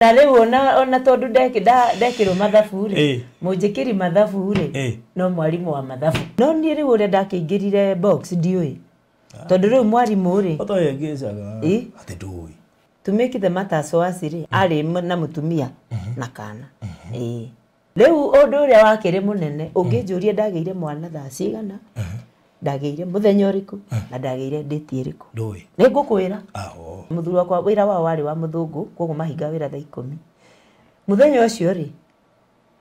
Na rĩu ona tondũ ndekĩrwo mathabu rĩ, mũnjĩkĩri mathabu rĩ, no mwarimũ wa mathabu. No niĩ rĩu ũrĩa ndakĩingĩrire box ndiũĩ. Tondũ rĩu mwarimũ rĩ, atĩ ndũĩ. To make the matters worse rĩ, arĩ na mũtumia na kana. Ĩĩ. Rĩu ũndũ ũrĩa wakĩrĩ mũnene, ũngĩnjũria ndagĩire mwana thaa cigana, ndagĩire mũthenya ũrĩkũ, na ndagĩire date ĩrĩkũ. Ndũĩ. Nĩngũkwĩra. Mũthuri wakwa wĩra wao warĩ wa mũthũngũ, koguo mahinga wĩra thaa 10. Mũthenya ũcio rĩ,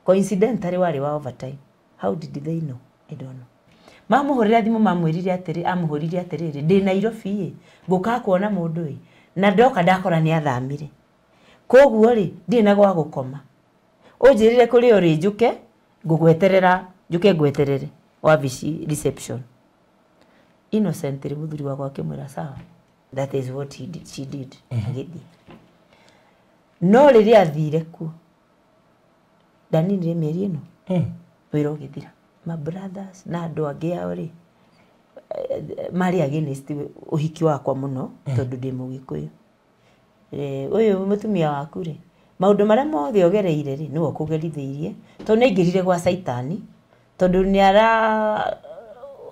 coincidentally warĩ wa overtime. How did they know? I don't know. Mamũhũrĩra thimũ mamwĩrire atĩrĩ, amũhũrire atĩrĩrĩ, ndĩ Nairobi ĩ, ngũka kuona mũndũ ĩ, na ndoka ndakora nĩ athamire. Koguo rĩ, ndirĩ na gwa gũkoma. Ũnjĩrire kũrĩ ũrĩ njũke, ngũgweterera, njũke ngweterere wabici reception. Innocently mũthuri wakwa akĩmwĩra sawa. That is what he did, she did. Agĩthiĩ. No rĩrĩa athire kuo, ndaninire mĩeri ĩno, wĩra ũgĩthira. My brothers na andũ angĩ ao rĩ, marĩ against ũhiki wakwa mũno, tondũ ndĩ Mũgĩkũyũ. Ũyũ mũtumia waku rĩ, maũndũ marĩa mothe ogereire rĩ, nĩwe ũkũgerithĩirie, tondũ nĩaingĩrire gwa Caitani, tondũ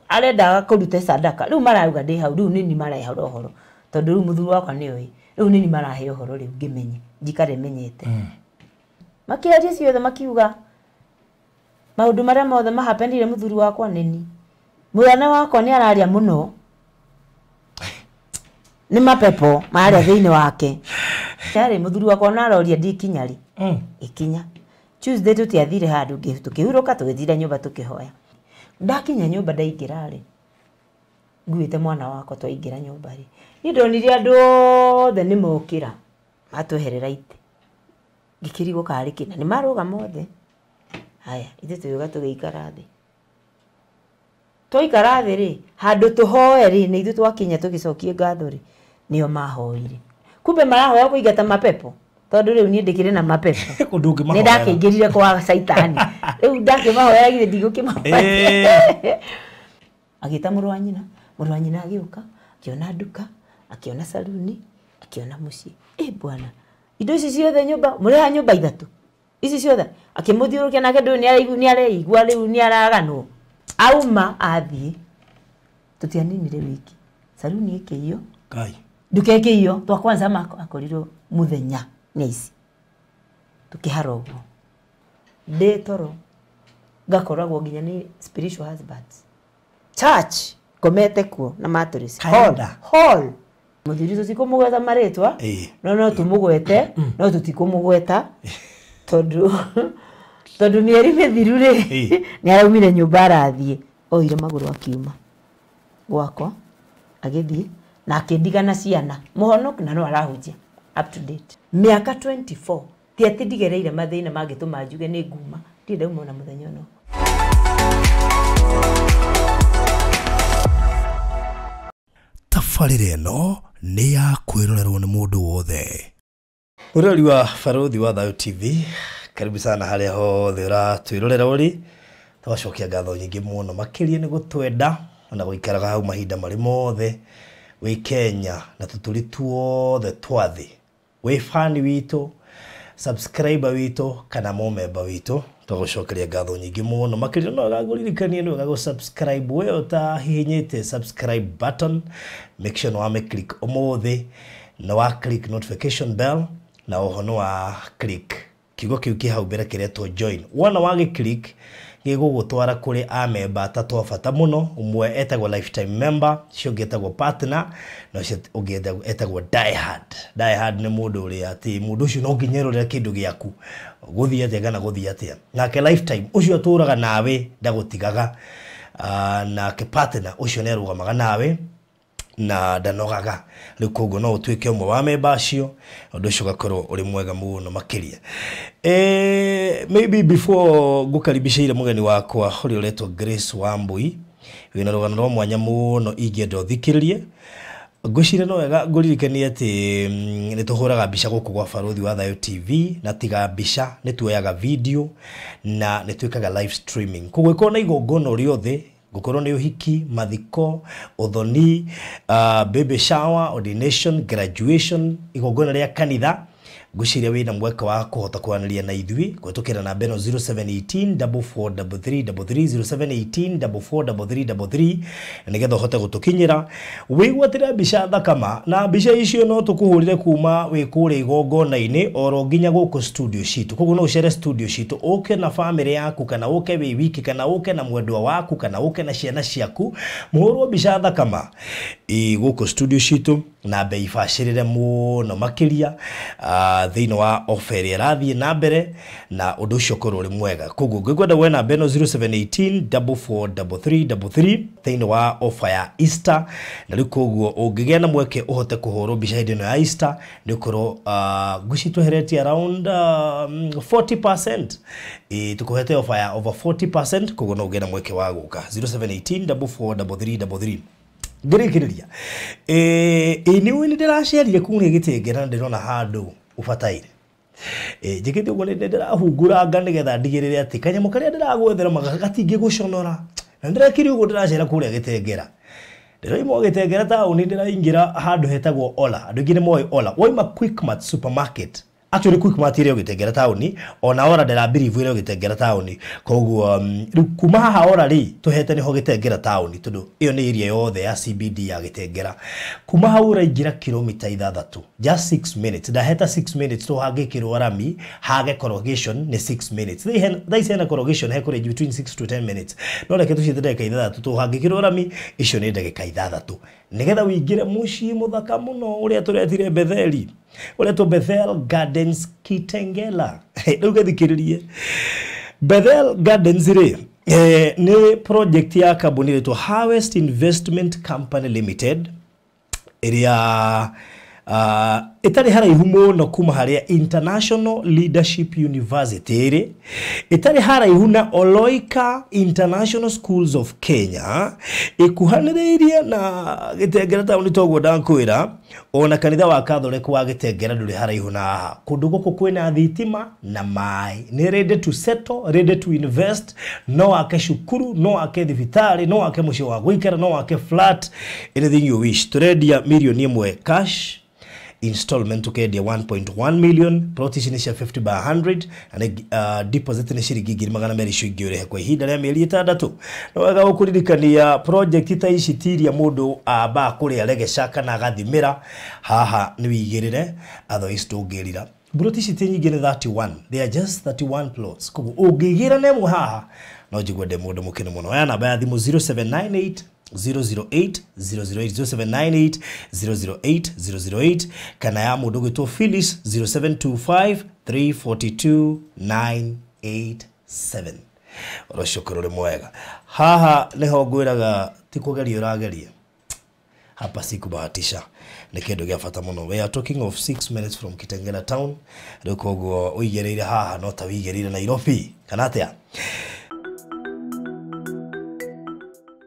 arendaga kũruta sadaka. Rĩu marauga ndĩ hau, rĩu nĩni marahe ũhoro, tondũ rĩu mũthuri wakwa nĩoĩ, rĩu nĩni marahe ũhoro rĩu ngĩmenye, njikare menyete. Makĩaria ciothe makiuga maũndũ marĩa mothe mahapenire mũthuri wakwa nĩni. Mwana wakwa nĩ araria mũno. Nĩ mapepo marĩa thĩinĩ wake. Yarĩ mũthuri wakwa na aroria ndikinya rĩ. Ikinya. Tuesday tũtiathire handũ tũkĩhurũka tũgĩthire nyũmba tũkĩhoya. Ndakinya nyũmba ndaingĩra rĩ, nguĩte mwana wakwa twaingĩra nyũmba rĩ, niĩ ndonire andũ othe nĩ mokĩra matweherera itĩ. Ngĩkĩrigwo karĩ kĩ, na nĩ marũgama othe. Haya, ithuĩ tũgĩũka tũgĩikara thĩ. Twaikara thĩ rĩ, handũ tũhoe rĩ, nĩ ithuĩ twakinya tũgĩcokie ngatho rĩ, nĩo mahoire. Kumbe marahoya kũingata mapepo, tondũ rĩu niĩ ndĩkĩrĩ na mapepo. Nĩ ndakĩingĩrire kwa Caitani. Rĩu ndakĩmahoya githĩ ndigũkĩmahoya. Agĩta mũrũ wa nyina, mũrũ wa nyina agĩũka, akĩona nduka, akĩona saluni, akĩona mũciĩ. Ĩ bwana, indo ici ciothe nyũmba, mũrĩha nyũmba ithatũ. Ici ciothe, akĩmũthiũrũrũkia nake ndũĩ nĩ areigua rĩu nĩ araganwo. Auma athiĩ, tũtianinire wiki. Saluni ĩkĩiywo. Ngai. Nduka ĩkĩiywo, twa kwanza akorirwo mũthenya nĩ aici. Tũkĩhara ũguo. Ndĩ toro, ngakoragwo nginya nĩ spiritual husbands. Church, ngomete kuo na mattress. Hall, hall. Mũthuri tũtikũmũgweta marĩtwa, no tũmũgwete, no tũtikũmũgweta, tondũ mĩeri mĩthiru rĩ, nĩ araumire nyũmba arathiĩ. Oire magũrũ akiuma gwakwa, agĩthiĩ, na akĩndiga na ciana. Mũhonoku na no arahunjia up to date. Mĩaka 24, ti atĩ ndigereire mathĩna mangĩtũma njuge nĩ nguma, ndirĩ ndauma ona mũthenya ona ũmwe. Tabarĩra ĩno nĩ ya kwĩrorerwo nĩ mũndũ wothe. Mũrori wa Barũthi wa Thayũ TV, karibu sana harĩa hothe ũratwĩrorera ũrĩ. Tũgacokia ngatho nyingĩ mũno makĩria nĩ gũtwenda na gũikaraga hau mahinda marĩ mothe wĩ Kenya na tũtũri tuothe twa thĩ. Wĩ fan witũ, subscriber witũ kana mũmemba witũ, tũgũcokeria ngatho nyingĩ mũno makĩria. No gagũririkanie nĩ wega gũ-subscribe we ũtahihinyĩte subscribe button, make sure nĩ wame click ũmũthĩ, na wa click notification bell, na oho nĩ wa click kiugo kĩu kĩ hau mbere kĩretwo join. Wona wagĩ click gĩgũgũtwara kũrĩ amemba atatũ a bata mũno. Ũmwe etagwo lifetime member, ũcio ũngĩ etagwo partner, na ũcio ũngĩ etagwo die hard. Die hard nĩ mũndũ ũrĩa atĩ mũndũ ũcio no nginya erorere kĩndũ gĩaku gũthiĩ atĩa kana gũthiĩ atĩa. Nake lifetime ũcio atũraga nawe ndagũtigaga, nake partner ũcio nĩ arũgamaga nawe na ndanogaga. Rĩu koguo no ũtuĩke ũmwe wa memba acio, ũndũ ũcio ũgakorwo ũrĩ mwega mũno makĩria. Maybe before ngũkaribicĩire mũgeni wakwa ũrĩa ũretwo Grace Wambui, wĩna rũgano rwa mwanya mũno ingĩenda ũthikĩrĩrie. Ngwĩciria no wega ngũririkanie atĩ nĩ tũhũraga mbica gũkũ gwa Barũthi wa Thayũ TV, na tiga mbica nĩ tuoyaga video na nĩ twĩkaga live streaming. Koguo ĩkorwo na igongona rĩothe, gũkorwo nĩ ũhiki, mathiko, ũthoni, baby shower, ordination, graduation, igongona rĩa kanitha, Ngwĩciria wĩna mweke wa kũhota kwaranĩria na ithuĩ kũhetũkĩra namba ĩno 0718 443333 0718 443333 nĩgetha ũhote gũtũkinyĩra wĩgwatĩre mbica thakama na mbica icio no tũkũhũrĩre kuma wĩ kũrĩa igongona-inĩ oro nginya gũkũ studio citũ. Koguo no ũcere studio citũ ũke na famĩlĩ yaku kana ũke wĩ wiki kana ũke na mwendwa waku kana ũke na ciana ciaku mũhũrwo mbica thakama gũkũ studio citũ na bei bacĩrĩre mũno makĩria thĩinĩ wa offer ĩrĩa ĩrathiĩ na mbere na ũndũ ũcio ũkorwo ũrĩ mwega. Koguo ngĩkwenda woe namba ĩno 0718 443333 thĩinĩ wa offer ya Easter na rĩu koguo ũngĩgĩa na mweke ũhote kũhũrwo mbica hĩndĩ ĩno ya Easter nĩ ũkorwo ngwĩciria tweheretie around 40% tũkũhete offer ya over 40% koguo no ũgĩe na mweke wa gũka 0718 443333. Ngĩrĩkĩrĩria ĩ nĩ ũĩ nĩ ndĩracerire kũrĩa Gĩtengera na ndĩrona handũ ũbataire njĩkĩte ũguo nĩ ndĩrahunguranga nĩgetha ndigĩrĩre atĩ kanyamũ karĩa ndĩragwethera gatingĩgũconora na ndĩrekire ũguo ndĩracera kũrĩa Gĩtengera. Ndĩroima Gĩtengera taũni ndĩraingĩra handũ hetagwo Ola. Andũ aingĩ nĩ moĩ Ola. Waima Quickmart supermarket, actually Quickmart ĩrĩ o Gĩtengera taũni ona Ola ndĩrabirivu ĩrĩ o Gĩtengera taũni. Koguo rĩu kuma haha Ola rĩ tũhete nĩho Gĩtengera taũni tondũ ĩyo nĩ area yothe ya CBD ya Gĩtengera. Kuma hau ũraingĩra kilomita 6 just 6 minutes. Ndaheta 6 minutes to hangĩkĩrwo rami hage corrugation nĩ 6 minutes. Thaa ici hena corrugation hekũrĩ between 6 to 10 minutes no reke tũciĩte ndagĩka 6 to hangĩkĩrwo rami icio nĩ ndagĩka 6 nĩgetha ũingĩre mũciĩ mũthaka mũno ũrĩa tũretire Betheli ũretwo Bethel Gardens Kitengela. Rĩu gĩthikĩrĩrie Bethel Gardens rĩ nĩ project ya kambuni ĩretwo Harvest Investment Company Limited ĩrĩa ĩtarĩ haraihu mũno kuma harĩa International Leadership University ĩrĩ, ĩtarĩ haraihu na Oloika International Schools of Kenya, ĩkuhanĩrĩirie na Gĩtengera taũni toguo ndakwĩra, ona kanitha wa Catholic wa Gĩtengera ndũrĩ haraihu na haha. Kũndũ gũkũ kwĩna thitima na maĩ, nĩ ready to settle, ready to invest, no wake cukuru, no wake thibitarĩ, no wake mũciĩ wa gũikara, no wake flat, anything you wish. Tũrendia mirioni 1 cash, installment tukendia 1.1 million, plot ici nĩ cia 50 by 100 na nĩ deposit nĩ ciringi 200,000 icio ingĩ ũrĩhe kwa ihinda rĩa mĩeri 6. No wega gũkũririkania project ta ici ti iria mũndũ ambaga kũrĩa regeca kana agathimĩra, haha nĩ wĩigĩrĩre otherwise ndũngĩrira. Plot ici ti nyingĩ nĩ 31, they are just 31 plots. Koguo ũngĩgĩra na ĩmwe haha no njigue ndĩ mũndũ mũkenu mũno. Oya namba ya thimũ 0798 008 008 0798 008 008 kana ya mũndũ ũgwĩtwo Phyllis 0725 342 987. Ũrocio ũkorwo ũrĩ mwega. Haha nĩho ngwĩraga ti kũgeria ũrageria, hapa si kubahatisha, nĩ kĩndũ gĩa bata mũno. We are talking of 6 minutes from Kitengela town. Rĩu koguo ũigĩrĩire haha no ta ũigĩrĩire Nairobi kana atĩa?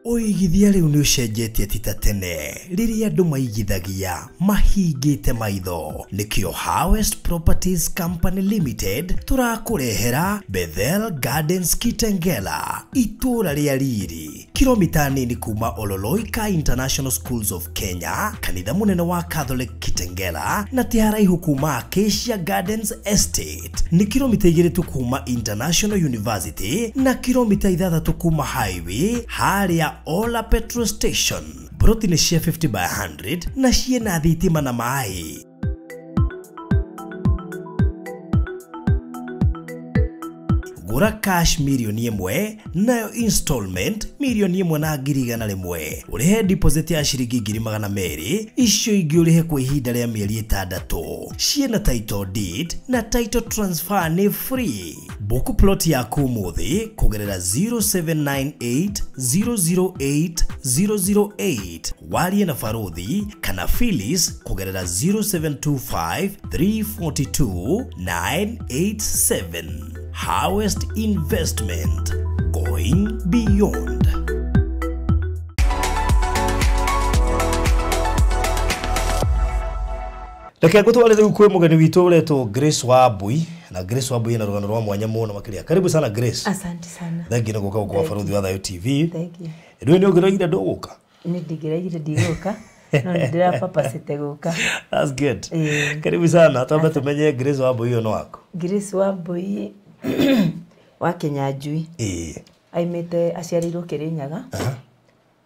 Ũigithia rĩu nĩ ũcenjetie ti ta tene rĩrĩa andũ maigithagia mahingĩte maitho. Nĩkĩo Harvest Properties Company Limited tũrakũrehera Bethel Gardens Kitengela, itũũra rĩa riri kilomita nini kuma Ololoika International Schools of Kenya, kanitha mũnene wa Catholic Kitengela, na ti haraihu kuma Acacia Gardens Estate. Nĩ kilomita 2 tu kuma International University na kilomita 6 kuma highway harĩa Ola Petrol Station. Broti nĩ cia 50 by 100 na ciĩna thitima na maĩ. Gũra cash mirioni 1 nayo installment mirioni 1,100,000. Ũrĩhe deposit ya ciringi 200,000 icio ingĩ ũrĩhe kwa ihinda rĩa mĩeri 6. Ciĩna title deed na title transfer nĩ free. Book plot yaku ũmũthĩ kũgerera 0798 008 008 warie na Farodhi kana Phyllis kũgerera 0725 342 987. Harvest Investment, going beyond. Reke ngũtware rĩu kwĩ mũgeni witũ ũretwo Grace Wambui, na Grace Wambui ena rũgano rwa mwanya mũno makĩria. Karibu sana Grace. Asante sana. Thank you nĩ gũka gũkũ Barũthi wa Thayũ TV. Thank you. Rĩu nĩ ũngĩroigire ndũgũka? Nĩ ndingĩroigire ndigũka. No nĩ ndĩrapapacĩte gũka. That's good. Karibu sana. Twambe tumenye Grace Wambui ũyũ nĩ waku. Grace Wambui wa Kinyanjui. Aimĩte aciarĩirwo Kĩrĩnyaga.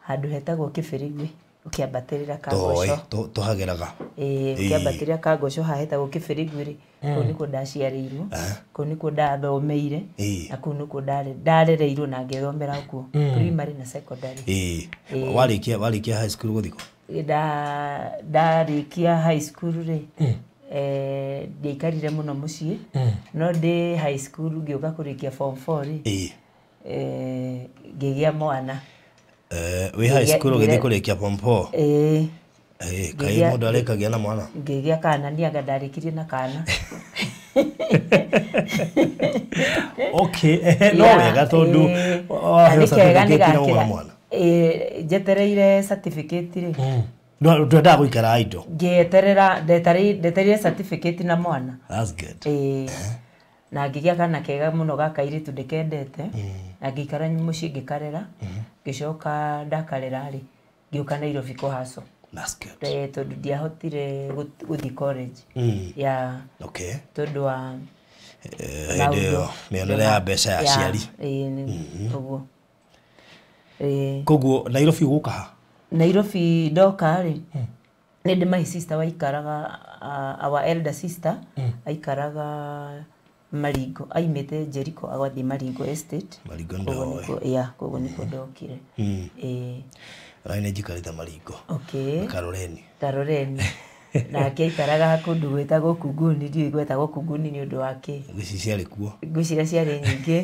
Handũ hetagwo Kĩbĩrĩgwe ũkĩambatĩrĩra Kangũco. Tũhageraga. Ũkĩambatĩrĩra Kangũco haha hetagwo Kĩbĩrĩgwe rĩ, kũu nĩkuo ndaciarĩirwo, kũu nĩkuo ndathomeire, na kũu nĩkuo ndarereirwo na ngĩthomera kuo primary na secondary. Warĩkia high school gũthiĩ kũ? Ndarĩkia high school rĩ, ndiaikarire mũno mũciĩ, no ndĩ high school ngĩũka kũrĩkia form 4 rĩ, ngĩgĩa mwana. Wĩ high school ũgĩthiĩ kũrĩkia form 4? Kaĩ mũndũ arĩkagia na mwana? Ngĩgĩa kana, nianga ndarĩkirie na kana. Okay, no wega tondũ waheo certificate na wona mwana. Njetereire certificate rĩ. Ndwendaga gũikara idle? Ngĩeterera, ndetereire certificate na mwana. That's good. Na ngĩgĩa kana kega mũno ga kairĩtu ndĩkendete, na ngĩikara mũciĩ ngĩkarera, ngĩcoka ndakarera rĩ, ngĩũka Nairobi kũhaco. That's good. Tondũ ndiahotire gũthiĩ college. Yeah. Okay. Tondũ wa hĩndĩ ĩyo mĩonere ya mbeca ya aciari. Ũguo. Koguo Nairobi gũka ha? Nairobi ndoka rĩ, nĩ ndĩ my sister waikaraga, our elder sister aikaraga Maringo, aimĩte Jericho agathiĩ Maringo Estate. Maringo ndoĩ. Yeah, koguo nĩkuo ndokire. Ona nĩ njikarĩte Maringo. Okay. Karoreni. Karoreni. Nake aikaraga kũndũ gwĩtagwo Kunguni, ndiũĩ gwetagwo Kunguni nĩ ũndũ wa kĩ. Ngwĩciria ciarĩ kuo. Ngwĩciria ciarĩ nyingĩ.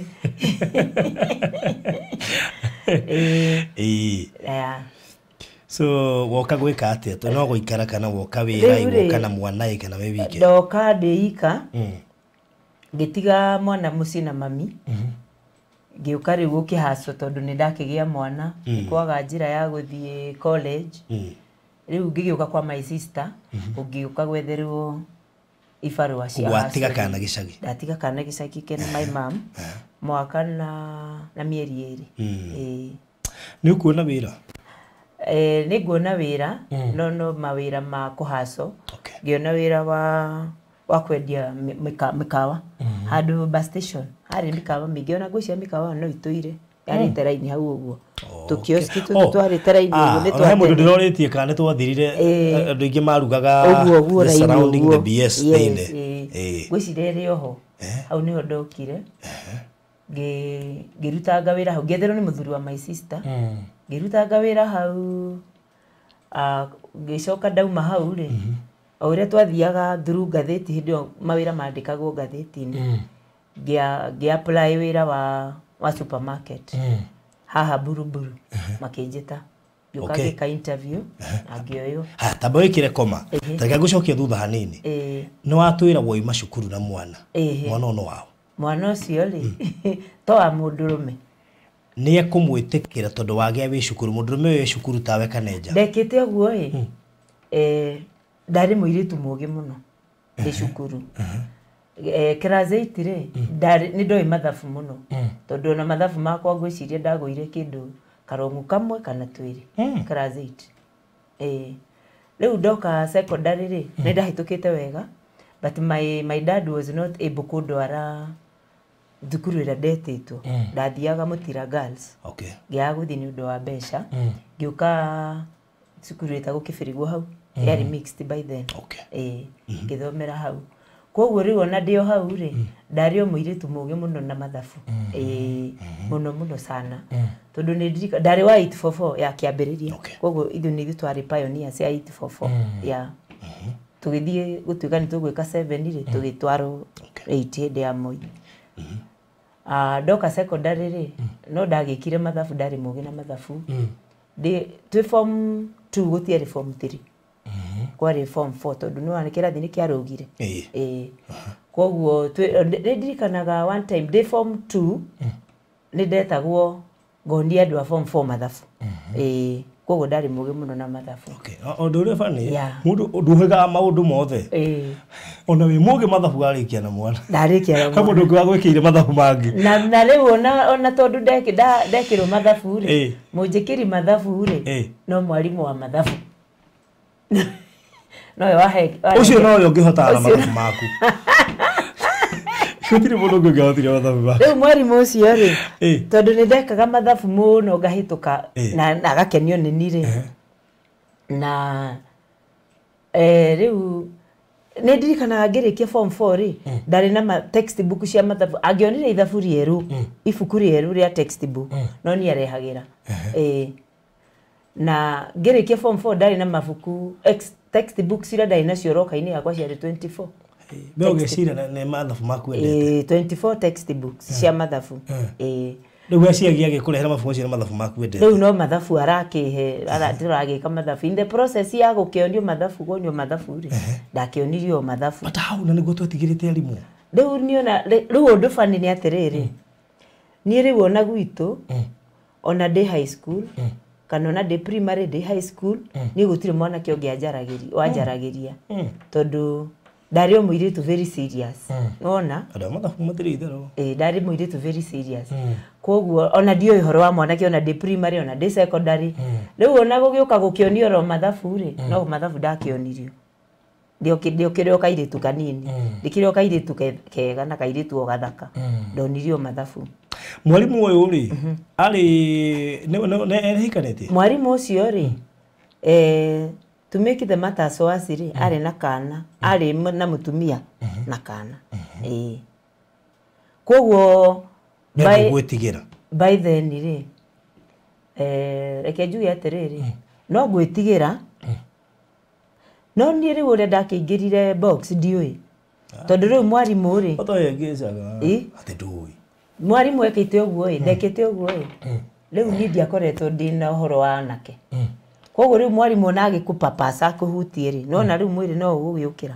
So woka gwĩka atĩa? No gũikara kana woka wĩra, woka na mwana kana wĩ wike? Ndoka ndĩ ika. Ngĩtiga mwana mũciĩ na mami. Ngĩũka rĩu gũkĩhacwo tondũ nĩ ndakĩgĩa mwana, kwaga njĩra ya gũthiĩ college. Rĩu ngĩgĩũka kwa my sister, ũngĩũka gwetherwo ibarũa cia Watiga kana gĩcagi? Ndatiga kana gĩcagi kena my mom mwaka na mĩeri ĩrĩ. Nĩ ũkuona wĩra? Nĩ nguona wĩra, no mawĩra ma kũhaco. Ngĩona wĩra wa kwendia mĩkawa handũ bus station, harĩ mĩkawa mĩingĩ, ona ngwĩciria mĩkawa no itũire yarĩte raini hau ũguo. Tũkioski tũtũ twarĩte raini ũguo nĩ twatene. He mũndũ ndĩrorĩtie kana nĩ twathirire, andũ aingĩ marugaga ũguo ũguo raini surrounding the BS thĩinĩ. Ngwĩciria ĩrĩ oho hau nĩho ndokire, ngĩrutanga wĩra hau, ngĩetherwo nĩ mũthuri wa my sister, ngĩrutanga wĩra hau, ngĩcoka ndauma hau rĩ, o ũrĩa twathiaga through ngathĩti hĩndĩ ĩyo mawĩra mandĩkagwo ngathĩti-inĩ, ngĩ apply wĩra wa supermarket haha Buruburu, makĩnjĩta ngĩũka ngĩka interview na ngĩoywo. Tamba wĩkĩre koma, ta reke ngũcokie thutha hanini. Nĩ watwĩra woima cukuru na mwana, mwana ũyũ nĩ waũ? Mwana ũcio rĩ, to wa mũndũrũme. Nĩ ekũmwĩtĩkĩra tondũ wagĩa wĩ cukuru, mũndũrũme ũyũ wĩ cukuru tawe kana nja? Ndekĩte ũguo ĩ, ndarĩ mũirĩtu mũũgĩ mũno ndĩ cukuru. Class 8 rĩ, nĩ ndoĩ mathabu mũno, tondũ ona mathabu makwa ngwĩciria ndagũire kĩndũ karongo kamwe kana twĩrĩ class 8. Rĩu ndoka secondary rĩ, nĩ ndahĩtũkĩte wega, but my dad was not able kũndwara thukuru ĩrĩa ndetĩtwo. Ndathiaga Mũtira Girls. Ngĩaga gũthiĩ nĩ ũndũ wa mbeca. Ngĩũka cukuru ĩtagwo Kĩbĩrĩgwo hau, yarĩ mixed by then. Ngĩthomera hau. Koguo rĩu ona ndĩ o hau rĩ, ndarĩ o mũirĩtu mũũgĩ mũno na mathabu. Mũno mũno sana. Tondũ nĩ ndirikanaga ndarĩ wa 844 ya kĩambĩrĩria. Koguo ithuĩ nĩ ithuĩ twarĩ pioneers ya 844. Yeah. Tũgĩthiĩ gũtuĩka nĩ tũgwĩka 7 rĩ, tũgĩtwarwo 8 hĩndĩ ya Moi. Ndoka secondary rĩ, no ndagĩkire mathabu, ndarĩ mũũgĩ na mathabu. Twĩ form 2 gũtiarĩ form 3. Kwarĩ form 4 tondũ nĩ wona kĩrathi nĩ kĩarũgire. Koguo nĩ ndirikanaga one time ndĩ form 2 nĩ ndetagwo ngonia andũ a form 4 mathabu. Koguo ndarĩ mũũgĩ mũno na mathabu. Ũndũ ũrĩa bani, mũndũ ndũhĩgaga maũndũ mothe. Ona wĩ mũũgĩ mathabu warĩkia na mwana. Ndarĩkia na mwana. He mũndũ ũngĩ wagwĩkĩire mathabu mangĩ. Na rĩu ona tondũ ndekĩrwo mathabu rĩ, mũnjĩkĩri mathabu rĩ, no mwarimũ wa mathabu. Nowe wahe Ũcio nowe ũngĩhotana na mathabu maku. Gũtirĩ mũndũ ũngĩ ũngĩahotire mathabu maku. Rĩu mwarimũ ũcio rĩ, tondũ nĩ ndekaga mathabu mũno ngahĩtũka na agakenio nĩ niĩ rĩ. Na rĩu nĩ ndirikanaga ngĩrĩkia form 4 rĩ, ndarĩ na textbook cia mathabu. Angĩonire ithabu rĩerũ, ibuku rĩerũ rĩa textbook, no niĩ arehagĩra. Na ngĩrĩkia form 4 ndarĩ na mabuku textbooks iria ndarĩ nacio roka-inĩ yakwa ciarĩ 24. We ũgeciria nĩ mathabu maku wendete. 24 textbooks cia mathabu. Rĩu aciagia agĩkũrehera mabuku macio nĩ mathabu maku wendete. Rĩu no mathabu arakĩhe, ndĩragĩka mathabu. In the process ya gũkĩonio mathabu, kuonio mathabu rĩ, ndakĩonirio mathabu. But hau na nĩguo twetigĩrĩte arimũ. Rĩu niona rĩu ũndũ bani nĩ atĩrĩrĩ, niĩ rĩu ona gwitũ, ona ndĩ high school, kana ona ndĩ primary ndĩ high school, niĩ gũtirĩ mwanake ũngĩ wanjaragĩria. Tondũ ndarĩ o mũirĩtu very serious. Nĩwona? Andũ a mathabu matirĩ itherũ. Ndarĩ mũirĩtu very serious. Koguo ona ndiũĩ ũhoro wa mwanake ona ndĩ primary ona ndĩ secondary. Rĩu ona gũgĩũka gũkĩonio oro mathabu rĩ, no mathabu ndakĩonirio. Ndĩokĩrĩ o kairĩtu kanini. Ndĩkĩrĩ o kairĩtu kega na kairĩtu o gathaka. Ndonirio mathabu. Mwarimu ũyũ rĩ, arĩ nĩ ahikanĩtie? Mwarimu ũcio rĩ, to make the matters worse rĩ, arĩ na kana, arĩ na mũtumia na kana. Koguo by then rĩ, reke njuge atĩrĩrĩ, no ngwĩtigĩra, no niĩ rĩu ũrĩa ndakĩingĩrire box ndiũĩ. Tondũ rĩu mwarimũ rĩ, atĩ ndũĩ. Mwarimũ ekĩte ũguo ĩ, ndekĩte ũguo ĩ. Rĩu niĩ ndiakoretwo ndĩna ũhoro wa anake. Koguo rĩu mwarimũ ona agĩkũpapasa akũhutie rĩ, nona rĩu mwĩrĩ no ũgũgĩũkĩra.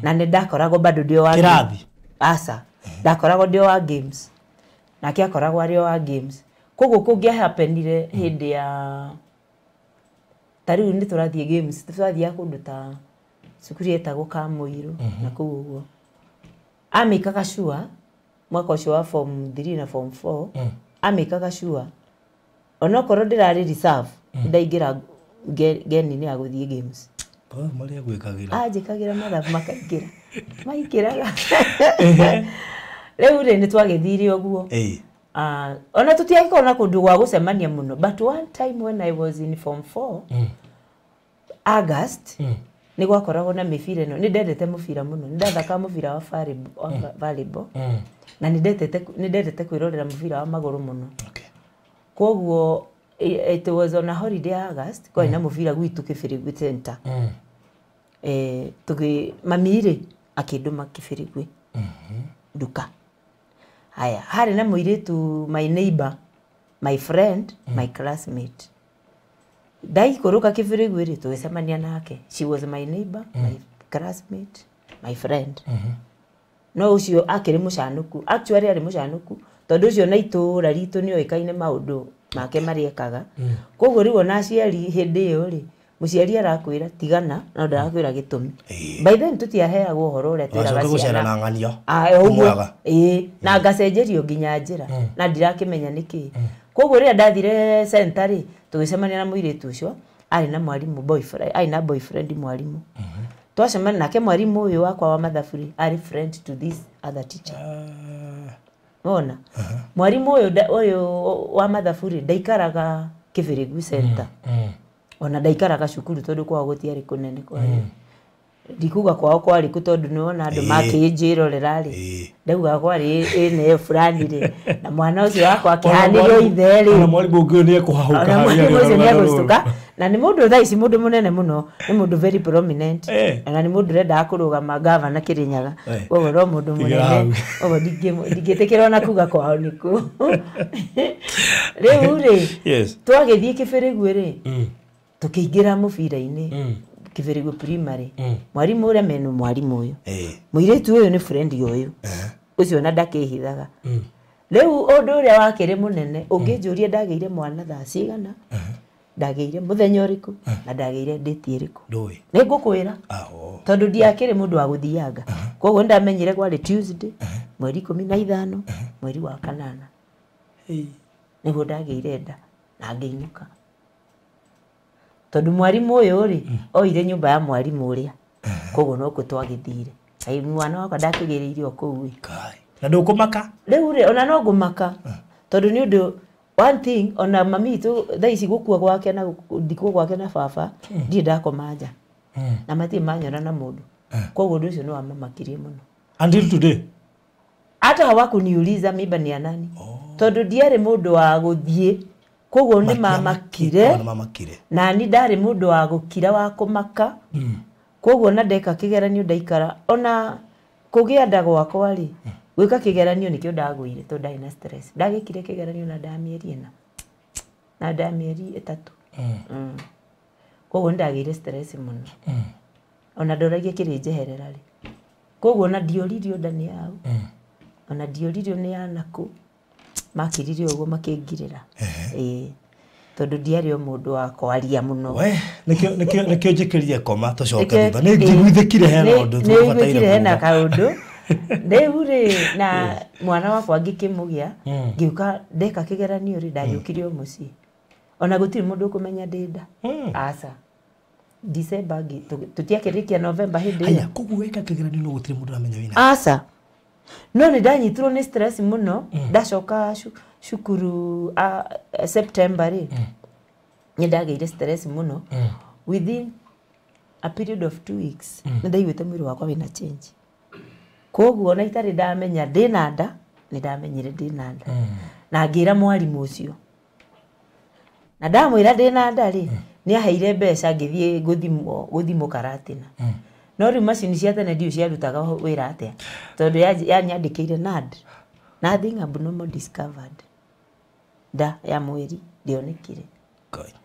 Na nĩ ndakoragwo bado ndĩ wa kĩrathi. Aca, ndakoragwo ndĩ wa games. Nake akoragwo arĩ wa games. Koguo kũngĩahapenire hĩndĩ ya ta rĩu nĩ tũrathiĩ games, tũrathiaga kũndũ ta cukuru yetagwo Kamũirũ na kũu ũguo. Amĩkaga sure mwaka ũcio wa form 3 na form 4, amĩkaga sure onokorwo ndĩrarĩ reserve, ndaingĩra ngeni-inĩ ya gũthiĩ games. Marĩa gwĩkagĩra. Anjĩkagĩra mathabu makaingĩra. Maingĩraga. Rĩu rĩ nĩ twagĩthire ũguo. Ona tũtiagĩkorwo na kũndũ gwa gũcemania mũno, but one time when I was in form 4, August, nĩ gwakoragwo na mĩbira ĩno. Nĩ ndendete mũbira mũno. Nĩ ndathakaga mũbira wa volleyball. Na nĩ ndendete kwĩrorera mũbira wa magũrũ mũno. Koguo it was on a holiday August, kwarĩ na mũbira gwitũ Kĩbĩrĩgwi Center. Mami rĩ akĩndũma Kĩbĩrĩgwi nduka. Haya, harĩ na mũirĩtu my neighbor, my friend, my classmate. Ndaikũrũka Kĩbĩrĩgwi rĩ, tũgĩcemania nake. She was my neighbor, my classmate, my friend. No ũcio akĩrĩ mũcanũku. Actually arĩ mũcanũku tondũ ũcio na itũũra ritũ nĩ oĩkaine maũndũ make marĩa ekaga. Koguo rĩu ona aciari hĩndĩ ĩyo rĩ, mũciari arakwĩra tigana no ndarakwĩra gĩtũmi. By then tũtiaheagwo ũhoro ũrĩa twĩraga ciana. Na ngacenjerio nginya njĩra na ndirakĩmenya nĩkĩ. Koguo rĩrĩa ndathire center rĩ, tũgĩcemania na mũirĩtu ũcio, arĩ na mwarimũ boyfriend, arĩ na boyfriend mwarimũ. Twacemania nake mwarimũ ũyũ wakwa wa mathabu rĩ, arĩ friend to this other teacher. Ona mwarimũ ũyũ wa mathabu rĩ, ndaikaraga Kĩbĩrĩgwi Center. Ona ndaikaraga cukuru tondũ kwao gũtiarĩ kũnene kwarĩ. Ndikuga kwao kwarĩ kũ tondũ nĩwona andũ makĩnjĩrorera rĩ, ndauga kwarĩ ĩna fulani rĩ, na mwana ũcio wakwa akĩhanĩrio ithe rĩ. Ona mwarimũ ũngĩ nĩ ekũhahũka harĩa ũcio nĩ egũcũka. Na nĩ mũndũ thaa ici mũndũ mũnene mũno, nĩ mũndũ very prominent. Na nĩ mũndũ ũrendaga kũrũgama gavana Kĩrĩnyaga. Koguo no mũndũ mũnene. Koguo ndingĩtĩkĩra ona kuga kwao nĩkũ. Rĩu rĩ, twagĩthiĩ Kĩbĩrĩgwi rĩ, tũkĩingĩra mũbira-inĩ Kĩbĩrĩgwi primary. Mwarimũ ũrĩa mena mwarimũ ũyũ, mũirĩtu ũyũ nĩ friend ũyũ, ũcio ona ndakĩhithaga. Rĩu ũndũ ũrĩa wakĩrĩ mũnene, ũngĩnjũria ndagĩire mwana thaa cigana, ndagĩire mũthenya ũrĩkũ, na ndagĩire date ĩrĩkũ. Nĩ ngũkwĩra tondũ ndiakĩrĩ mũndũ wa gũthianga. Koguo nĩndamenyire kwarĩ Tuesday, mweri 15, mweri wa 8. Nĩguo ndagĩire nda na ngĩinũka. Tondũ mwarimũ ũyũ rĩ oire nyũmba ya mwarimũ ũrĩa koguo no kũ twagĩthire. Ai mwana wakwa ndakĩgĩrĩire o kũu ĩ. Na ndũkũmaka? Rĩu rĩ ona no ngũmaka tondũ nĩ ũndũ one thing ona mami witũ thaa ici gũkua gwake na ndikwo gwake na baba ndirĩ ndakoma nja na matirĩ manyona na mũndũ koguo ũndũ ũcio nĩ wamamakirie mũno. Until today hata hawakuniuliza mimba ni ya nani tondũ ndiarĩ mũndũ wa gũthiĩ koguo nĩ mamakire na ni ndarĩ mũndũ wa gũkira wa kũmaka koguo na ndeka kĩgeranio ndaikara ona kũgĩa nda gwakwa rĩ gwĩka kĩgeranio nĩkĩo ndagũire tondũ ndarĩ na stress. Ndagĩkire kĩgeranio na nda mĩeri 4 na nda mĩeri 3. Koguo nĩndagĩire stress mũno ona ndoragia kĩrĩ njeherera rĩ koguo ona ndioririo nda nĩ yau ona ndioririo nĩ ya nakũ makiririe ũguo makĩngirĩra ĩĩ tondũ ndiarĩ o mũndũ wa kwaria mũno. We nĩkĩo njĩkĩrire koma tũcoke thutha nĩ njiguithĩkire hena ũndũ tũbataire hena kaũndũ. Rĩu rĩ na mwana wakwa ngĩkĩmũgĩa ngĩũka ndeka kĩgeranio rĩ ndagĩũkire o mũciĩ ona gũtirĩ mũndũ ũkũmenya ndĩ nda. Aca December tũtiakĩrĩkia November hĩndĩ ĩyo. Haya koguo weka kĩgeranio no gũtirĩ mũndũ ũramenya wĩna. Aca no nĩ ndanyitirwo nĩ stress mũno ndacoka cukuru September rĩ nĩ ndagĩire stress mũno within a period of 2 weeks nĩ ndaiguĩte mwĩrĩ wakwa wĩna change koguo ona itarĩ ndamenya ndĩna nda nĩ ndamenyire ndĩna nda na ngĩra mwarimũ ũcio na ndamwĩra ndĩna nda rĩ nĩ aheire mbeca ngĩthiĩ gũthimwo karatina. No rĩu macini cia tene ndiũ ciarutaga wĩra atĩa tondũ yanyandĩkĩire NAD, nothing abnormal discovered, nda ya mweri ndĩonekire.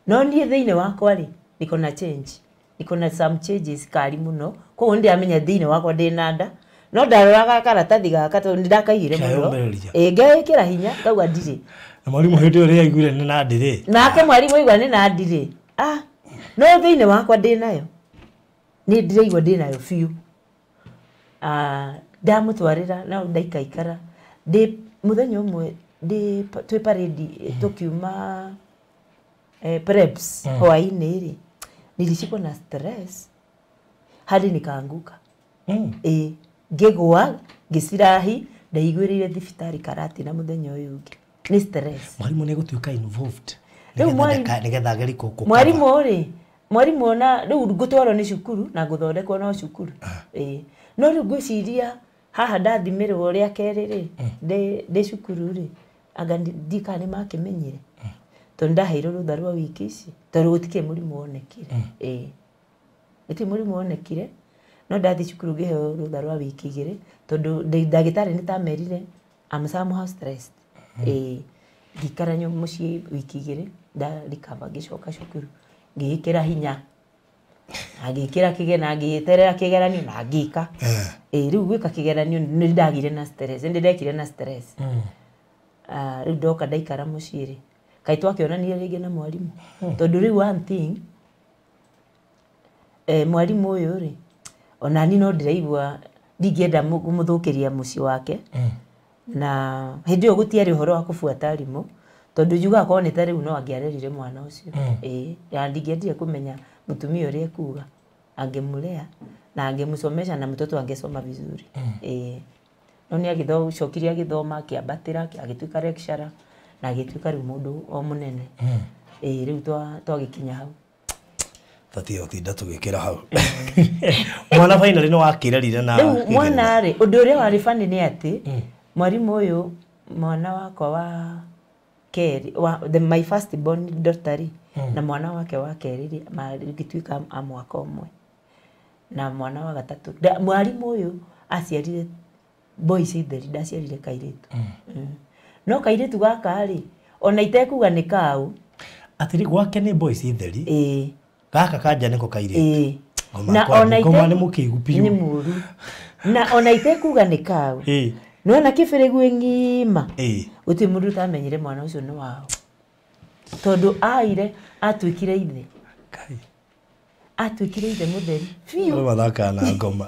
No niĩ thĩinĩ wakwa rĩ niko na change, niko na some changes kari mũno koguo nĩndĩramenya thĩinĩ wakwa ndĩna nda no ndaroraga karatathi gaka tondũ nĩndakaigire mũno ĩ ngekĩra hinya ngauga ndirĩ. Na mwarimũ hĩndĩ ĩyo rĩrĩa aiguire nĩ na ndirĩ nake mwarimũ aigua nĩ na ndirĩ no thĩinĩ wakwa ndĩnayo nĩ ndĩraigua ndĩnayo biũ. Ndamũtwarĩra na ndaikaikara ndĩ mũthenya ũmwe ndĩ twĩ parade tũkiuma preps hwaĩ-inĩ rĩ nilishikwa na stress hadi nikaanguka. Ngĩgũa ngĩcirahi ndaiguĩrĩire thibitarĩ Karatina mũthenya ũyũ ũngĩ nĩ stress. Mwarimũ nĩ egũtuĩka involved nĩgetha agerie kũ mwarimũ rĩ mwarimũ ona rĩu ngũtwarwo nĩ cukuru na ngũthondekwo no cukuru. No rĩu ngwĩciria haha ndathimĩrwo rĩa kerĩ rĩ ndĩ cukuru rĩ anga ndikana nĩ makĩmenyire tondũ ndaheirwo rũtha rwa wiki ici tondũ gũtikĩrĩ mũrimũ wonekire. Gũtirĩ mũrimũ wonekire no ndathiĩ cukuru ngĩheo rũtha rwa wiki 2 tondũ ndagĩtarĩ nĩ tamerire I'm somehow stressed. Ngĩikara mũciĩ wiki 2 nda recover ngĩcoka cukuru ngĩĩkĩra hinya na ngĩĩkĩra na ngĩeterera kĩgeranio na ngĩka. Rĩu gwĩka kĩgeranio nĩ ndagire na stress, nĩ ndekire na stress. Rĩu ndoka ndaikara mũciĩ rĩ kaĩ twakĩonanire rĩngĩ na mwarimũ tondũ rĩu one thing mwarimũ ũyũ rĩ ona niĩ no ndĩraigua ndingĩenda kũmũthũkĩria mũciĩ wake na hĩndĩ ĩyo gũtiarĩ ũhoro wa kũbuata arimũ tondũ njugaga korwo nĩ ta rĩu no angĩarerire mwana ũcio. Na ndingĩendire kũmenya mũtumia ũrĩa ekuga angĩmũlea na angĩmũcomesha na mtoto angesoma vizuri. No nĩ agĩcokire agĩthoma akĩambatĩra agĩtuĩka lecturer na agĩtuĩka rĩu mũndũ o mũnene. Rĩu twagĩkinya hau tatiĩ gũtinda tũgĩkĩra hau. Mwana finally nĩ wakĩrerire na rĩu mwana rĩ ũndũ ũrĩa warĩ funny nĩ atĩ mwarimũ ũyũ mwana wakwa wa kerĩ my first born daughter rĩ na mwana wake wa kerĩ rĩ magĩtuĩka a mwaka ũmwe na mwana wa gatatũ mwarimũ ũyũ aciarire boys itheri ndaciarire kairĩtu. No kairĩtu gaka rĩ ona itekuga nĩ kau atĩrĩ gwake nĩ boys itheri gaka kanja nĩko kairĩtu. Na ona ngoma nĩ mũkĩgu biũ nĩ mũru na ona itekuga nĩ kau no na kĩbĩrĩgu ng'ima gũtirĩ mũndũ ũtamenyire mwana ũcio nĩ wao tondũ aire atuĩkire ithe. Atuĩkire ithe mũtheri biũ. Rĩu mathakaga na ngoma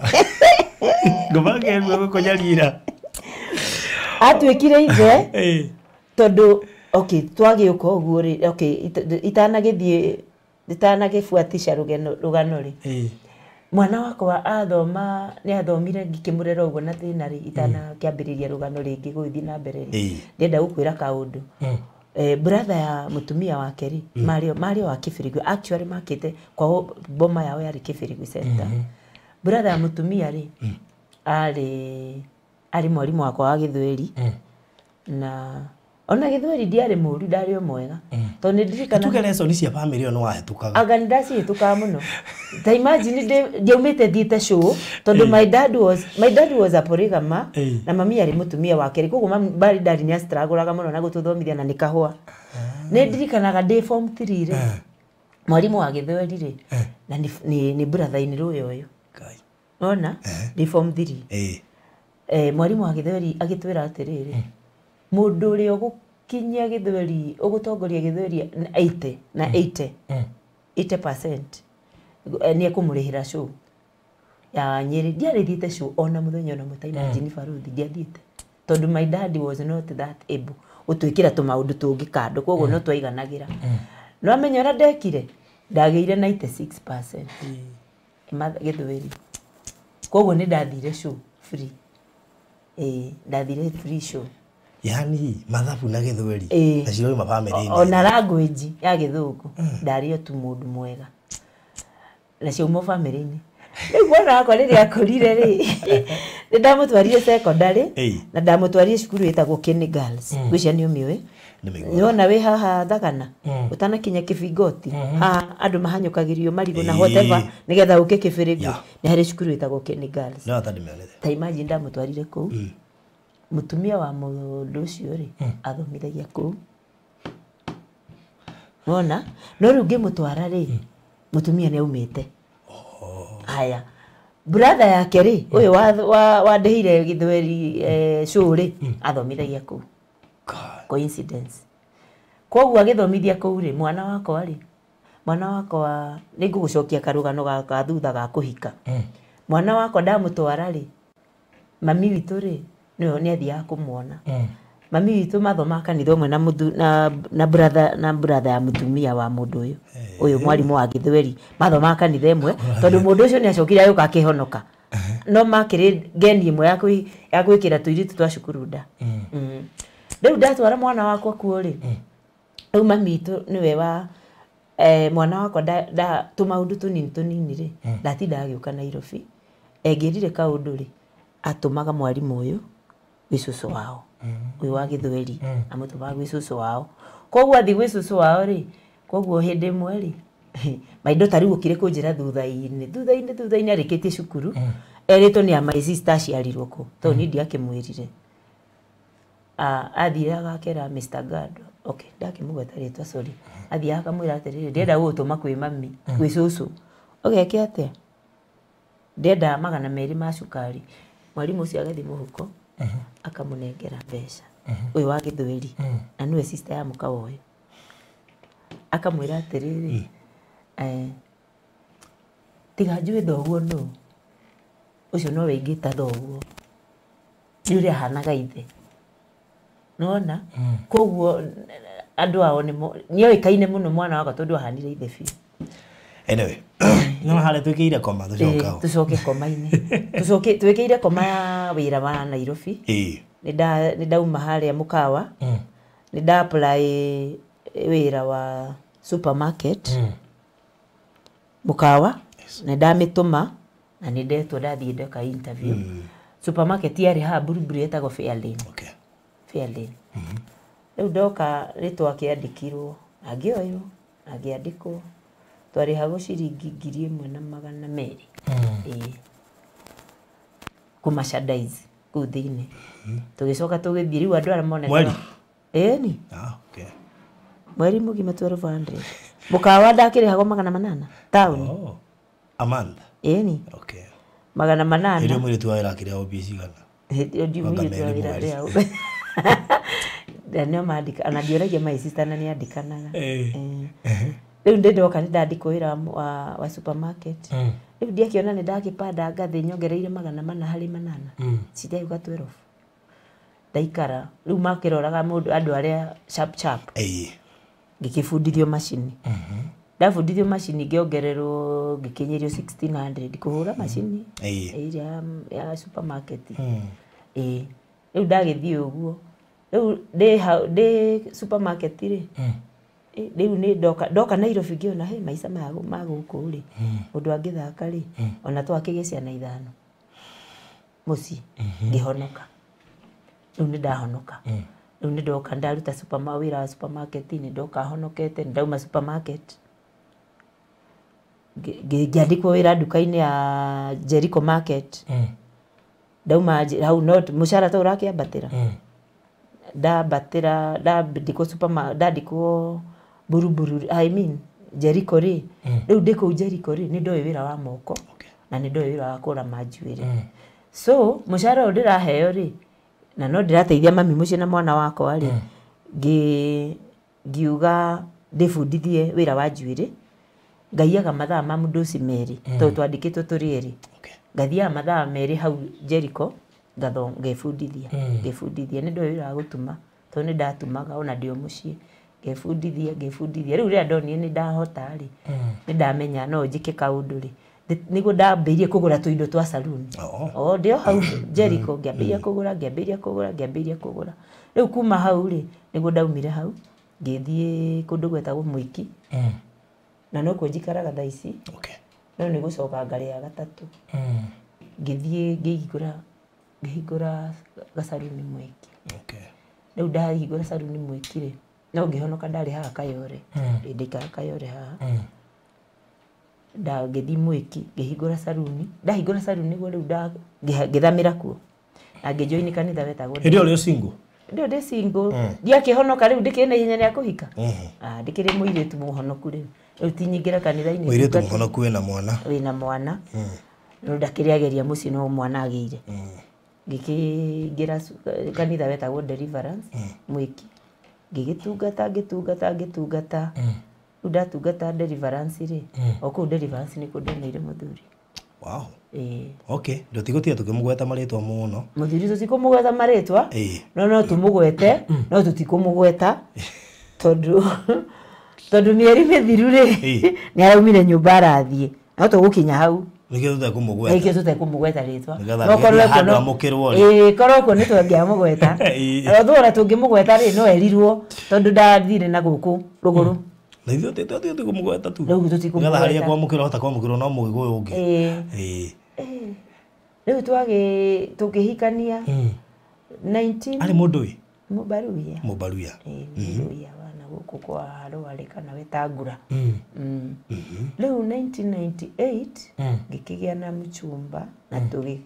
ngoma ngerua gũkũnyarira atuĩkire ithe tondũ okay twagĩũka ũguo rĩ okay itanagĩthiĩ Nditanagĩbuatisha rũgano rĩ. Mwana wakwa athoma nĩ athomire ngĩkĩmũrera ũguo na thĩna rĩ itanakĩambĩrĩria rũgano rĩngĩ gũgĩthiĩ na mbere rĩ. Ndĩrenda gũkwĩra kaũndũ. Brother ya mũtumia wake rĩ marĩ wa Kĩbĩrĩgwe actually makĩte kwao boma yao yarĩ Kĩbĩrĩgwe center. Brother ya mũtumia rĩ arĩ mwarimũ wakwa wa gĩthweri na ona gĩthweri ndiarĩ mũru ndarĩ o mwega tondũ nĩ ndirikana tuge lesson cia family ĩyo nĩ wahĩtũkaga. Anga nĩ ndacihĩtũkaga mũno. Ta imagine ndiaumĩte thiĩte show tondũ my dad was a polygama na mami arĩ mũtumia wa kerĩ koguo mami dad nĩ astragũraga mũno na gũtũthomithia na nĩ kahũa. Nĩ ndirikanaga ndĩ form 3 rĩ mwarimũ wa gĩthweri rĩ na nĩ brother in law ũyũ. Ona ndĩ form 3. Mwarimũ wa gĩthweri agĩtwĩra atĩrĩrĩ mũndũ ũrĩa ũgũkinyia gĩthweri ũgũtongoria gĩthweri 80 na 80% nĩ ekũmũrĩhĩra show ya Nyĩrĩ. Ndiarĩ thiĩte show ona mũthenya ona ũmwe ta imagine Baruthi ndiathiĩte tondũ my dad was not that able gũtwĩkĩra tũmaũndũ tũngĩ kando koguo no twaiganagĩra. No amenya ũrĩa ndekire ndagĩire 96% gĩthweri koguo nĩ ndathire show free. Ndathire free show. Yani mathabu na gĩthweri na cirauma family-inĩ. Ona language ya gĩthũngũ ndarĩ o tu mũndũ mwega na ciauma family-inĩ. Rĩu mwana wakwa rĩrĩa akũrire rĩ nĩ ndamũtwarire secondary na ndamũtwarire cukuru ĩtagwo Kieni Girls. Ngwĩciria nĩ ũmĩũĩ. Nĩwona wĩ haha Thagana ũtanakinya Kĩbingoti haha andũ mahanyũkagĩrio marigũ na whatever nĩgetha ũke Kĩbĩrĩgwe nĩ harĩ cukuru ĩtagwo Kieni Girls. Ta imagine ndamũtwarire kũu. Mũtumia wa mũndũ ũcio rĩ athomithagia kũu. Wona no rĩu ngĩmũtwara rĩ mũtumia nĩ aumĩte. Haya brother yake rĩ ũyũ wandĩhire gĩthweri show rĩ athomithagia kũu. Coincidence. Koguo agĩthomithia kũu rĩ mwana wakwa nĩ ngũgũcokia karũgano gaka thutha ga kũhika. Mwana wakwa ndamũtwara rĩ mami witũ rĩ nĩwe nĩ athiaga kũmuona. Mami witũ mathomaga kanitha ũmwe na brother ya mũtumia wa mũndũ ũyũ mwarimũ wa gĩthweri mathomaga kanitha ĩmwe tondũ mũndũ ũcio nĩ acokire agĩũka akĩhonoka. No makĩrĩ ngeni ĩmwe ya gwĩkĩra tũirĩtu twa cukuru nda. Rĩu ndatwara mwana wakwa kuo rĩ rĩu mami witũ nĩwe wa mwana wakwa tũmaũndũ tũnini tũnini rĩ ndatindaga agĩũka Nairobi. Engĩrire kaũndũ rĩ atũmaga mwarimũ ũyũ gwĩ cũcũ wao ũyũ wa gĩthweri amũtũmaga gwĩ cũcũ wao. Koguo athiĩ gwĩ cũcũ wao rĩ koguo hĩndĩ ĩmwe rĩ my daughter rĩu okire kũnjĩra thutha-inĩ arĩkĩtie cukuru erĩtwo nĩ my sister aciarirwo kũ tondũ niĩ ndiakĩmwĩrire. Athire agakera Mr. Gado. Okay, ndakĩmũgweta rĩtwa sorry. Athiaga akamwĩra atĩrĩrĩ ndĩrenda gũgũtũma kwĩ mami gwĩ cũcũ. Ũgeke atĩa? Ndĩrenda 200 ma cukari. Mwarimũ ũcio agathiĩ mũhuko akamũnengera mbeca ũyũ wa gĩthweri na nĩwe sister ya mũka wa ũyũ. Akamwĩra atĩrĩrĩ tiga njũĩ thoguo nũ ũcio nowe ingĩta thoguo nĩ ũrĩa ahanaga ithe. Nĩwona koguo andũ ao nĩoĩkaine mũno mwana wakwa tondũ ahanire ithe biũ. Anyway, no harĩa twĩkĩire koma tũcoke hau. Tũcoke koma-inĩ. Tũcoke twĩkĩire koma ya wĩra wa Nairobi. Nĩ ndauma harĩa mũkawa. Nĩ nda apply wĩra wa supermarket. Mũkawa nĩ ndamĩtũma na nĩ ndetwo ndathiĩ ndeka interview. Supermarket yarĩ haha Buruburu ĩtagwo Fairlane. Okay. Fairlane. Rĩu ndoka rĩtwa kĩandĩkirwo na ngĩoywo na ngĩandĩkwo. Twarĩhagwo ciringi 1,200. Kũ merchandise kũu thĩinĩ. Tũgĩcoka tũgĩthiĩ rĩu andũ arĩa monekaga. Mweri? Ĩni. Okay. Mweri mũgima 1200. Mũkawa ndakĩrĩhagwo 800 taũni. Oh. A month? Ĩni. Okay. 800. Hĩndĩ ĩyo mũirĩtu wa wĩra akĩrĩhagwo mbia cigana? Hĩndĩ ĩyo ndiũĩ mũirĩtu wa wĩra arĩhagwo. Nĩo mandĩka ona ndioragia my sister na nĩandĩkanaga. Rĩu ndĩ ndoka nĩ ndandĩkwo wĩra wa supermarket. Rĩu ndiakĩona nĩ ndakĩpanda ngathĩ nyongereire 400 harĩ 800. Cindauga 12. Ndaikara rĩu makĩroraga mũndũ andũ arĩa sharp sharp. Ngĩkĩbundithio macini. Ndabundithio macini ngĩongererwo ngĩkinyĩrio 1600 kũhũra macini ĩrĩa ya supermarket. Ĩĩ rĩu ndagĩthiĩ ũguo rĩu ndĩ supermarket rĩ rĩu nĩ ndoka Nairobi ngĩona he maica maya ma gũkũ rĩ mũndũ angĩthaka rĩ ona twakĩgĩa ciana ithano mũciĩ ngĩhonoka. Rĩu nĩ ndahonoka. Rĩu nĩ ndoka ndaruta wĩra wa supermarket nĩ ndoka honokete nĩ ndauma supermarket ngĩandĩkwo wĩra nduka-inĩ ya Jericho Market. Ndauma hau no mũcara ta ũrakĩambatĩra. Ndambatĩra ndandĩkwo supermarket ndandĩkwo Buruburu I mean Jericho rĩ. Rĩu ndĩ kũu Jericho rĩ nĩ ndoĩ wĩra wa moko na nĩ ndoĩ wĩra wa kũrama njuĩrĩ. So mũcara ũyũ ndĩraheo rĩ na no ndĩrateithia mami mũciĩ na mwana wakwa rĩ ngiuga ndĩbundithie wĩra wa njuĩrĩ. Ngaiyaga mathaa ma mũndũ ũcio merĩ tondũ twandĩkĩtwo tũrĩ erĩ. Ngathiaga mathaa merĩ hau Jericho ngebundithia ngebundithia nĩ ndoĩ wĩra wa gũtuma tondũ nĩ ndatumaga ona ndĩ o mũciĩ ngebundithia ngebundithia. Rĩu rĩrĩa ndonire nĩ ndahota rĩ nĩ ndamenya no njĩke kaũndũ rĩ nĩguo ndambĩrĩirie kũgũra tũindo twa saluni. O ndĩ o hau Jericho ngĩambĩrĩria kũgũra ngĩambĩrĩria kũgũra ngĩambĩrĩria kũgũra. Rĩu kuma hau rĩ nĩguo ndaumire hau ngĩthiĩ kũndũ gwetagwo Mwiki. Na no kuo njikaraga thaa ici. No nĩ gũcoka ngarĩ ya gatatũ. Ngĩthiĩ ngĩhingũra gacaruni Mwiki. Rĩu ndahingũra caruni Mwiki rĩ no ngĩhonoka ndarĩ haha Kayore. Ndĩikara Kayore haha. Ngĩthiĩ Mwiki ngĩhingũra saruni. Ndahingũra saruni nĩguo rĩu ngĩthamĩra kuo. Na ngĩjoini kanitha wetagwo. Hĩndĩ ĩyo ũrĩ single? Hĩndĩ ĩyo ndĩ single. Ndiakĩhonoka rĩu ndĩkĩrĩ na ihenya rĩa kũhika. Ndĩkĩrĩ mũirĩtu mũhonoku rĩu. Rĩu ti nyingĩra kanitha-inĩ. Mũirĩtu mũhonoku wĩna mwana. Wĩna mwana. Rĩu ndakĩrĩageria mũciĩ no mwana agĩire. Ngĩkĩingĩra kanitha wetagwo Deliverance Mwiki. Ngĩgĩtungata ngĩtungata ngĩtungata. Rĩu ndatungata Deliverance rĩ o kũu Deliverance nĩkuo ndoneire mũthuri. Wow. Okay, ndũtigũtiga tũkĩmũgweta marĩtwa mũno. Mũthuri tũtikũmũgweta marĩtwa. No tũmũgwete no tũtikũmũgweta tondũ mĩeri mĩthiru rĩ nĩ araumire nyũmba arathiĩ. No tũgũkinya hau. Nĩkĩo tũtekũmũgweta. Nĩkĩo tũtekũmũgweta rĩtwa. No korwo kuo korwo kuo nĩ tũngĩamũgweta. No thora tũngĩmũgweta rĩ no erirwo tondũ ndathire na gũkũ rũgũrũ. Na ithuĩ tũtikũmũgweta tu. Rĩu tũtikũmũgweta. Nĩgetha harĩa kwamũkĩrwo hota kwamũkĩrwo no mũgĩkũyũ ũngĩ. Rĩu tũkĩhikania 19 Arĩ mũndũ ĩ? Mũbaruya. Mũbaruya. Mũbaruya wana gũkũ kwa Rware kana Wetangura. Rĩu 1998 ngĩkĩgĩa na mũchumba na tũgĩkĩkũt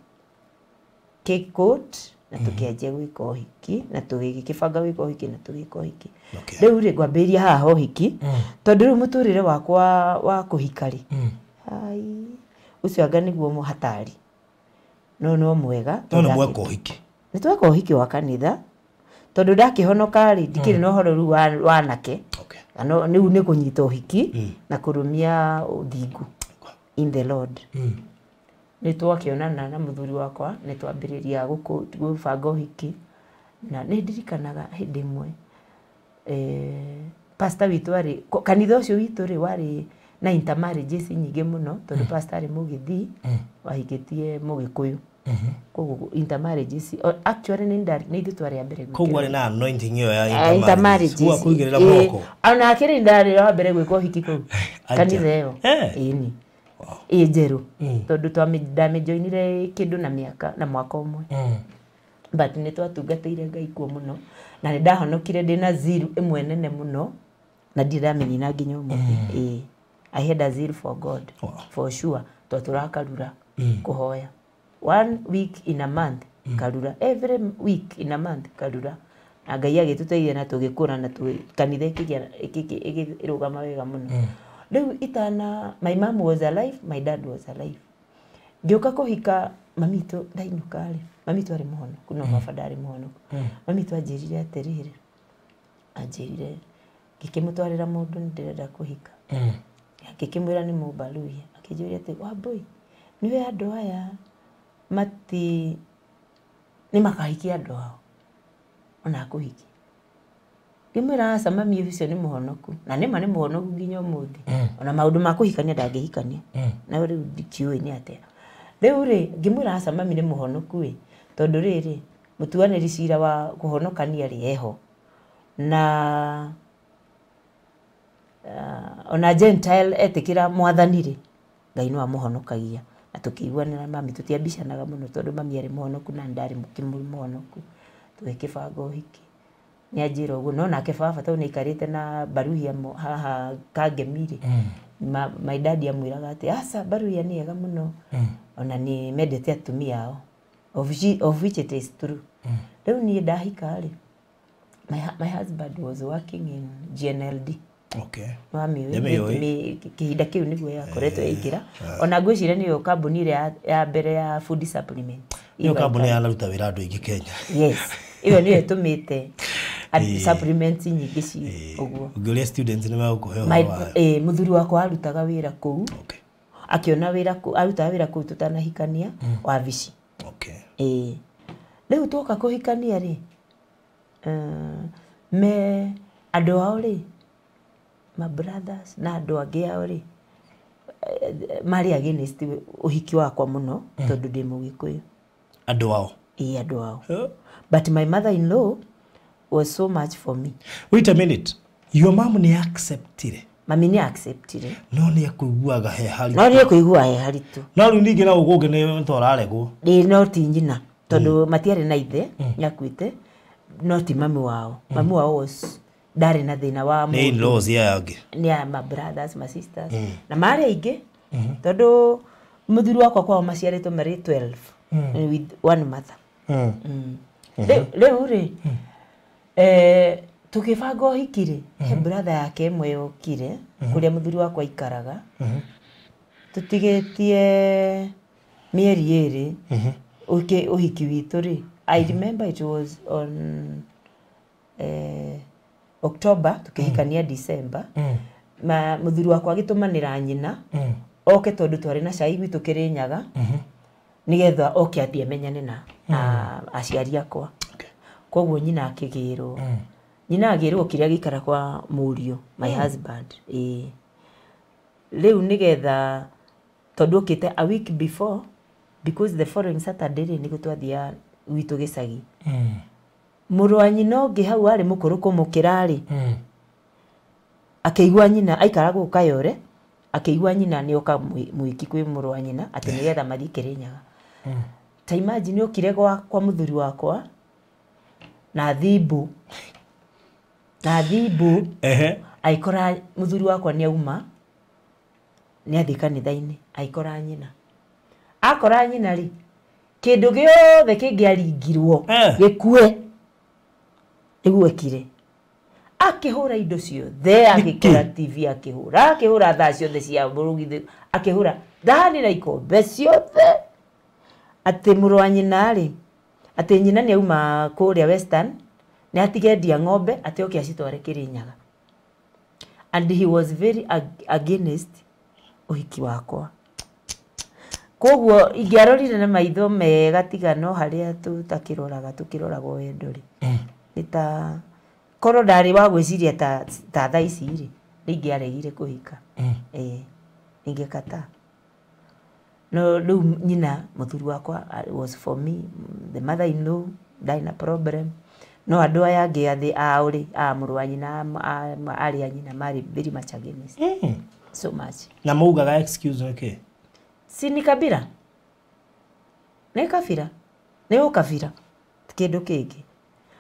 na tũkĩanjia gwĩka ũhiki na tũgĩkĩbanga gwĩka ũhiki na tũgĩka ũhiki. Rĩu rĩ ngwambĩrĩria haha ũhiki tondũ rĩu mũtũrĩre wakwa wa kũhika rĩ ai ũcio anga nĩguo mũhatari no mwega. No nĩ mweka ũhiki. Nĩ tweka ũhiki wa kanitha tondũ ndakĩhonoka rĩ ndikĩrĩ na ũhoro rĩu wa anake. No rĩu nĩ kũnyita ũhiki na kũrũmia ũthingu in the Lord. Nĩ twakĩonana na mũthuri wakwa nĩ twambĩrĩria gũbanga ũhiki na nĩ ndirikanaga hĩndĩ ĩmwe pastor witũ arĩ kanitha ũcio witũ rĩ warĩ na intermarriages nyingĩ mũno tondũ pastor arĩ Mũgĩthii wahikĩtie Mũgĩkũyũ. Koguo intermarriages actually nĩ ithuĩ twarĩ a mbere gwĩka. Koguo arĩ na anointing ĩyo ya intermarriages. Koguo akũigĩrĩra moko. Ona akĩrĩ ndarĩ wa mbere gwĩka ũhiki kũu kanitha ĩyo. Ĩni. Ĩ njerũ tondũ ndamĩjoinire kĩndũ na mĩaka na mwaka ũmwe. But nĩ twatungatĩire Ngai kuo mũno na nĩ ndahonokire ndĩna zeal ĩmwe nene mũno na ndirĩ ndamĩnina nginya ũmũthĩ. I had a zeal for God for sure. Twatũraga Karura kũhoya 1 week in a month Karura every week in a month Karura na Ngai agĩtũteithia na tũgĩkũra na kanitha ĩkĩrũgama wega mũno. Rĩu itana my mom was alive, my dad was alive. Ngĩũka kũhika mami witũ ndainũka rĩ mami witũ arĩ mũhonoku no baba ndarĩ mũhonoku. Mami witũ anjĩrire atĩrĩrĩ anjĩrire ngĩkĩmũtwarĩra mũndũ nĩ ndĩrenda kũhika. Ngĩkĩmwĩra nĩ Mũbaruya akĩnjũria atĩ Wambũi nĩwe andũ aya mati nĩ makahikia andũ ao ona akũhikia. Ngĩmwĩra aca mami ũcio nĩ mũhonoku. Na nĩma nĩ mũhonoku nginya ũmũthĩ. Ona maũndũ ma kũhikania ndangĩhikania. Na rĩu ndikĩũĩ nĩ atĩa. Rĩu rĩ, ngĩmwĩra aca mami nĩ mũhonoku ĩ. Tondũ rĩrĩ, mũtuanĩri cira wa kũhonokania rĩ eho. Na ona Gentile etĩkĩra mwathani rĩ, Ngai no amũhonokagia. Na tũkĩiguanĩra mami, tũtiambicanaga mũno tondũ mami arĩ mũhonoku na ndarĩ mũhonoku. Tũgĩkĩbanga ũhiki. Nĩanjĩra ũguo, no nake baba tondũ nĩaikarĩte na Baruhia haha Kangemi rĩ, my dad amwĩraga atĩ aca Baruhia nĩ ega mũno, ona nĩ mendete atumia ao, of which it is true. Rĩu niĩ ndahika rĩ, my husband was working in GNLD. Okay. Nĩwamĩũĩ, kĩhinda kĩu nĩguo yakoretwo yaingĩra. Ona ngwĩciria nĩyo kambuni ĩrĩa ya mbere ya food supplement. Nĩyo kambuni yanaruta wĩra andũ aingĩ Kenya. Yes. Ĩyo nĩyo ĩtũmĩte supplements nyingĩ ci ũguo. Ũngĩũria students nĩ megũkũhe ũhoro wayo. Mũthuri wakwa arutaga wĩra kũu. Okay. Akĩona wĩra kũu, arutaga wĩra kũu tũtanahikania wabici. Okay. Rĩu twoka kũhikania rĩ, me andũ ao rĩ, my brothers na andũ angĩ ao rĩ, marĩ against ũhiki wakwa mũno tondũ ndĩ Mũgĩkũyũ. Andũ ao? Ĩĩ, andũ ao. But my mother-in-law was so much for me. Wait a minute. Your mom nĩ acceptire? Mami nĩ acceptire. No nĩ ekũiguaga he haritũ. No nĩ ekũiguaga he haritũ. No rĩu ningĩ no gũkũ nĩ ta ũraregwo. Ĩĩ, no ti nyina tondũ matiarĩ na ithe, nĩakuĩte, no ti mami wao. Mami wao was ndarĩ na thĩna wa mũndũ. Nĩ in-laws aya angĩ. Nĩ a my brothers, my sisters. Na marĩ aingĩ tondũ mũthuri wakwa kwao maciarĩtwo marĩ 12 with one mother. Rĩu rĩ, tũkĩbanga ũhiki rĩ, he brother yake ĩmwe yokire kũrĩa mũthuri wakwa aikaraga. Tũtigĩtie mĩeri ĩrĩ ũhiki witũ rĩ, I remember it was on October, tukihikania December. Mũthuri wakwa agĩtũmanĩra nyina oke tondũ twarĩ na cai gwitũ Kĩrĩnyaga, nĩgetha oke athiĩ amenyane na aciari akwa. Koguo nyina akĩgĩrwo. Nyina agĩrwo kĩrĩa gĩikara kwa mũriũ, my husband. Rĩu nĩgetha tondũ okĩte a week before, because the following Saturday rĩ nĩguo twathiaga gwitũ gĩcagi. Mũrũ wa nyina ũngĩ hau arĩ mũkũrũ kũmũkĩra rĩ, akĩigua nyina aikara gũkũ Kayore, akĩigua nyina nĩoka mwĩki kwĩ mũrũ wa nyina atĩ nĩgetha mathiĩ Kĩrĩnyaga. Ta imagine okire kwa mũthuri wakwa na thimbu. Na thimbu. Aikora mũthuri wakwa nĩauma, nĩathiĩ kanitha-inĩ, aikora nyina. Akora nyina rĩ, kĩndũ gĩothe kĩngĩaringirwo gĩkue nĩguo ekire. Akĩhũra indo ciothe, agĩkora TV, akĩhũra, akĩhũra thaa ciothe cia mũrugithĩ, akĩhũra thani na ikombe ciothe. Atĩ mũrũ wa nyina rĩ, atĩ nyina nĩauma kũrĩa Western, nĩ atigendia ng'ombe atĩ oke acitware Kĩrĩnyaga. And he was very against ũhiki wakwa. Koguo ingĩarorire na maitho mega tiga no harĩa tũtakĩroraga, tũkĩroragwo wendo rĩ. Nĩ ta korwo ndarĩ wa gwĩciria ta thaa ici rĩ, nĩ ingĩaregire kũhika. Ingĩkata. No rĩu nyina mũthuri wakwa was for me, the mother-in-law, ndarĩ na problem. No andũ aya angĩ athĩ ao rĩ, a mũrũ wa nyina, arĩ a nyina marĩ very much against. So much. Na maugaga excuse nĩkĩ? Si ni kabira? Nĩ kabira? Nĩ ũkabira? Kĩndũ kĩngĩ.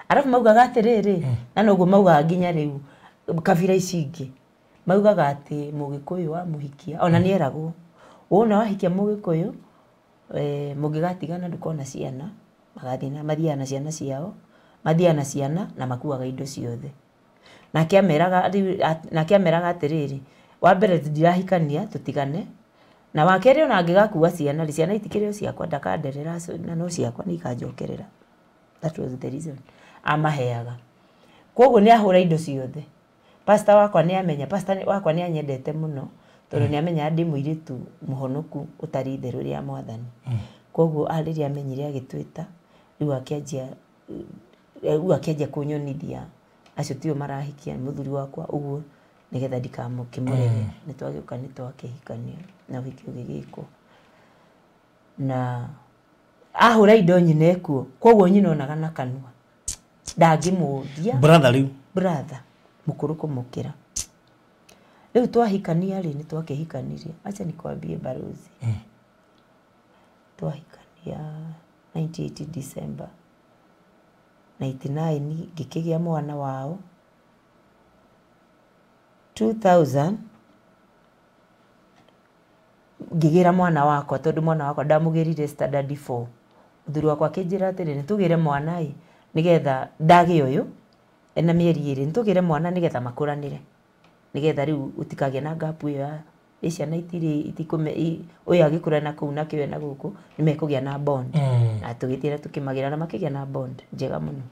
Arabu maugaga atĩrĩrĩ, na noguo maugaga nginya rĩu kabira ici ingĩ. Maugaga atĩ Mũgĩkũyũ wa mũhikia, ona nĩeragwo. Wona wahikia Mũgĩkũyũ, mũngĩgatigana ndũkona ciana, magathiĩ na mathiaga na ciana ciao, mathiaga na ciana na makuaga indo ciothe. Nake ameraga atĩrĩrĩ, wa mbere ndirahikania tũtigane, na wa kerĩ ona angĩgakua ciana rĩ, ciana itikĩrĩ o ciakwa, ndakanderera na no ciakwa nĩ ikanjokerera. That was the reason amaheaga. Koguo nĩ ahũra indo ciothe. Pastor wakwa nĩ amenya, pastor wakwa nĩ anyendete mũno tondũ nĩ amenya ndĩ mũirĩtu mũhonoku ũtarĩ itherũ rĩa mwathani. Koguo rĩrĩa amenyire agĩtwĩta, rĩu akĩanjia kũnyonithia Acio tio marahikia mũthuri wakwa ũguo nĩgetha ndikamũkĩmũrege. Nĩ twagĩũka nĩ twakĩhikania na ũhiki ũgĩgĩkwo. Na ahũra indo nyina ekuo koguo nyina onaga na kanua ndangĩmũria brother rĩu brother mũkũrũ kũmũkĩra. Rĩu twahikania rĩ nĩ twakĩhikanirie, acha nikwambie barozi. Twahikania 98 December 99 ngĩkĩgĩa mwana wao. 2000 ngĩgĩra mwana wakwa tondũ mwana wakwa ndamũgĩrire standard 4. Mũthuri wakwa akĩnjĩra atĩrĩ nĩtũgĩre mwana ĩ nĩgetha ndagĩa ũyũ ena mĩeri ĩrĩ nĩtũgĩre mwana nĩgetha makũranĩre nĩgetha rĩu ũtikagĩe na gap ĩyo ya ciana itirĩ itikũme ũyũ agĩkũra na kũu nake ũyũ na gũkũ nĩmekũgĩa na bond. Na tũgĩthiĩ na tũkĩmagĩra na makĩgĩa na bond njega mũno.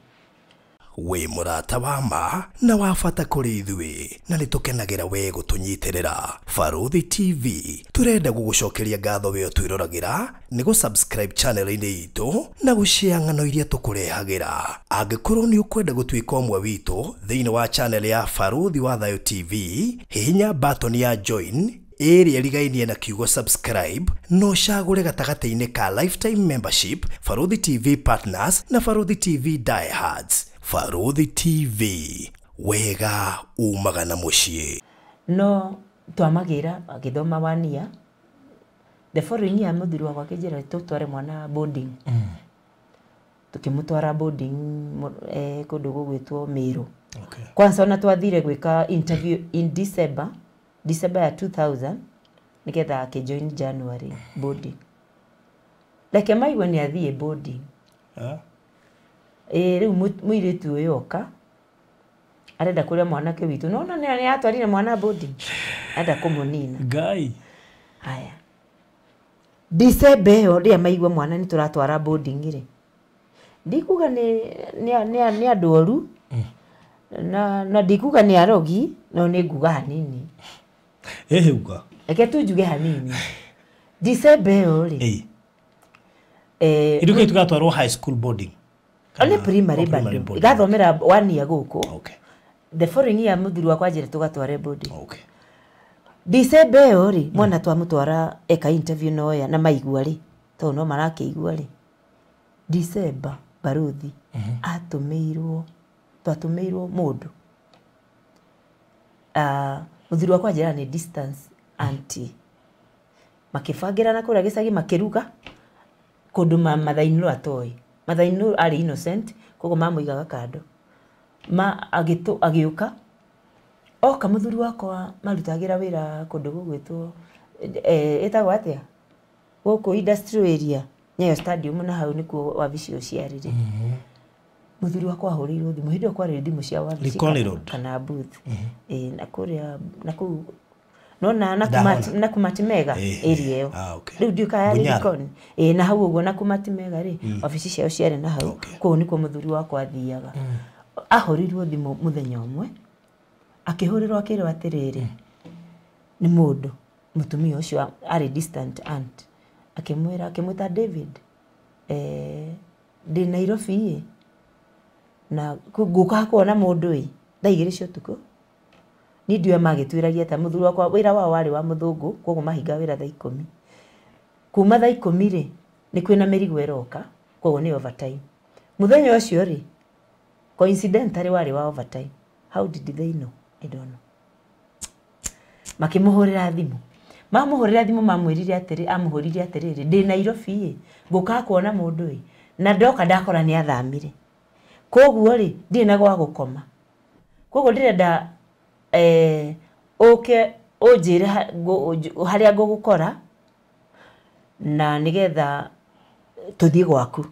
Wĩ mũrata wa ma na wa bata kũrĩ ithuĩ na nĩtũkenagĩra we gũtũnyitĩrĩra. Barũthi TV tũrenda gũgũcokeria ngatho we ũtwĩroragĩra nĩ gũ-subscribe channel-inĩ itũ na gũshare ng'ano iria tũkũrehagĩra. Angĩkorwo nĩ ũkwenda gũtuĩka ũmwe witũ thĩinĩ wa channel ya Barũthi wa Thayũ TV, hihinya button ya join ĩrĩa ĩrigainie na kiugo subscribe no ũcagũre gatagatĩ-inĩ ka lifetime membership, Barũthi TV partners na Barũthi TV diehards. Barũthi TV, wega umaga na mũciĩ. No twamagĩra agĩthoma one year, the following year mũthuri wakwa akĩnjĩra tũtware mwana boarding. Tũkĩmũtwara boarding kũndũ gũgwĩtwo Meru. Okay. Kwanza ona twathire gwĩka interview in December ya 2000 nĩgetha akĩjoin January boarding. Reke maigue nĩ athiĩ boarding. Rĩu mũirĩtu ũyũ oka arenda kũrĩa mwanake witũ no nĩ atwarire mwana boarding arenda kũmũnina. Ngai. Haya December ĩyo rĩrĩa maigua mwana nĩ tũratwara boarding rĩ, ndikuga nĩ andũ oru na ndikuga nĩ arogi no nĩ nguga hanini. Ehe uga. Reke tu njuge hanini. December ĩyo rĩ Iruka tugatwarwo high school boarding. Only primary bado. Igathomera 1 year gũkũ. Okay. The following year mũthuri wakwa anjĩra tũgatware boarding. Okay. December ĩyo rĩ mwana twamũtwara eka interview noya na maigua rĩ tondũ no marakĩigua rĩ. December barũthi atũmĩirwo twatũmĩirwo mũndũ. Mũthuri wakwa anjĩra nĩ distance auntie. Makĩbangĩra na kũrĩa gĩcagi makĩruga kũndũ mathainũ atoĩ. Mathainũ arĩ innocent koguo mamũigaga kando. Ma agĩũka oka mũthuri wakwa marutagĩra wĩra kũndũ gũgwĩtwo ĩtagwo atĩa gũkũ industrial area Nyayo stadium na hau nĩkuo wabici ĩyo ciarĩ. Mũthuri wakwa ahũrĩirwo thimũ hĩndĩ ĩyo kwarĩ thimũ cia wabici kana booth. Na kũrĩa na kũu nona na kumatimega area ĩyo. Rĩu ndiũĩ kana yarĩ Likoni. Na hau ũguo na kumatimega rĩ wabici ciao ciarĩ na hau kũu nĩkuo mũthuri wakwa athiaga. Ahũrĩirwo thimũ mũthenya ũmwe akĩhũrĩrwo akĩrwo atĩrĩrĩ nĩ mũndũ mũtumia ũcio arĩ distant aunt akĩmwĩra akĩmwĩta David ndĩ Nairobi ĩ na ngũka kuona mũndũ ĩ thaa 2 cia ũtukũ. Niĩ ndiũĩ magĩtuĩragia ta mũthuri wakwa wĩra wao warĩ wa mũthũngũ koguo mahinga wĩra thaa 10. Kuma thaa 10 rĩ nĩ kwĩna mĩrigo ĩroka koguo nĩ overtime. Mũthenya ũcio rĩ coincidentally warĩ wa overtime. How did they know? I don't know. Makĩmũhũrĩra thimũ. Mamũhũrĩra thimũ mamwĩrire atĩrĩ amũhũrire atĩrĩrĩ ndĩ Nairobi ĩ ngũka kuona mũndũ ĩ na ndoka ndakora nĩ athamire. Koguo rĩ ndirĩ na gwa gũkoma. Koguo ndĩrenda ũke ũnjĩre harĩa ngũgũkora na nĩgetha tũthiĩ gwaku.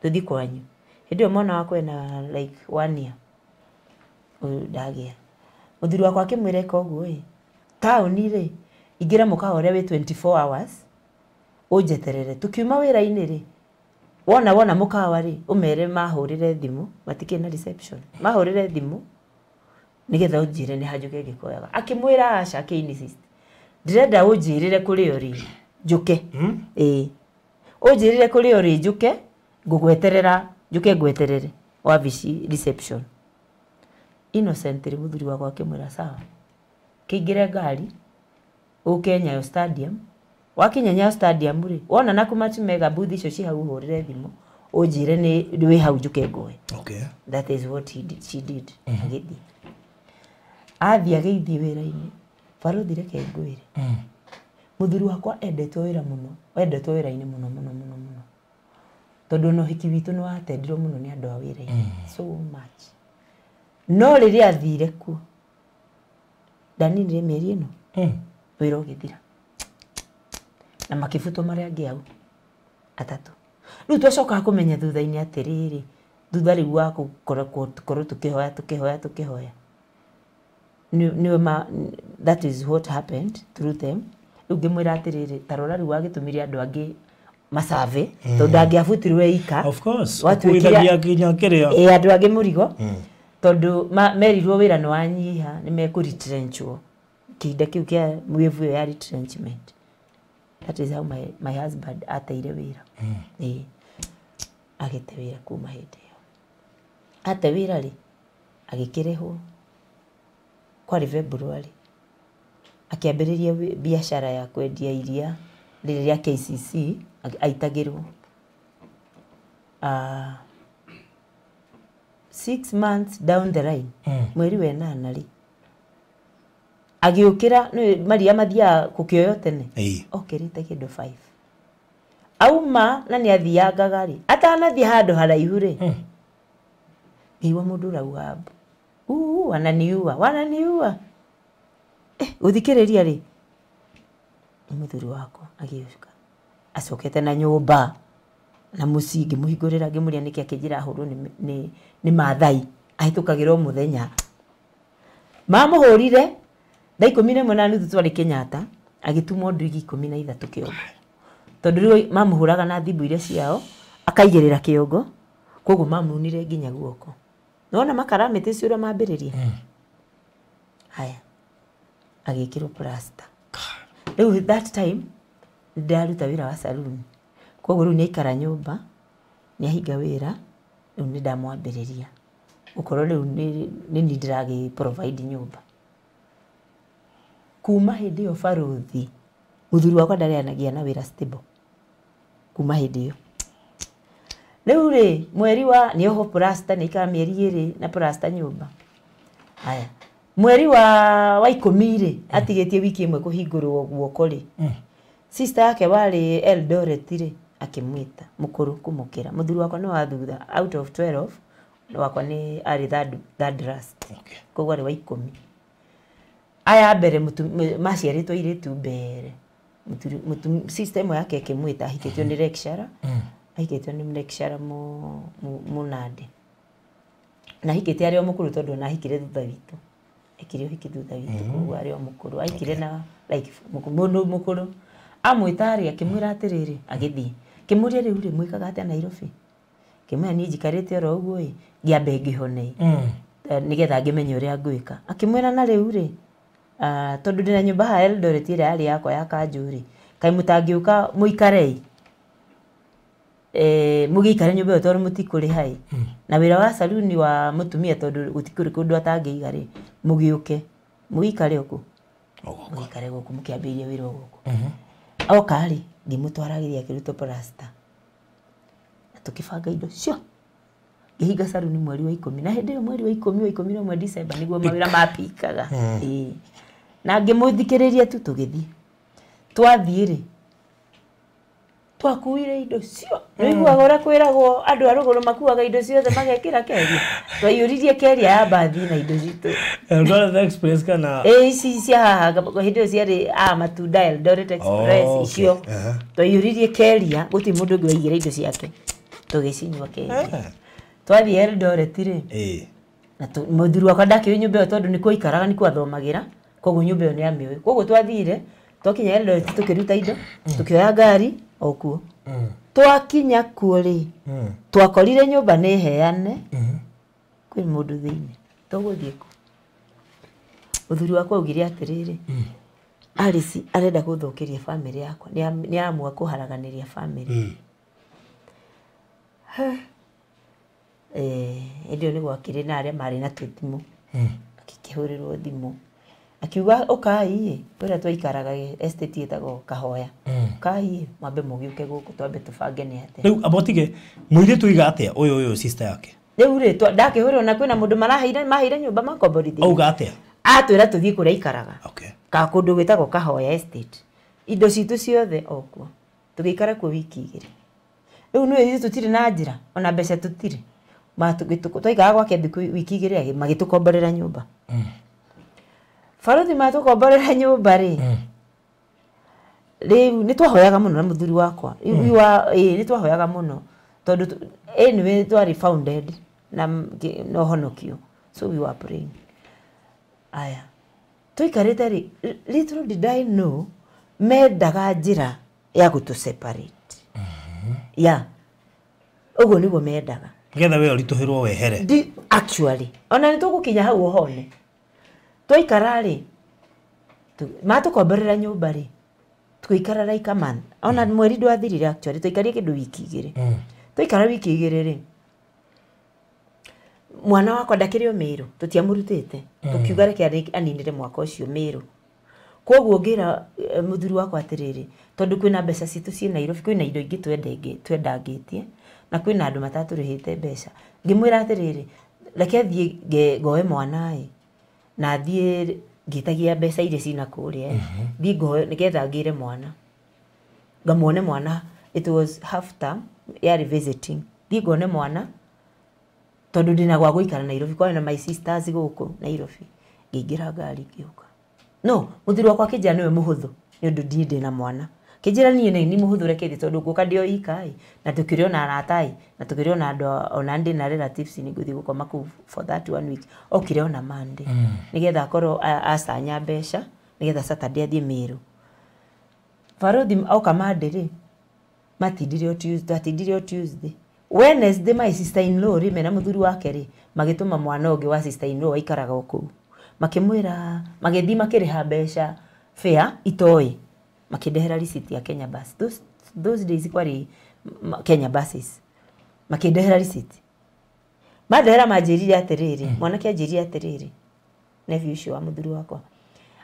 Tũthiĩ kwanyu. Hĩndĩ ĩyo mwana wakwa ena like 1 year. Ũyũ ndagĩa. Mũthuri wakwa akĩmwĩra eka ũguo ĩ taũni rĩ ingĩra mũkawa ũrĩa wĩ 24 hours ũnjeterere tũkiuma wĩra-inĩ rĩ wona mũkawa rĩ ũmere mahũrĩre thimũ matikĩrĩ na reception mahũrĩre thimũ nĩgetha ũnjĩre nĩ hanjũke ngĩkoyaga. Akĩmwĩra aca akĩ insist ndĩrenda ũnjĩrĩre kũrĩa ũrĩ njũke. Ĩĩ ũnjĩrĩre kũrĩa ũrĩ njũke ngũgweterera njũke ngweterere wabici reception. Innocently mũthuri wakwa akĩmwĩra sawa, kĩingĩre ngari ũke Nyayo Stadium. Wakinya Nyayo Stadium rĩ, wona na kũmatimega booth icio ci hau ũhũrĩre thimũ ũnjĩre nĩ wĩ hau njũke ngoe. Okay. That is what he did, she did. Agĩthiĩ, athiĩ agĩithiĩ wĩra-inĩ. Barothi, reke ngwĩre, mũthuri wakwa endetwo wĩra mũno, endetwo wĩra-inĩ mũno mũno mũno mũno, tondũ ona ũhiki witũ nĩ watendirwo mũno nĩ andũ a wĩra-inĩ so much. No rĩrĩa athire kuo ndaninire mĩeri ĩno, wĩra ũgĩthira na makĩbutwo marĩa angĩ au atatũ. Rĩu twacokaga kũmenya thutha-inĩ atĩrĩrĩ, thutha rĩu wa gũkorwo tũkĩhoya tũkĩhoya tũkĩhoya, nĩ ma that is what happened through them. Rĩu ngĩmwĩra atĩrĩrĩ, ta rora rĩu wagĩtũmire andũ angĩ macave, tondũ angĩabutirwo ika. Of course. Watuĩkire- Ũkuithagia nginya kĩrĩa. Ĩ andũ angĩ mũrigo, tondũ merirwo wĩra nĩ wanyiha, nĩ mekũretrenchwo kĩhinda kĩu kĩa wave ĩyo ya retrenchment. That is how my husband ateire wĩra. Ĩ agĩte wĩra. Kuma hĩndĩ ĩyo ate wĩra rĩ, agĩkĩrĩhwo kwarĩ February, akĩambĩrĩria biacara ya kwendia iria rĩrĩ rĩa KCC aitagĩrwo. 6 months down the line, mweri wa ĩnana rĩ, agĩũkĩra nĩ maria mathiaga gũkĩoywo tene. Okĩrĩte kĩndũ 5 auma na nĩ athiangaga rĩ, atanathiĩ handũ haraihu rĩ, ngĩigua mũndũ ũrauga mbu, "Uu, wananiua, wananiua." Eh, gũthikĩrĩria rĩ, nĩ mũthuri wakwa agĩũka acokete na nyũmba na mũciĩ. Ngĩmũhingũrĩra, ngĩmũria nĩkĩ, akĩnjĩra ahũrwo nĩ Maathai ahĩtũkagĩra o mũthenya. Mamũhũrire thaa 11:30 twarĩ Kenyatta, agĩtumwo ndwigi 13 kĩongo, tondũ rĩu mamũhũraga na thimbu iria ciao akaigĩrĩra kĩongo, koguo mamunire nginya guoko. Nĩwona makara mĩtĩ icio ũrĩa mambĩrĩria. Haya, agĩkĩrwo plaster. Rĩu that time ndĩraruta wĩra wa saluni, koguo rĩu nĩaikara nyũmba, nĩahinga wĩra, rĩu nĩ ndamwambĩrĩria gũkorwo rĩu nĩ niĩ ndĩragĩ provide nyũmba. Kuma hĩndĩ ĩyo, barothi, mũthuri wakwa ndarĩ anagĩa na wĩra stable kuma hĩndĩ ĩyo. Rĩu rĩ, mweri wa nĩohwo plaster, nĩaikara mĩeri 2 na plaster nyũmba. Haya, mweri wa 10 rĩ, atigĩtie wiki 1 kũhingũrwo guoko rĩ, sister yake warĩ Eldoret rĩ, akĩmwĩta mũkũrũ kũmũkĩra. Mũthuri wakwa nĩ wa thutha out of 12, wakwa nĩ arĩ third last. Koguo arĩ wa 10. Aya a mbere maciarĩtwo airĩtu mbere. Sister ĩmwe yake ĩkĩmwĩta, ahikĩtio nĩ lecturer, ahikĩtio nĩ lecturer mũnandĩ, na ahikĩte arĩ o mũkũrũ, tondũ ona ahikire thutha witũ, ekire ũhiki thutha witũ, koguo arĩ o mũkũrũ ahikire na like mũndũ mũkũrũ. Amwĩta rĩ, akĩmwĩra atĩrĩrĩ, agĩthiĩ kĩmũria, "Rĩu rĩ, mwĩkaga atĩa Nairobi?" Kĩmwĩra, "Niĩ njikarĩte oro ũguo ĩ, ngĩambe ngĩhone nĩgetha ngĩmenye ũrĩa ngwĩka." Akĩmwĩra, "Na rĩu rĩ, tondũ ndĩna nyũmba haha Eldoret ĩrĩa yarĩ yakwa ya kanjũ rĩ, kaĩ mũtangĩũka mũikare ĩ, mũgĩikare nyũmba ĩyo, tondũ mũtikũrĩha ĩ, na wĩra wa saluni wa mũtumia, tondũ gũtikũrĩ kũndũ atangĩiga rĩ, mũgĩũke mũgĩikare o kũ, mũgĩikare gũkũ, mũkĩambĩrĩrie wĩra o gũkũ." Oka rĩ, ngĩmũtwara agĩthiĩ akĩrutwo plaster na tũkĩbanga indo cio, ngĩhinga saluni mweri wa 10. Na hĩndĩ ĩyo mweri wa 10, wa 11, December, nĩguo mawĩra mapikaga. Ĩĩ, na ngĩmũthikĩrĩria tu, tũgĩthiĩ. Twathiĩ rĩ, twakuire indo cio. Nĩũiguaga ũrĩa kwĩragwo andũ a rũgũrũ makuaga indo ciothe magekĩra keria. Twaiyũririe keria ya mbathi na indo citũ. Eldoret Express kana? Ĩ, ici cia haha hĩndĩ ĩyo ciarĩ a matunda Eldoret Express. Oh, okay. Icio twaiyũririe keria, gũtirĩ mũndũ ũngĩ waigĩra indo ciake, tũgĩcinyua keria. Twathiĩ Eldoret rĩ, na mũthuri wakwa ndakĩũĩ nyũmba ĩyo, tondũ nĩkuo aikaraga, nĩkuo athomagĩra, koguo nyũmba ĩyo nĩ amĩũĩ. Koguo twathire, twakinya Eldoret, tũkĩruta indo, tũkĩoya ngari o kuo. Twakinya kuo rĩ, twakorire nyũmba nĩ heane, kwĩ mũndũ thĩinĩ. Tũgũthiĩ kũ? Mũthuri wakwa augire atĩrĩrĩ, "Alice arenda gũthũkĩria bamĩrĩ yakwa, nĩ amua kũharaganĩria bamĩrĩ." Hĩndĩ ĩyo nĩ gwakĩrĩ na arĩa marĩ na tũthimũ. Akĩhũrĩrwo thimũ akiuga ũkai kũrĩa twaikaraga estate ĩtagwo Kahoya. Ũkai mwambe mũgĩũke gũkũ twambe tũbange nĩ atĩa. Rĩu abotige mũirĩtu oiga atĩa ũyũ ũyũ sister yake? Rĩu rĩ ndakĩhũrĩrwo na kwĩna mũndũ maraheire maheire nyũmba makomborithia. Auga atĩa? Atwĩra tũthiĩ kũrĩa aikaraga. Okay. Ka kũndũ gwĩtagwo Kahoya estate. Indo citũ ciothe o kuo. Tũgĩikara kuo wiki igĩrĩ. Rĩu nĩ ithuĩ tũtirĩ na njĩra ona mbeca tũtirĩ. Twaikaraga gwake thikũ wiki igĩrĩ magĩtũkomborera nyũmba. Barothi matũkomborera nyũmba rĩ. Rĩu nĩ twahoyaga mũno na mũthuri wakwa. Nĩ twahoyaga mũno tondũ anyway twarĩ founded na ũhonokio. So we were praying. Aya. Tũikarĩte rĩ, little did I know mendaga njĩra ya gũtũ separate. Yeah. Ũguo nĩguo mendaga. Nĩgetha we ũritũhĩrwo wehere. Actually, ona nĩ tũgũkinya hau ũhone. Twaikara rĩ, matũkomborera nyũmba rĩ, tũgĩikara like a month. Ona mweri ndwathirire actually, twaikarire kĩndũ wiki igĩrĩ. Twaikara wiki igĩrĩ rĩ, mwana wakwa ndakĩrĩ o Mĩrũ, tũtiamũrutĩte. Tũkiuga reke aninĩre mwaka ũcio Mĩrũ. Koguo ngĩra mũthuri wakwa atĩrĩrĩ, tondũ kwĩna mbeca citũ ciĩ Nairobi, kwĩna indo ingĩ twendangĩtie, na kwĩna andũ matatũrĩhĩte mbeca. Ngĩmwĩra atĩrĩrĩ, reke thiĩ ngoe mwana ĩ, na thiĩ ngĩtagia mbeca iria cina kũrĩa, thiĩ ngoe nĩgetha ngĩre mwana. Ngamuone mwana, it was half term, yarĩ visiting. Thiĩ ngone mwana, tondũ ndĩna gwa gũikara Nairobi, kwarĩ na my sisters gũkũ Nairobi. Ngĩingĩra ngari ngĩũka. No, mũthuri wakwa akĩnjĩra nĩwe mũhũthũ, nĩ ũndũ niĩ ndĩna mwana. Kĩnjĩra niĩ nĩ mũhũthũ reke thiĩ tondũ ngũka ndĩ o ika ĩ, na tũkĩrĩ ona arata ĩ, na tũkĩrĩ ona andũ ona ndĩ na relatives nĩ ngũthiĩ gũkoma kũu for that one week. Okire ona Monday. Nĩgetha akorwo acanya mbeca, nĩgetha Saturday athiĩ Mĩrũ. Barothi oka Monday rĩ, matindire o Tuesday, twatindire o Tuesday. Wednesday my sister in law rĩ mena mũthuri wake rĩ, magĩtũma mwana ũngĩ wa sister in law waikaraga o kũu. Makĩmwĩra, magĩthiĩ makĩrĩha mbeca fare itoĩ. Makĩndehera receipt ya Kenya Bus. Those days kwarĩ Kenya buses. Makĩndehera receipt. Mandehera manjĩrire atĩrĩrĩ, mwanake anjĩrire atĩrĩrĩ, nephew ũcio wa mũthuri wakwa,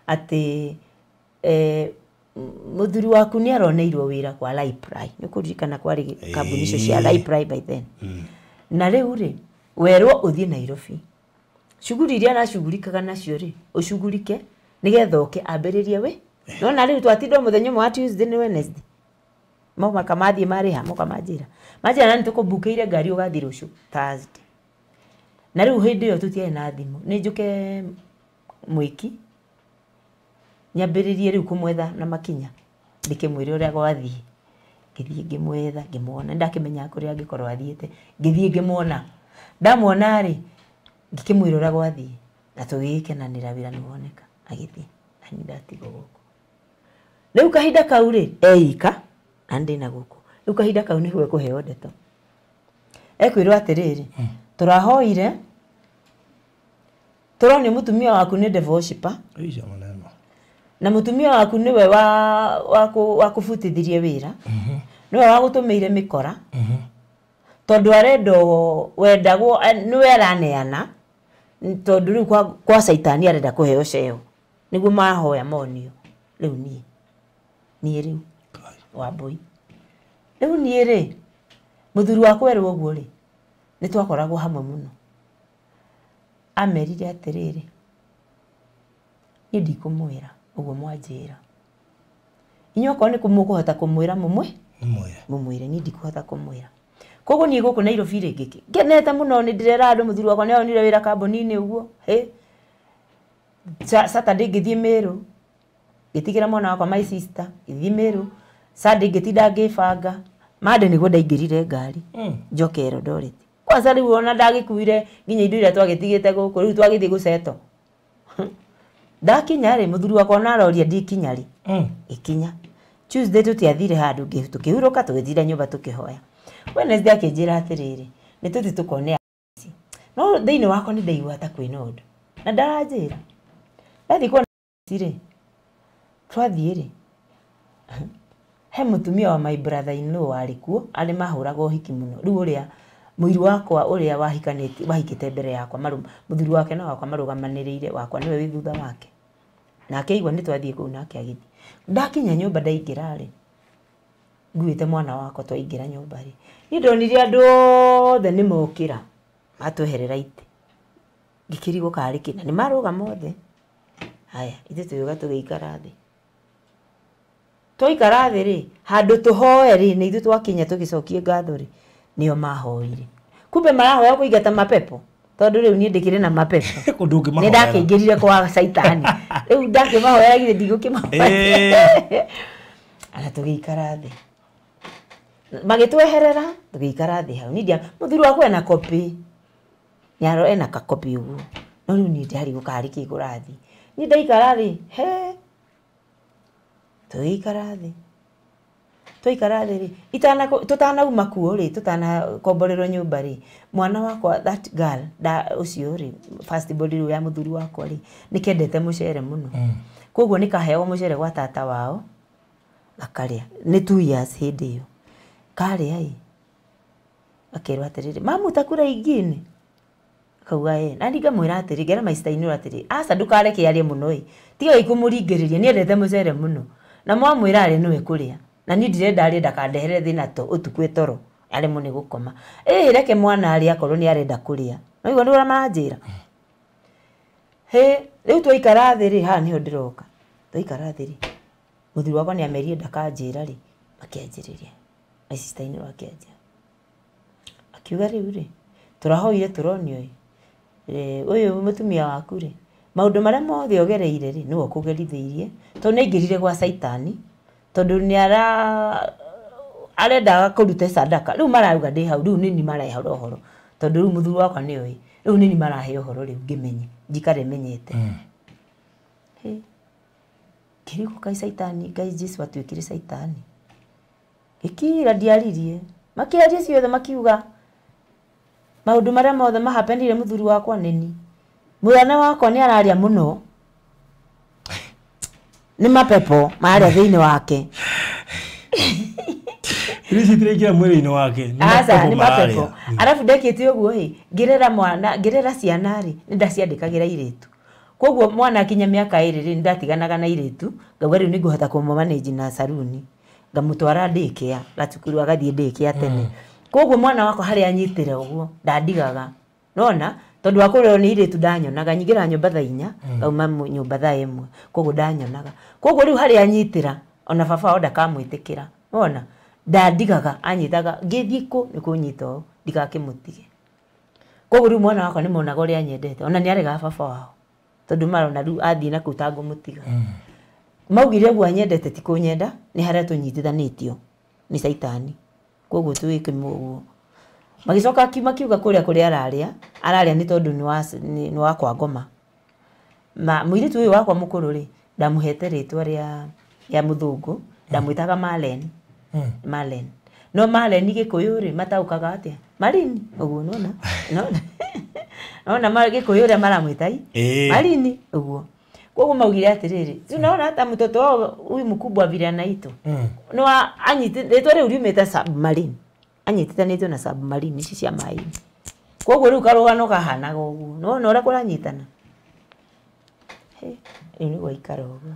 atĩ mũthuri waku nĩ aroneirwo wĩra kwa Lipry. Nĩ ũkũririkana kwarĩ kambuni icio cia Lipry by then. Na rĩu rĩ, werwo ũthiĩ Nairobi. Shughuli iria aracugurikaga nacio rĩ, ũcugurike nĩgetha ũke ambĩrĩrie wĩ. Nona rĩu twatinda mũthenya ũmwe wa Tuesday nĩ Wednesday. Moka mathiĩ marĩha, moka manjĩra. Manjĩra na nĩtũkũmbukĩire ngari ũgathiĩ rũciũ Thursday. Na rĩu hĩndĩ ĩyo tũtiarĩ na thimũ. Nĩ njũke mwĩki, nyambĩrĩrie rĩu kũmwetha na makinya. Ndĩkĩmwĩre ũrĩa gwathiĩ. Ngĩthiĩ ngĩmwetha, ngĩmuona. Nĩndakĩmenyaga kũrĩa angĩkorwo athiĩte. Ngĩthiĩ ngĩmuona. Ndamuona rĩ, ngĩkĩmwĩra ũrĩa gwathiĩ. Na tũgĩgĩkenanĩra wĩra nĩwoneka. Agĩthiĩ. Na niĩ ndatigwo gũkũ. Rĩu kahinda kau rĩ, eika, na ndĩna gũkũ. Rĩu kahinda kau nĩguo ekũheo ndeto. Ekwĩrwo atĩrĩrĩ, tũrahoire, tũronio mũtumia waku nĩ devil worshipper. Icio maneno. Na mũtumia waku nĩwe wa kũbutithirie wĩra. Nĩwe wagũtũmĩire mĩkora. Tondũ arendwo wendagwo nĩwe araneana, tondũ rĩu kwa caitani arenda kũheo ceo. Nĩguo mahoya monio. Rĩu niĩ. Niĩ rĩu. Wambui. Rĩu niĩ rĩ, mũthuri wakwa erwo ũguo rĩ, nĩ twakoragwo hamwe mũno. Amerire atĩrĩrĩ, niĩ ndikũmwĩra ũguo mwanjĩra. Inyuĩ okorwo nĩ mũkũhota kũmwĩra Mũmwĩre. Mũmwĩre, niĩ ndikũhota kũmwĩra. Koguo niĩ gũkũ Nairobi rĩ, ngenete mũno nĩ ndĩrera andũ mũthuri wakwa nĩ onire wĩra kambuni-inĩ ũguo. Hĩ. Saturday ngĩthiĩ Mĩrũ, ngĩtigĩra mwana wakwa my sister, ngĩthiĩ Mĩrũ. Sunday ngĩtinda ngĩbanga. Monday nĩguo ndaingĩrire ngari. Njoke Eldoret. Kwanza rĩu ona ndagĩkuire nginya indo iria twagĩtigĩte gũkũ, rĩu twagĩthiĩ gũceto. Ndakinya rĩ, mũthuri wakwa ona aroria ndikinya rĩ. Ĩkinya. Tuesday tũtiathire handũ, tũkĩhurũka tũgĩtinda nyũmba tũkĩhoya. Wednesday akĩnjĩra atĩrĩrĩ, nĩ tũthiĩ tũkone ici. No thĩinĩ wakwa nĩ ndaigua ta kwĩna ũndũ. Na ndaranjĩra. Ndathiĩ kuona rĩ, twathiĩ rĩ, he mũtumia wa my brother in law warĩ kuo, arĩ mahũraga ũhiki mũno. Rĩu ũrĩa Mũiru wakwa ũrĩa wahikanĩtie wahikĩte mbere yakwa mũthuri wake na wakwa marũgamanĩrĩire wakwa nĩwe wĩ thutha wake. Nake aigua nĩ twathiĩ kũu nake agĩthiĩ. Ndakinya nyũmba ndaingĩra rĩ, nguĩte mwana wakwa twaingĩra nyũmba rĩ, niĩ ndonire andũ othe nĩ mokĩra matweherera itĩ. Ngĩkĩrigwo karĩ kĩ na nĩ marũgama othe. Haya, ithuĩ tũgĩũka tũgĩikara thĩ. Twaikara thĩ rĩ, handũ tũhoe rĩ, nĩ ithuĩ twakinya tũgĩcokie ngatho rĩ, nĩo mahoire. Kumbe marahoya kũingata mapepo tondũ rĩu niĩ ndĩkĩrĩ na mapepo. Nĩ ndakĩingĩrire kwa caitani. Rĩu ndakĩmahoya githĩ ndigũkĩmahoya. Ana tũgĩikara thĩ. Magĩtweherera tũgĩikara thĩ hau. Niĩ mũthuri wakwa ena kopi. Nyaro ena kakopi ũguo. No rĩu niĩ ndarigwo karĩ kĩ kũrathiĩ. Niĩ ndaikara thĩ, he tũgĩikara thĩ. Twaikara thĩ rĩ, tũtanauma kuo rĩ, tũtanakomborerwo nyũmba rĩ, mwana wakwa that girl da ũcio rĩ, first born rĩu ya mũthuri wakwa rĩ, nĩ kendete mũcere mũno. Koguo nĩ kaheagwo mũcere gwa tata wao gakarĩa. Nĩ 2 years hĩndĩ ĩyo. Karĩa ĩ, akerwo atĩrĩrĩ, mamu utakula ingine? Akauga ĩ. Na niĩ ngamwĩra atĩrĩ, ngera my sister in-law atĩrĩ, aca ndũkareke arĩe mũno ĩ, tiga kũmũringĩrĩria, nĩ endete mũcere mũno. Na mwamwĩra arĩe nĩwe kũrĩa. Na niĩ ndirenda arĩe ndakandehere thĩna to ũtukũ ĩtoro aremwo nĩ gũkoma. Ĩ reke mwana arĩe akorwo nĩ arenda kũrĩa. No igua nĩ ũrĩa maranjĩra. Hĩ, rĩu twaikara thĩ rĩ, haha nĩho ndĩroka. Twaikara thĩ rĩ, mũthuri wakwa nĩ amerie ndakanjĩra rĩ, makĩanjĩrĩria. My sister in-law akĩanjia. Akiuga rĩu rĩ, tũrahoire tũronio ĩ, ũyũ mũtumia waku rĩ, maũndũ marĩa mothe ogereire rĩ, nĩwe ũkũgerithĩirie, tondũ nĩ aingĩrire gwa caitani, tondũ nĩ arenda kũruta sadaka. Rĩu marauga ndĩ hau, rĩu nĩ niĩ marahe ũhoro, tondũ rĩu mũthuri wakwa nĩ oĩ, rĩu nĩ niĩ marahe ũhoro rĩu ngĩmenye, njikare menyete. Ngĩrigwo kaĩ caitani, Ngai Jesu atuĩkire caitani. Gĩkira ndiaririe, makĩaria ciothe makiuga maũndũ marĩa mothe mahapenire mũthuri wakwa nĩ niĩ. Mwana wakwa nĩ araria mũno. Nĩ mapepo marĩa thĩinĩ wake. Irio ici itiraingĩra mwĩrĩ-inĩ wake. Aca, nĩ mapepo. Arabu ndekĩte ũguo ĩ, ngĩrera mwana, ngĩrera ciana rĩ, nĩ ndaciandĩkagĩra irĩtu. Koguo mwana akinya mĩaka 2 rĩ, nĩ ndatiganaga na irĩtu, ngauga rĩu nĩ ngũhota kũmũmanage na saruni. Ngamũtwara daycare, gacukuru agathiĩ daycare tene. Koguo mwana wakwa harĩa anyitĩre ũguo, ndandigaga. Nona, tondũ wa kũrerwo nĩ irĩtu ndanyonaga, nyingĩraga nyũmba thaa 4, ngauma nyũmba thaa 1, koguo ndanyonaga. Koguo rĩu harĩa anyitĩra, ona baba wao ndakamwĩtĩkĩra. Nona, ndandigaga, anyitaga, ngĩthiĩ kũ, nĩ kũnyita ũũ, ndigakĩmũtige. Koguo rĩu mwana wakwa nĩ monaga ũrĩa anyendete, ona nĩ aregaga baba wao. Tondũ marona rĩu athiĩ na kũu tangũmũtiga. Maugire ũguo anyendete ti kũnyenda, nĩ harĩa tũnyitithanĩtio nĩ caitani. Koguo twĩke ũguo. Magĩcoka makiuga kũrĩa kũrĩa ararĩa, ararĩa nĩ tondũ nĩ wa kwa ngoma. Ma mũirĩtu ũyũ wakwa mũkũrũ rĩ, ndamũhete rĩtwa rĩa mũthũngũ, ndamwĩtaga Malen. Malen. No Malen Gĩkũyũ rĩ, mataũkaga atĩa? Marini, ũguo nona. Nona. Nona Gĩkũyũ ũrĩa maramwĩta i? Marini, ũguo. Koguo maugire atĩrĩrĩ, tunaona hata mtoto wao huyu mkubwa vile anaitwa. No anyite rĩtwa rĩu riumĩte submarine. Anyitithanĩtio na submarine ici cia maĩ. Koguo rĩu karũgano kahanaga ũguo. Nona ũrĩa kũranyitana. Rĩu nĩ gwaikara ũguo.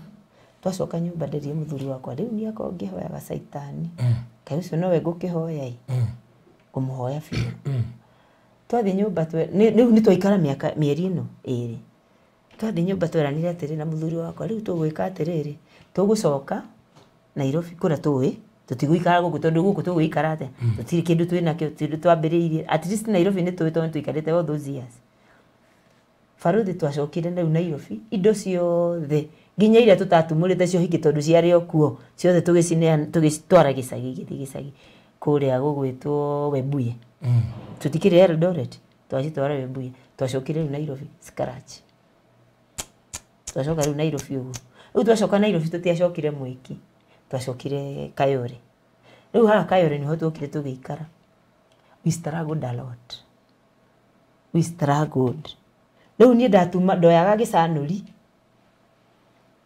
Twacoka nyũmba nderie mũthuri wakwa, rĩu niĩ akorwo ngĩhoyaga caitani. Kaĩ ũcio nowe ngũkĩhoya ĩ? Ngũmũhoya biũ. Twathiĩ nyũmba rĩu nĩ twaikara mĩaka mĩeri ĩno ĩrĩ. Twathiĩ nyũmba tweranire atĩrĩ na mũthuri wakwa, rĩu tũgwĩka atĩrĩrĩ, tũgũcoka Nairobi kũrĩa tũĩ, tũtigũikara gũkũ tondũ gũkũ tũgũikara atĩa? Tũtirĩ kĩndũ twĩnakĩo, tũtirĩ twambĩrĩirie. At least Nairobi nĩ tũĩ tondũ tũikarĩte all those years. Barũthi twacokire rĩu Nairobi, indo ciothe nginya iria tũtatumũrĩte cio hingĩ tondũ ciarĩ o kuo, ciothe tũgĩcineana, tũgĩcitwara gĩcagi, gĩthiĩ gĩcagi kũrĩa gũgwĩtwo Webuye. Tũtikĩrĩ Eldoret, twacitwara Webuye. Twacokire rĩu Nairobi scratch. Twacoka rĩu Nairobi ũguo. Rĩu twacoka Nairobi tũtiacokire Mwiki, twacokire Kayore. Rĩu haha Kayore nĩho twokire tũgĩikara. We struggled a lot. We struggled. Rĩu niĩ ndatuma ndoyaga gĩcanũri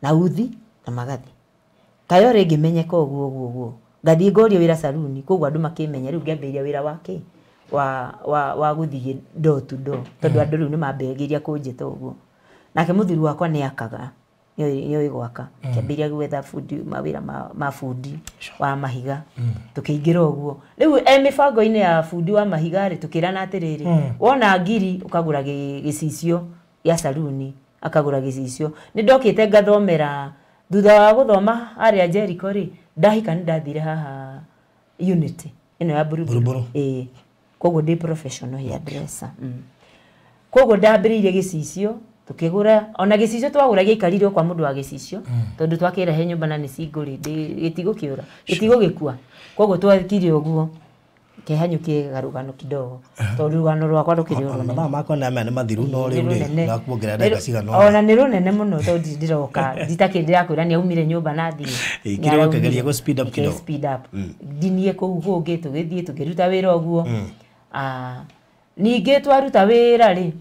na uthi na magathi. Kayore ngĩmenyeka ũguo ũguo ũguo. Ngathiĩ ngoria wĩra saruni, koguo andũ makĩmenya rĩu ngĩambĩrĩria wĩra wa kĩ? wa gũthiĩ door to door tondũ andũ rĩu nĩ mambĩrĩria kũnjĩta ũguo. Nake mũthuri wakwa nĩ akaga, nĩoĩ gwaka, kĩambĩrĩria gwetha bundi, mawĩra ma bundi wa mahiga, tũkĩingĩra ũguo. Rĩu e mĩbango-inĩ ya bundi wa mahiga rĩ, tũkĩrana atĩrĩrĩ, wona ngiri ũkagũra gĩcicio gĩa saruni, akagũra gĩcicio. Nĩ ndokĩte ngathomera, thutha wa gũthoma harĩa Jericho rĩ, ndahika nĩ ndathire haha Unity ĩno ya Buruburu. Ĩĩ, koguo ndĩ professional hairdresser. Koguo ndambĩrĩirie gĩcicio, tukigura ona gĩcicio twagũra gĩaikarire kwa mũndũ wa gĩcicio tondũ twakĩrehe nyũmba na nĩ cingũrĩ gĩtigũkĩũra gĩtigũgĩkua. Koguo twakire ũguo kehanyũkie garũgano kidogo tondũ rũgano rwakwa rũkĩrĩ o rũnene. Mathaa makwa nĩ maya nĩ mathiru no rĩu rĩ ndakuongerera ndagĩka cigana ũna. Ona nĩ rũnene mũno tondũ ndiroka nditakĩ ndĩrakwĩra nĩ aumire nyũmba na thiĩ. Kĩrĩa ũkĩgeria gũ speed up kidogo. Speed up. Ndinie kũu kũngĩ tũgĩthiĩ tũkĩruta wĩra ũguo. Ningĩ twaruta wĩra rĩ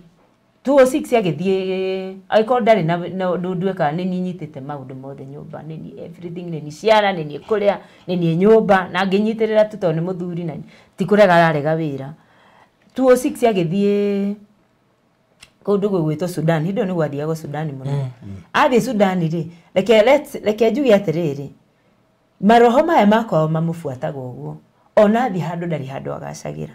206 agĩthiĩ agĩkorwo ndarĩ na ũndũ nduĩkaga nĩ niĩ nyitĩte maũndũ mothe nyũmba, nĩ niĩ everything, nĩ niĩ ciana, nĩ niĩ kũrĩa, nĩ niĩ nyũmba, na ngĩnyitĩrĩra tu tondũ nĩ mũthuri na ti kũrega ararega wĩra. 206 agĩthiĩ kũndũ gũgwĩtwo Sudan, hĩndĩ ĩyo nĩ gwathiagwo Sudan mũno. Athiĩ Sudan rĩ, reke njuge atĩrĩrĩ, maroho maya makwao mamũbuataga ũguo, ona athiĩ handũ ndarĩ handũ agacagĩra.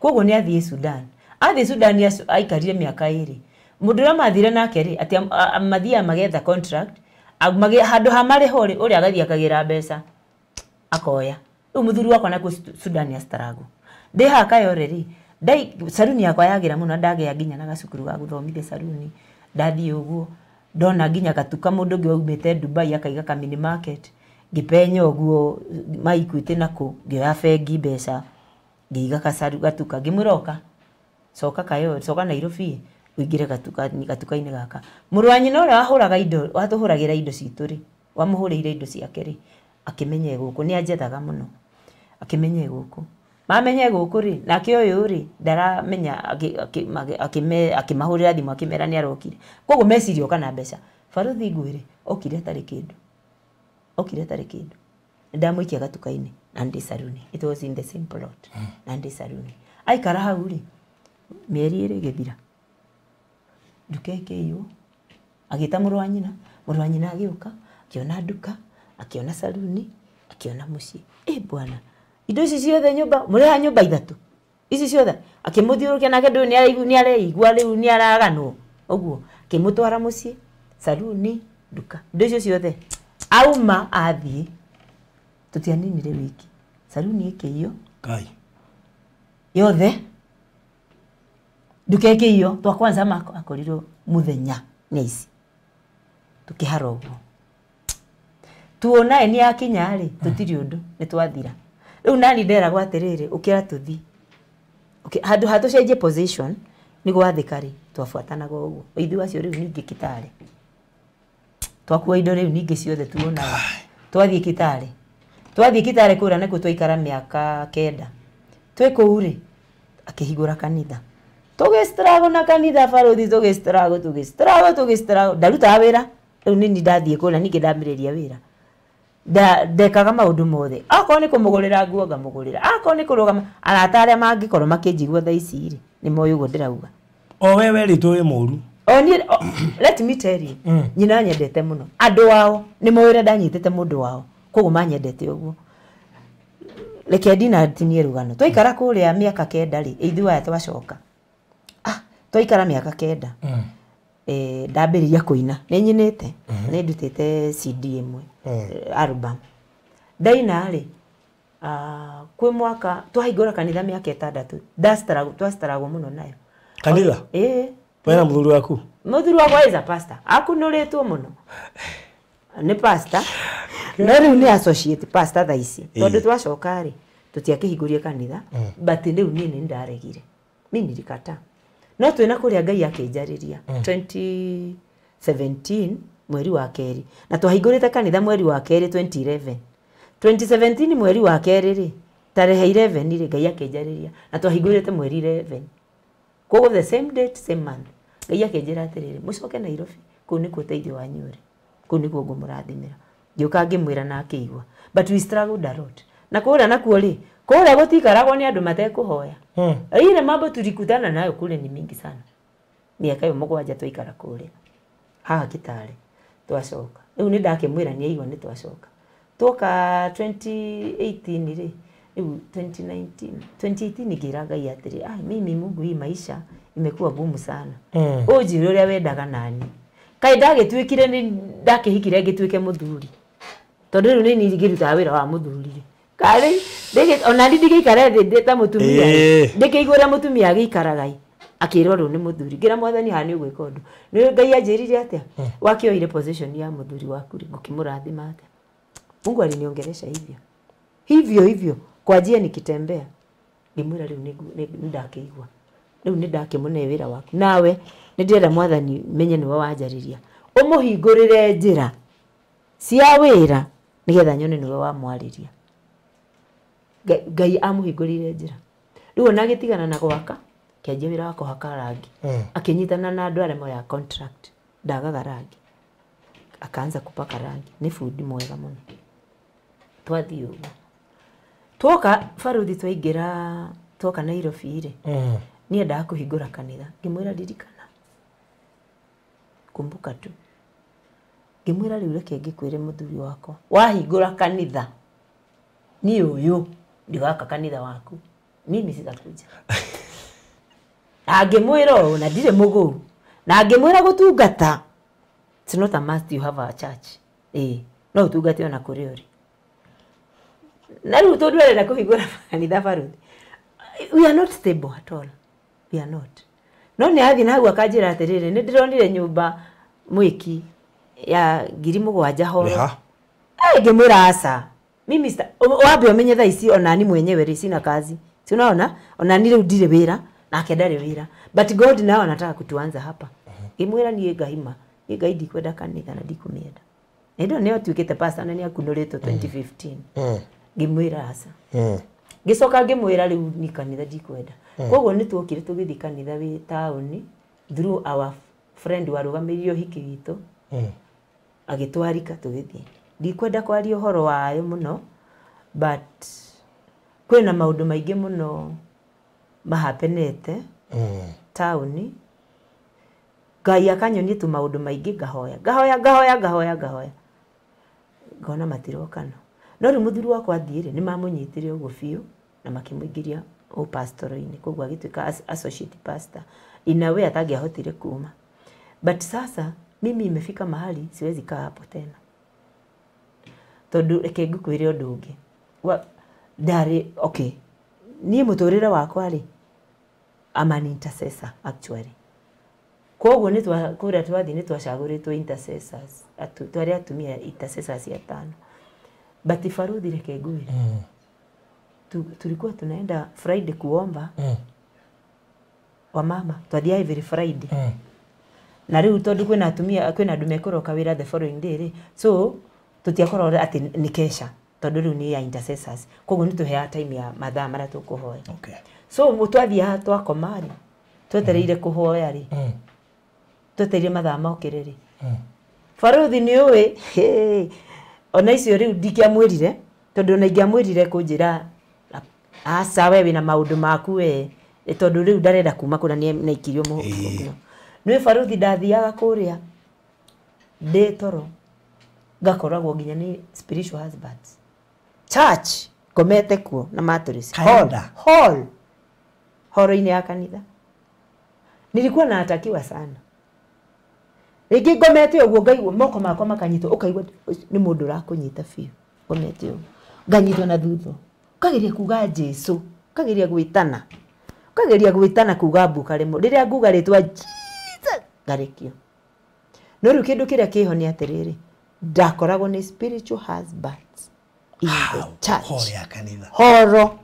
Koguo nĩ athiĩ Sudan. Athiĩ Sudan aikarire mĩaka ĩrĩ. Mũndũ ũrĩa mathire nake rĩ, atĩ mathiaga magetha contract, handũ ha marĩho rĩ, ũrĩa agathiĩ akagĩra mbeca akoya. Rĩu mũthuri wakwa nakuo Sudan acitaragwo. Ndĩ haha Kayore rĩ, saruni yakwa yagĩra mũno, ndagĩa nginya na gacukuru ga gũthomithia saruni. Ndathiĩ ũguo ndona nginya gatuka mũndũ ũngĩ waumĩte Dubai akaiga ka mini market, ngĩpenya ũguo ma Equity nakũ, ngĩoya bengi mbeca, ngĩiga gatuka, ngĩmwĩra oka coka Kayore, coka Nairobi ũingĩre gatuka-inĩ gaka. Mũrũ wa nyina ũrĩa wahũraga indo, watũhũragĩra indo citũ rĩ, wamũhũrĩire indo ciake rĩ, akĩmenya e gũkũ, nĩ anjethaga mũno, akĩmenya e gũkũ. Mamenya e gũkũ rĩ, nake ũyũ rĩ, ndaramenya, akĩmahũrĩra thimũ akĩmera nĩ arokire. Koguo meciria oka na mbeca. Baruthi ngwĩre, okire atarĩ kĩndũ. Okire atarĩ kĩndũ. Ndamũikia gatuka-inĩ na ndĩ saruni. It was in the same plot. Na ndĩ saruni. Aikara hau rĩ, mĩeri ĩrĩ ĩgĩthira, nduka ĩkĩiywo. Agĩta mũrũ wa nyina, mũrũ wa nyina agĩũka, akĩona nduka, akĩona saruni, akĩona mũciĩ. Ĩ bwana, indo ici ciothe nyũmba, mũrĩha nyũmba ithatũ. Ici ciothe, akĩmũthiũrũrũkia nake ndũĩ nĩ areigua rĩu nĩ araganwo. Ũguo, akĩmũtwara mũciĩ, saruni, nduka. Indo icio ciothe. Auma athiĩ, tũtianinire wiki. Saruni ĩkĩiywo. Ngai. Yothe. Nduka ĩkĩiywo, twa kwanza akorirwo mũthenya nĩ aici. Tũkĩhara ũguo. Tuonae nĩ yakinya rĩ, tũtirĩ ũndũ, nĩ twathira. Rĩu nani nderagwo atĩrĩrĩ, ũkĩra tũthiĩ. Handũ ha tũcenjie position, nĩ gwathĩka rĩ, twabuatanaga ũguo. Ithuĩ acio rĩu ningĩ Kitale. Twakua indo rĩu ningĩ ciothe tuonaga. Twathiĩ Kitale. Twathiĩ Kitale kũrĩa nĩkuo twaikara mĩaka 9. Twĩ kũu rĩ, akĩhingũra kanitha. Tũgĩ-struggle na kanitha baruthi, tũgĩ-struggle, tũgĩ-struggle, tũgĩ-struggle. Ndarutaga wĩra, rĩu nĩ niĩ ndathiĩ kũrĩa ningĩ ndambĩrĩria wĩra. Ndekaga maũndũ mothe. Akorwo nĩ kũmũgũrĩra nguo ngamũgũrĩra. Akorwo nĩ kũrũgama, arata arĩa mangĩkorwo makĩnjigua thaa ici rĩ, nĩ moĩ ũguo ndĩrauga. O we werĩtwo wĩ mũũru. O niĩ, let me tell you, nyina anyendete mũno. Andũ ao nĩ moĩ ũrĩa ndanyitĩte mũndũ wao, koguo manyendete ũguo. Reke ndinatinie rũgano. Twaikara kũrĩa mĩaka 9 rĩ, ithuĩ aya twacoka. Twaikara mĩaka 9. Ndambĩrĩria kũina. Nĩ nyinĩte, nĩ ndutĩte CD ĩmwe, album. Ndaina rĩ, kwĩ mwaka twahingũra kanitha mĩaka 6, twastruggle mũno nayo. Kanitha? Ĩĩ. We na mũthuri waku? Mũthuri wakwa is a pastor. Akunũrĩtwo mũno. Nĩ pastor. No rĩu nĩ associate pastor thaa ici. Tondũ twacoka rĩ, tũtiakĩhingũrie kanitha, but rĩu niĩ nĩ ndaregire. Mimi nilikataa. No twĩna kũrĩa Ngai akĩnjarĩria 2017 mweri wa kerĩ. Na twahingũrĩte kanitha mweri wa kerĩ 2011. 2017 mweri wa kerĩ rĩ, tarehe 11 rĩ, Ngai akĩnjarĩria. Na twahingũrĩte mweri 11. Koguo the same date, same month. Ngai akĩnjĩra atĩrĩrĩ, mũcoke Nairobi, kũu nĩkuo ũteithio wanyu ũrĩ. Kũu nĩkuo ngũmũrathimĩra. Ngĩũka ngĩmwĩra na akĩigua. But we struggled a lot. Na kũrĩa nakuo rĩ, Kũrĩa gũtikaragwo nĩ andũ matekũhoya. Ile mambo tulikutana nayo kule ni mingi sana. Miaka ĩyo 7 twaikara kũrĩa. Haha Kitale twacoka. Rĩu nĩ ndakĩmwĩra nĩ aigua nĩ twacoka. Twoka 2018 rĩ, rĩu 2019, 2018 ngĩra Ngai atĩrĩ, ah, mimi Mungu hii maisha imekuwa gumu sana. Ũnjĩre ũrĩa wendaga nani. Kaĩ ndagĩtuĩkire nĩ ndakĩhikire ngĩtuĩke mũthuri. Tondũ rĩu nĩ niĩ ngĩrutaga wĩra wa mũthuri rĩ. Karĩ ona niĩ ndigĩikare thĩ ndĩ ta mũtumia. Ndĩkĩigua ũrĩa mũtumia agĩikaraga ĩ. Akĩrwo rĩu nĩ mũthuri. Ngĩra mwathani haha nĩ ũgwĩka ũndũ. Nĩ Ngai anjĩrire atĩa? Wakĩoire position ya mũthuri waku rĩ, ngũkĩmũrathima atĩa? Mungu aliniongelesha hivyo. Hivyo hivyo kwa njia nikitembea. Ngĩmwĩra rĩu nĩ ndakĩigua. Rĩu nĩ ndakĩmũne wĩra waku. Nawe nĩ ndĩrenda mwathani menye nĩwe wanjarĩria. Ũmũhingũrĩre njĩra cia wĩra nĩgetha nyone nĩwe wamwarĩria. Ngai amũhingũrĩire njĩra. Rĩu ona agĩtigana na gwaka, kĩanjia wĩra wa kũhaka rangi. Akĩnyitana na andũ arĩa moyaga contract, ndagaga rangi. Akaanza kupaka rangi. Nĩ bundi mwega mũno. Twathiĩ ũguo. Twoka baruthi twaingĩra, twoka Nairobi rĩ, niendaga kũhingũra kanitha. Ngĩmwĩra ririkana. Kumbuka tu. Ngĩmwĩra rĩu reke ngĩkwĩre mũthuri wakwa, wahingũra kanitha, niĩ ũyũ ndigaka kanitha waku. Mimi sitakuja. Na ngĩmwĩra ũũ na ndirĩ mũgũu. Na ngĩmwĩra gũtungata. It's not a must you have a church. No ũtungate ona kũrĩa ũrĩ. Na rĩu tondũ arenda kũhingũra kanitha baruthi. We are not stable at all. We are not. No nĩ athiĩ na hau akanjĩra atĩrĩrĩ, nĩ ndĩronire nyũmba mwĩki ya 7,000 horo. Ngĩmwĩra aca. Mimi wambe ũmenye thaa ici ona ni mwenyewe rĩ sina kazi. Si unaona? Ona ni rĩu ndirĩ wĩra nake ndarĩ wĩra. But God nao anataka kutuanza hapa. Ngĩmwĩra niĩ ngahima. Niĩ Ngai ndikwenda kanitha na ndikũmĩenda. Na ĩndo nĩyo tuĩkĩte pastor na nĩakunũrĩtwo 2015. Ngĩmwĩra aca. Ngĩcoka ngĩmwĩra rĩu ni kanitha ndikwenda. Koguo nĩ tuokire tũgĩthiĩ kanitha wĩ taũni through our friend warũgamĩrĩire ũhiki witũ. Agĩtwarika tũgĩthiĩ. Ndikwenda kwaria ũhoro wayo mũno but kwĩna maũndũ maingĩ mũno mahapenete taũni. Ngai akanyonia tu maũndũ maingĩ ngahoya ngahoya ngahoya ngahoya ngahoya ngona matirokana. No rĩu mũthuri wakwa athiĩ rĩ, nĩ mamũnyitire ũguo biũ na makĩmũingĩria ũpastoro-inĩ, koguo agĩtuĩka associate pastor in a way atangĩahotire kuma. But sasa mimi imefika mahali siwezi kaa hapo tena. Tondũ reke ngũkwĩre ũndũ ũngĩ. Ndarĩ okay, niĩ mũtũrĩre wakwa rĩ, I'm an intercessor actually. Koguo nĩ kũrĩa twathiĩ nĩ twacagũrĩtwo intercessors, twarĩ atumia intercessors atano. But baruthi reke ngwĩre, tulikuwa tunaenda Friday kuomba. Wamama twathiaga every Friday. Na rĩu tondũ kwĩna atumia kwĩna andũ mekũroka wĩra the following day rĩ, so tũtiakorwo atĩ nĩ kesha tondũ rĩu nĩ ya intercessors, koguo nĩ tũheaga time ya mathaa marĩa tũkũhoya. So twathiaga twakoma rĩ, twetereire kũhoya rĩ, twetereire mathaa mokĩre rĩ, baruthi nĩ ũĩ ona icio rĩu ndingĩamwĩrire tondũ ona ingĩamwĩrire kũnjĩra aca we wĩna maũndũ maku we, tondũ rĩu ndarenda kuma kũrĩa nĩ aikirio mũhuko. Nĩ baruthi ndathiaga kũrĩa ndĩ toro ngakoragwo nginya nĩ spiritual husbands church ngomete kuo na mattress hall horo-inĩ ya kanitha. Nilikuwa naatakiwa sana. Rĩngĩ ngomete ũguo ngaigua moko makwa makanyitwo, ũkaigua nĩ mũndũ ũrakũnyita biũ. Ngomete ũguo nganyitwo na thutha, ũkageria kuga Jesu, ũkageria gwĩtana, ũkageria gwĩtana kuga mbu karemwo. Rĩrĩa nguga rĩtwa Jesus ngarekio. No rĩu kĩndũ kĩrĩa kĩho nĩ atĩrĩrĩ, ndakoragwo nĩ spiritual husbands in the church. Horo ya kanitha. Horo.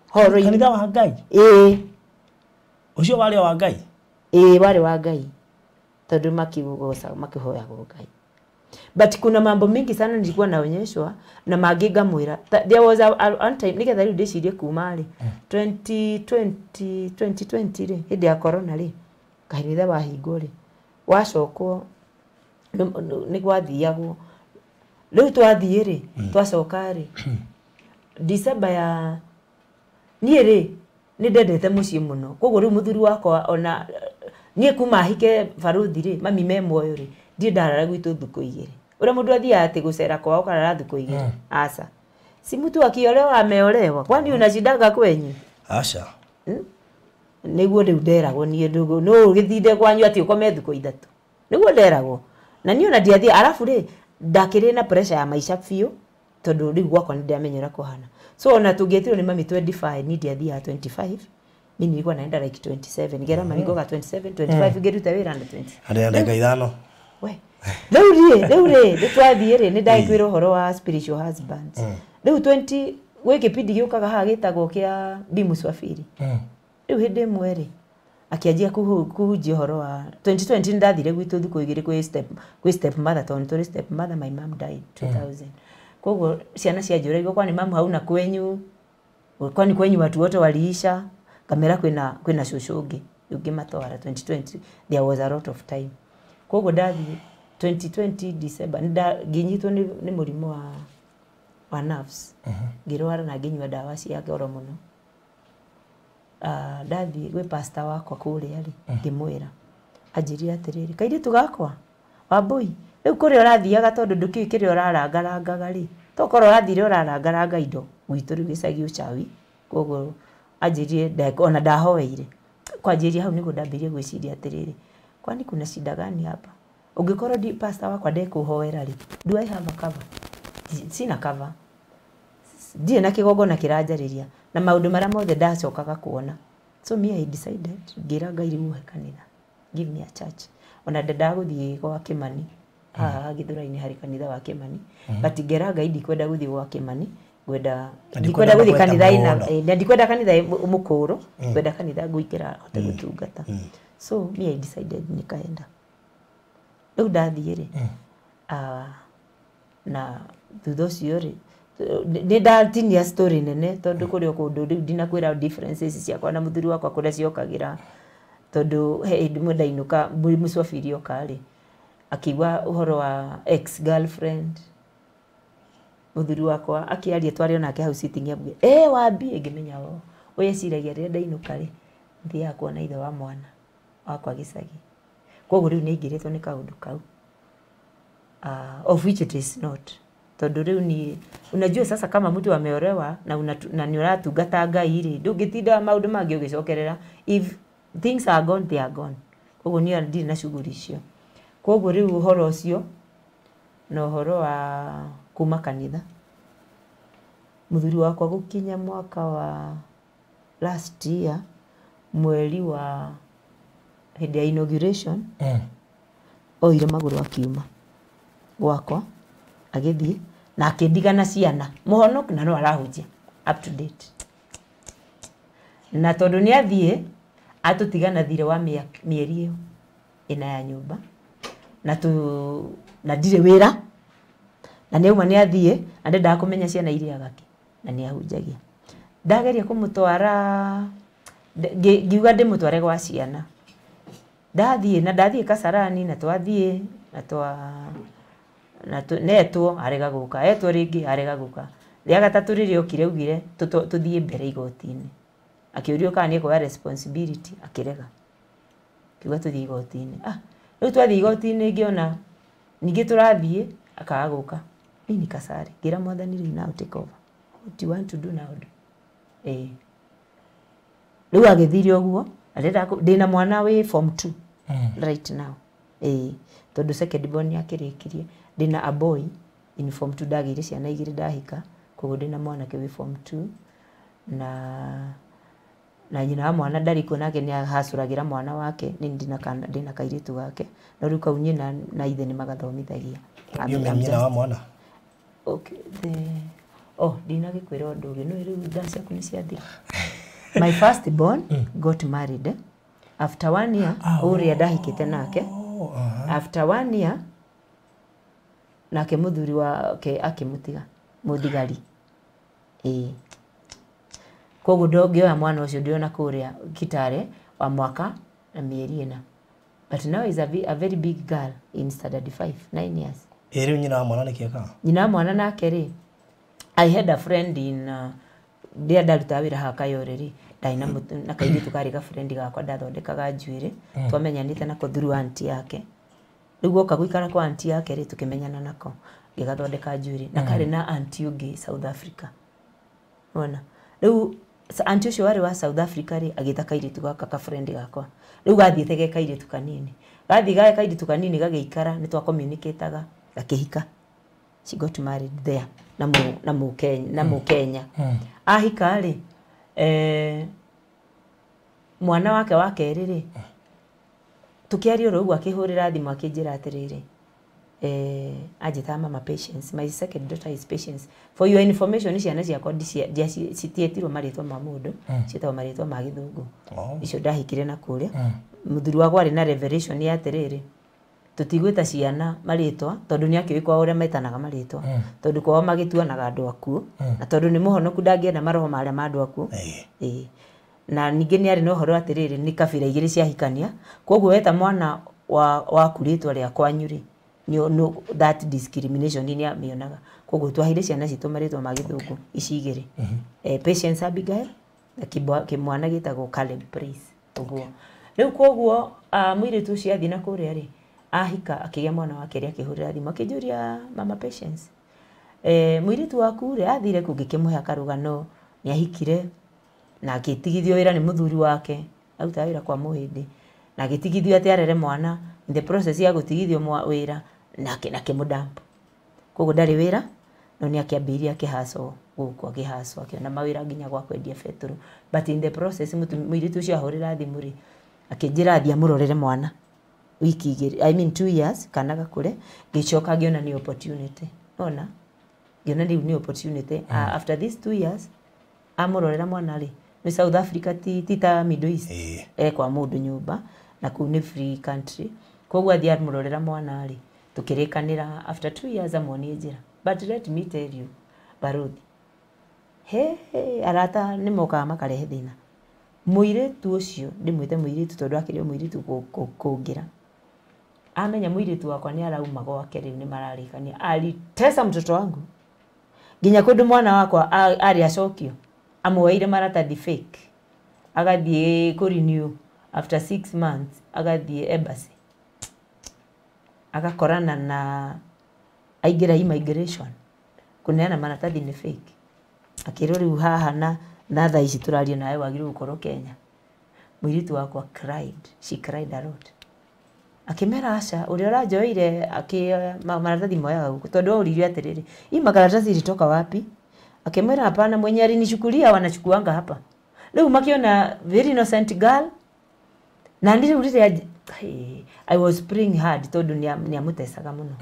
Horo kanitha wa Ngai. Ĩĩ. Ũcio warĩ wa Ngai? Ĩĩ warĩ wa Ngai. Tondũ makiugoca makihoyagwo Ngai. But kuna mambo mingi sana nilikuwa naonyeshwa na mangĩ ngamwĩra. There was a one time nĩgetha rĩu ndĩcirie kuma rĩ 2020 rĩ hĩndĩ ya corona rĩ, kanitha wahingwo rĩ, wacokwo nĩ gwathiagwo. Rĩu twathiĩ rĩ, twacoka rĩ, December ya niĩ rĩ nĩ ndendete mũciĩ mũno koguo rĩu mũthuri wakwa ona niĩ kuma hike baruthi rĩ mami me muoyo rĩ ndirĩ ndarara gwitũ thukũ igĩrĩ ũrĩa mũndũ athiaga atĩ gũcera kwao ũkarara thukũ igĩrĩ aca si mtu akiolewa ameolewa kwani unashindaga kwenyu aca nĩguo rĩu nderagwo niĩ ndũgũ no ũgĩthinde kwanyu atĩ ũkome thukũ ithatũ nĩguo nderagwo na niĩ ona ndiathiĩ arabu rĩ ndakĩrĩ na pressure ya maica biũ tondũ rĩu gwakwa nĩ ndĩamenyera kũhana so ona tũngĩetirwo nĩ mami 25 niĩ ndiathiaga 25 mimi nilikuwa naenda like 27 ngera mami ngoga 27 25 ngĩruta wĩra na 20 harĩ na ndagĩka ithano we rĩu rĩ nĩ twathiĩ rĩ nĩ ndagĩkwĩra ũhoro wa spiritual husbands rĩu 20 gwĩ kĩbindi gĩũkaga haha gĩtagwo kĩa Bi Muswafiri rĩu hĩndĩ ĩmwe rĩ akĩanjia kũhunjia ũhoro wa 2020 nĩ ndathire gwitũ thikũ igĩrĩ kwĩ step mother tondũ tũrĩ step mother my mom died 2000 koguo ciana cianjũragia kwani mamu hauna kwenyu kwani kwenyu watu wote waliisha kamera kwĩna cũcũ ũngĩ ũngĩmatwara 2020 there was a lot of time koguo ndathiĩ 2020 December ngĩnyitwo nĩ mũrimũ wa nerves ngĩrwara na ngĩnyua ndawa cia ngoro mũno ndathiĩ gwĩ pastor wakwa kũrĩa rĩ ngĩmwĩra anjĩrire atĩrĩrĩ kairĩtu gakwa Wambui rĩu kũrĩa ũrathiaga tondũ ndũkĩũĩ kĩrĩa ũrarangarangaga rĩ tokorwo ũrathire ũrarangaranga indo gwitũ rĩu gĩcagi ũcawi koguo anjĩrire ona ndahoeire kwanjĩria hau nĩguo ndambĩrĩrie gwĩciria atĩrĩrĩ kwani kuna shida gani hapa ũngĩkorwo ndi pastor wakwa ndekũhoera rĩ do I have a cover sina cover ndirĩ na kĩgongona kĩranjarĩria na maũndũ marĩa mothe ndacokaga kuona so me I decided ngĩra Ngai rĩu he kanitha give me a church ona ndendaga gũthiĩ gwa Kĩmani haha Gĩthũrai-inĩ harĩ kanitha wa Kĩmani but ngĩra Ngai ndikwenda gũthiĩ gwa Kĩmani ngwenda ndikwenda gũthiĩ kanitha ina na ndikwenda kanitha mũkũrũ ngwenda kanitha ngũingĩra hote gũtungata so me I decided nikaenda rĩu ndathiĩ rĩ na thutha ũcio rĩ nĩ ndatinia story nene tondũ kũrĩ o kũndũ rĩu ndinakwĩra differences ciakwa na mũthuri wakwa kũrĩa ciokagĩra tondũ he hĩndĩ ĩmwe ndainũka Muswafiri oka rĩ akĩigua ũhoro wa ex girlfriend mũthuri wakwa akĩaria twarĩ onake hau sitting abuge Wambi ngĩmenya o ũyũ eciragia rĩrĩa ndainũka rĩ thiaga kuona ithe wa mwana wakwa gĩcagi koguo rĩu nĩ aingĩrĩtwo nĩ kaũndũ kau of which it is not tondũ rĩu ni unajua sasa kama mtu ameolewa na nĩ ũratungata Ngai rĩ ndũngĩtinda maũndũ mangĩ ũgĩcokerera if things are gone they are gone koguo niĩ ndirĩ na shughuli icio koguo rĩu ũhoro ũcio na ũhoro wa kuma kanitha mũthuri wakwa gũkinya mwaka wa last year mweri wa hĩndĩ ya inauguration oire magũrũ akiuma gwakwa agĩthiĩ na akĩndigana ciana mũhonoku na no arahunjia up to date na tondũ nĩ athiĩ atũtigana thirĩ wa mĩeri ĩyo ĩna ya nyũmba na ndirĩ wĩra na nĩ auma nĩ athiĩ na ndendaga kũmenya ciana irĩaga kĩ na nĩ ahunjagia ndageria kũmũtwara ngiuga ndĩmũtware gwa ciana ndathiĩ na ndathiĩ Kasarani na twathiĩ na netwo arega gũka etwo rĩngĩ arega gũka rĩa gatatũ rĩrĩa okire augire tũthiĩ mbere igoti-inĩ akĩũrio kana nĩ ekuoya responsibility akĩrega akiuga tũthiĩ igoti-inĩ rĩu twathiĩ igoti-inĩ ngĩona ningĩ tũrathiĩ akaga gũka niĩ ni Kasarĩ ngĩra mwathani rĩu now take over what you want to do now do rĩu agĩthire ũguo ndĩna mwana wĩ form 2 right now tondũ second born nĩ akĩrĩkirie ndĩna a boy in form 2 ndagĩire ciana igĩrĩ ndahika koguo ndĩna mwanake wĩ form 2 na nyina wa mwana ndarĩ kuo nake nĩ ahacũragĩra mwana wake nĩ ndĩna kairĩtu gake no rĩu kau nyina na ithe nĩ magathomithagia nyina wa mwana okay ndinagĩkwĩra ũndũ ũngĩ no rĩu thaa ciaku nĩ ciathira my first born got married after 1 year ũrĩa ndahikĩte nake after 1 year nake mũthuri wake akĩmũtiga mũthigari koguo ndongĩoya mwana ũcio ndĩona kũrĩa Kitale wa mwaka na mĩeri ĩna but now is a very big girl in standard 5 9 years rĩu nyina wa mwana nĩkĩ ekaga nyina wa mwana nake rĩ I had a friend in rĩrĩa ndarutaga wĩra haha Kayore rĩ, ndarĩ na kairĩtu karĩ ga friend gakwa ndathondekaga njuĩrĩ, twamenyanĩte nako through auntie yake. Rĩu woka gũikara kwa auntie yake rĩ, tũkĩmenyana nako, ngĩgathondeka njuĩrĩ, na karĩ na auntie ũngĩ South Africa. Wona rĩu auntie ũcio warĩ wa South Africa rĩ, agĩta kairĩtu gaka ka friend gakwa. Rĩu gathiĩte ge kairĩtu kanini, gathiĩ ge kairĩtu kanini gagĩikara, nĩ twa communicataga, gakĩhika. She got married there na mu Kenya. Ahika rĩ, mwana wake wa kerĩ rĩ, tũkĩaria oro ũguo akĩhũrĩra thimũ akĩnjĩra atĩrĩrĩ, anjĩtaga Mama Patience, my second daughter is Patience. For your information, ciana ciakwa citiĩtirwo marĩtwa ma mũndũ, ciĩtagwo marĩtwa ma gĩthũngũ. Icio ndahikire na kũrĩa. Mũthuri wakwa arĩ na revelation ya atĩrĩrĩ, tũtigwĩta ciana marĩtwa tondũ nĩ akĩũĩ kwao ũrĩa metanaga marĩtwa, tondũ kwao magĩtuanaga andũ akuũ, na tondũ nĩ mũhonoku ndangĩenda maroho marĩa ma andũ akuũ. Ĩĩ. Na ningĩ nĩ arĩ na ũhoro atĩrĩrĩ, nĩ kabira igĩrĩ ciahikania, koguo weta mwana waku rĩtwa rĩa kwanyu rĩ, no, that discrimination nĩ amĩonaga. Koguo twaheire ciana citũ marĩtwa ma gĩthũngũ ici igĩrĩ, Patience Abigail na kĩmwana gĩtagwo Caleb Praise. Ũguo rĩu koguo mũirĩtu ũcio athiĩ na kũrĩa rĩ, ahika akĩgĩa mwana wa kerĩ, akĩhũrĩra thimũ akĩnjũria, Mama Patience, mũirĩtu waku rĩ athire kũ? Ngĩkĩmũhe karũgano nĩ ahikire na agĩtigithio wĩra nĩ mũthuri wake, arutaga wĩra kwa mũhĩndĩ, na agĩtigithio atĩ arere mwana. In the process ya gũtigithio wĩra na akĩmũdump, koguo ndarĩ wĩra, no nĩ akĩambĩrĩirie akĩhacwo gũkũ, akĩhacwo akĩona mawĩra nginya gwa kwendia betũrũ. But in the process mũirĩtu ũcio ahũrĩra thimũ rĩ, akĩnjĩra athiĩ amũrorere mwana wiki igĩrĩ, I mean 2 years, kana gakũre. Ngĩcoka ngĩona nĩ opportunity, ona ngĩona rĩu nĩ opportunity. After these 2 years amũrorera mwana rĩ, nĩ South Africa, ti ta Middle East, e kwa mũndũ nyũmba na kũu nĩ free country, koguo athiĩ amũrorera mwana rĩ, tũkĩrĩkanĩra after 2 years amuonie njĩra. But let me tell you, baruthi, he he arata nĩ mokaga makarehe thĩna. Mũirĩtu ũcio, ndĩmwĩte mũirĩtu tondũ akĩrĩ o mũirĩtu kũngĩra, amenya mũirĩtu wakwa nĩ arauma gwake, rĩu nĩ mararĩkania, alitesa mtoto wangu nginya kũndũ mwana wakwa arĩ acokio, amuoeire maratathi fake, agathiĩ kũ renew after 6 months, agathiĩ embassy agakorana na aingĩra immigration kũneana maratathi nĩ fake, akĩrwo rĩu haha na thaa ici tũraria nawe wagĩrĩirwo gũkorwo Kenya. Mũirĩtu wakwa cried, she cried a lot, akĩmera aca, ũrĩa ũranjoeire akĩoya maratathi moyaga gũkũ, tondũ aũririe atĩrĩrĩ, hii makaratasi ilitoka wapi? Akĩmwĩra hapana, mwenye alinichukulia wanachukuanga hapa. Rĩu makiona very innocent girl, na nĩ rĩu rĩrĩa hey, I was praying hard tondũ nĩ amũtecaga mũno.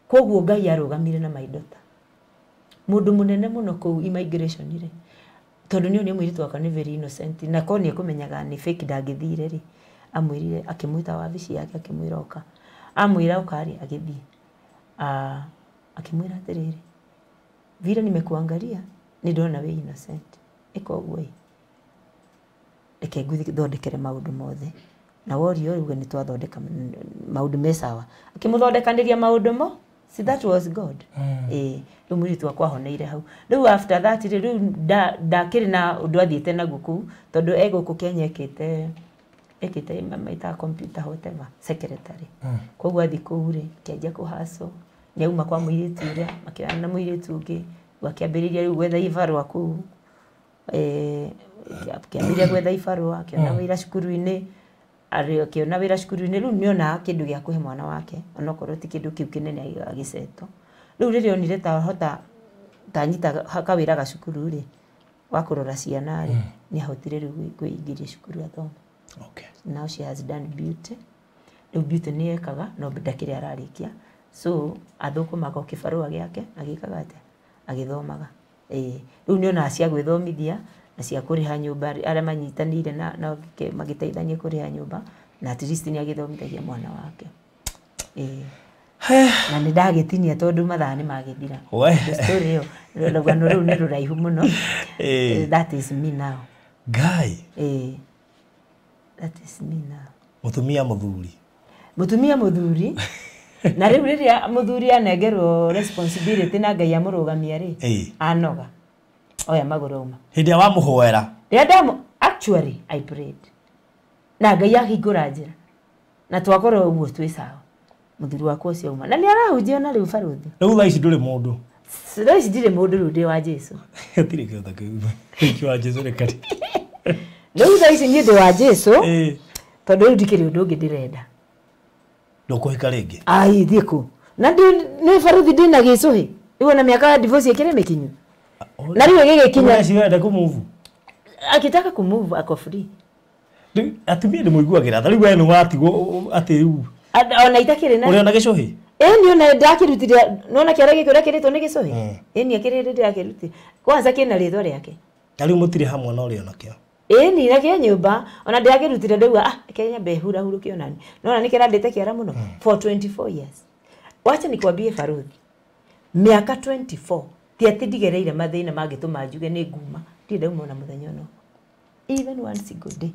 Koguo Ngai arũgamire na my daughter, mũndũ mũnene mũno kũu immigration rĩ, tondũ nĩ onire mũirĩtu wakwa nĩ very innocent, na korwo nĩ ekũmenyaga nĩ fake ndangĩthire rĩ, amwĩrire, akĩmwĩta wabici yake, akĩmwĩra ũka. Amwĩra ũka rĩ, agĩthiĩ. Ah, akĩmwĩra atĩrĩrĩ, vile nimekuangalia nĩ ndona wĩ innocent, ĩka ũguo ĩ, reke ngũthondekere maũndũ mothe, na worio uge nĩ twathondeka maũndũ me sawa. Akĩmũthondekanĩria maũndũ mo. See, that was God. Ĩĩ, rĩu mũirĩtu wakwa ahoneire hau. Rĩu after that rĩ, rĩu ndakĩrĩ na ũndũ athiĩte naguo kũu, tondũ e gũkũ Kenya ekĩte maitaga computer whatever secretary. Koguo athiĩ kũu rĩ, akĩanjia kũhacwo, nĩ auma kwa mũirĩtu ũrĩa, makĩonana na mũirĩtu ũngĩ. Rĩu akĩambĩrĩria rĩu gwetha ibarũa kũu, akĩambĩrĩria gwetha ibarũa, akĩona wĩra cukuru-inĩ, akĩona wĩra cukuru-inĩ. Rĩu nĩonaga kĩndũ gĩa kũhe mwana wake, onokorwo ti kĩndũ kĩu kĩnene agĩcetwo. Rĩu rĩrĩa onire ta hota ta anyita kawĩra gacukuru rĩ, wa kũrora ciana rĩ, nĩ ahotire rĩu kwĩingĩria cukuru athome. Now she has done beauty. Rĩu beauty nĩ ekaga, no ndakĩrĩ ararĩkia, so athũkũmaga o kĩbarũa gĩake agĩkaga atĩa, agĩthomaga. Ĩĩ, rĩu nĩ onaga cia gwĩthomithia na cia kũrĩha nyũmba, arĩa manyitanĩire na magĩteithania kũrĩha nyũmba, na at least nĩ agĩthomithagia mwana wake. Ĩĩ, na nĩ ndagĩtinia tondũ mathaa nĩ magĩthira. We. Story ĩyo, rũgano rũu nĩ rũraihu mũno. That is me now. Ngai. Ĩĩ, that is me now. Mũtumia mũthuri. Mũtumia mũthuri. Na rĩu rĩrĩa mũthuri anengerwo responsibility na Ngai amũrũgamia rĩ, anoga. Oya magũrũ auma. Hĩndĩ ĩrĩa wamũhoera. Rĩrĩa ndamu actually I prayed. Na Ngai ahingũra njĩra. Na twakorwo ũguo twĩ sawa. Mũthuri wakwa ũcio auma. Na nĩ arahunjia na rĩu barũthi. Rĩu thaa ici ndũrĩ mũndũ. Thaa ici ndirĩ mũndũ rĩu ndĩ wa Jesu. Hatirĩ kĩndũ ta kĩu. Kĩ wa Jesu nĩ kari. Rĩu thaa ici niĩ ndĩ wa Jesu. Tondũ rĩu ndikĩrĩ ũndũ ũngĩ ndĩrenda. Ndũkũhika rĩngĩ? Ai, thiĩ kũ. Na nĩ barũthi ndĩna gĩcũhĩ. Rĩu ona mĩaka ya divorce ĩkĩrĩ mĩkinyu. Na rĩu ĩgĩgĩkinya. Ũreciria kũmove? Akitaka kũmove ako free. Rĩu atumia nĩ mũiguagĩra tha. Rĩu we nĩ watigwo atĩ rĩu. Ona itakĩrĩ na. Ũrĩ ona gĩcũhĩ? Ĩni ona ndakĩrutire, nona kĩara gĩkĩ ũrĩa kĩrĩtwo nĩ gĩcũhĩ? Ĩni akĩrĩ ndakĩrutire. Kwanza kĩna rĩtwa rĩake. Na rĩu mũtirĩ hamwe na ũrĩ ona kĩo. Ĩni na kĩa nyũmba, ona ndakĩrutire ndauga ah Kenya nyambe hurahurũke onani. Nona nĩ kĩrandĩte kĩara mũno for 24 years. Wacha nikwambie barũthi. Mĩaka 24 ti atĩ ndigereire mathĩna mangĩtũma njuge nĩ nguma. Ndirĩ ndauma ona mũthenya ona ũmwe. Even one single day.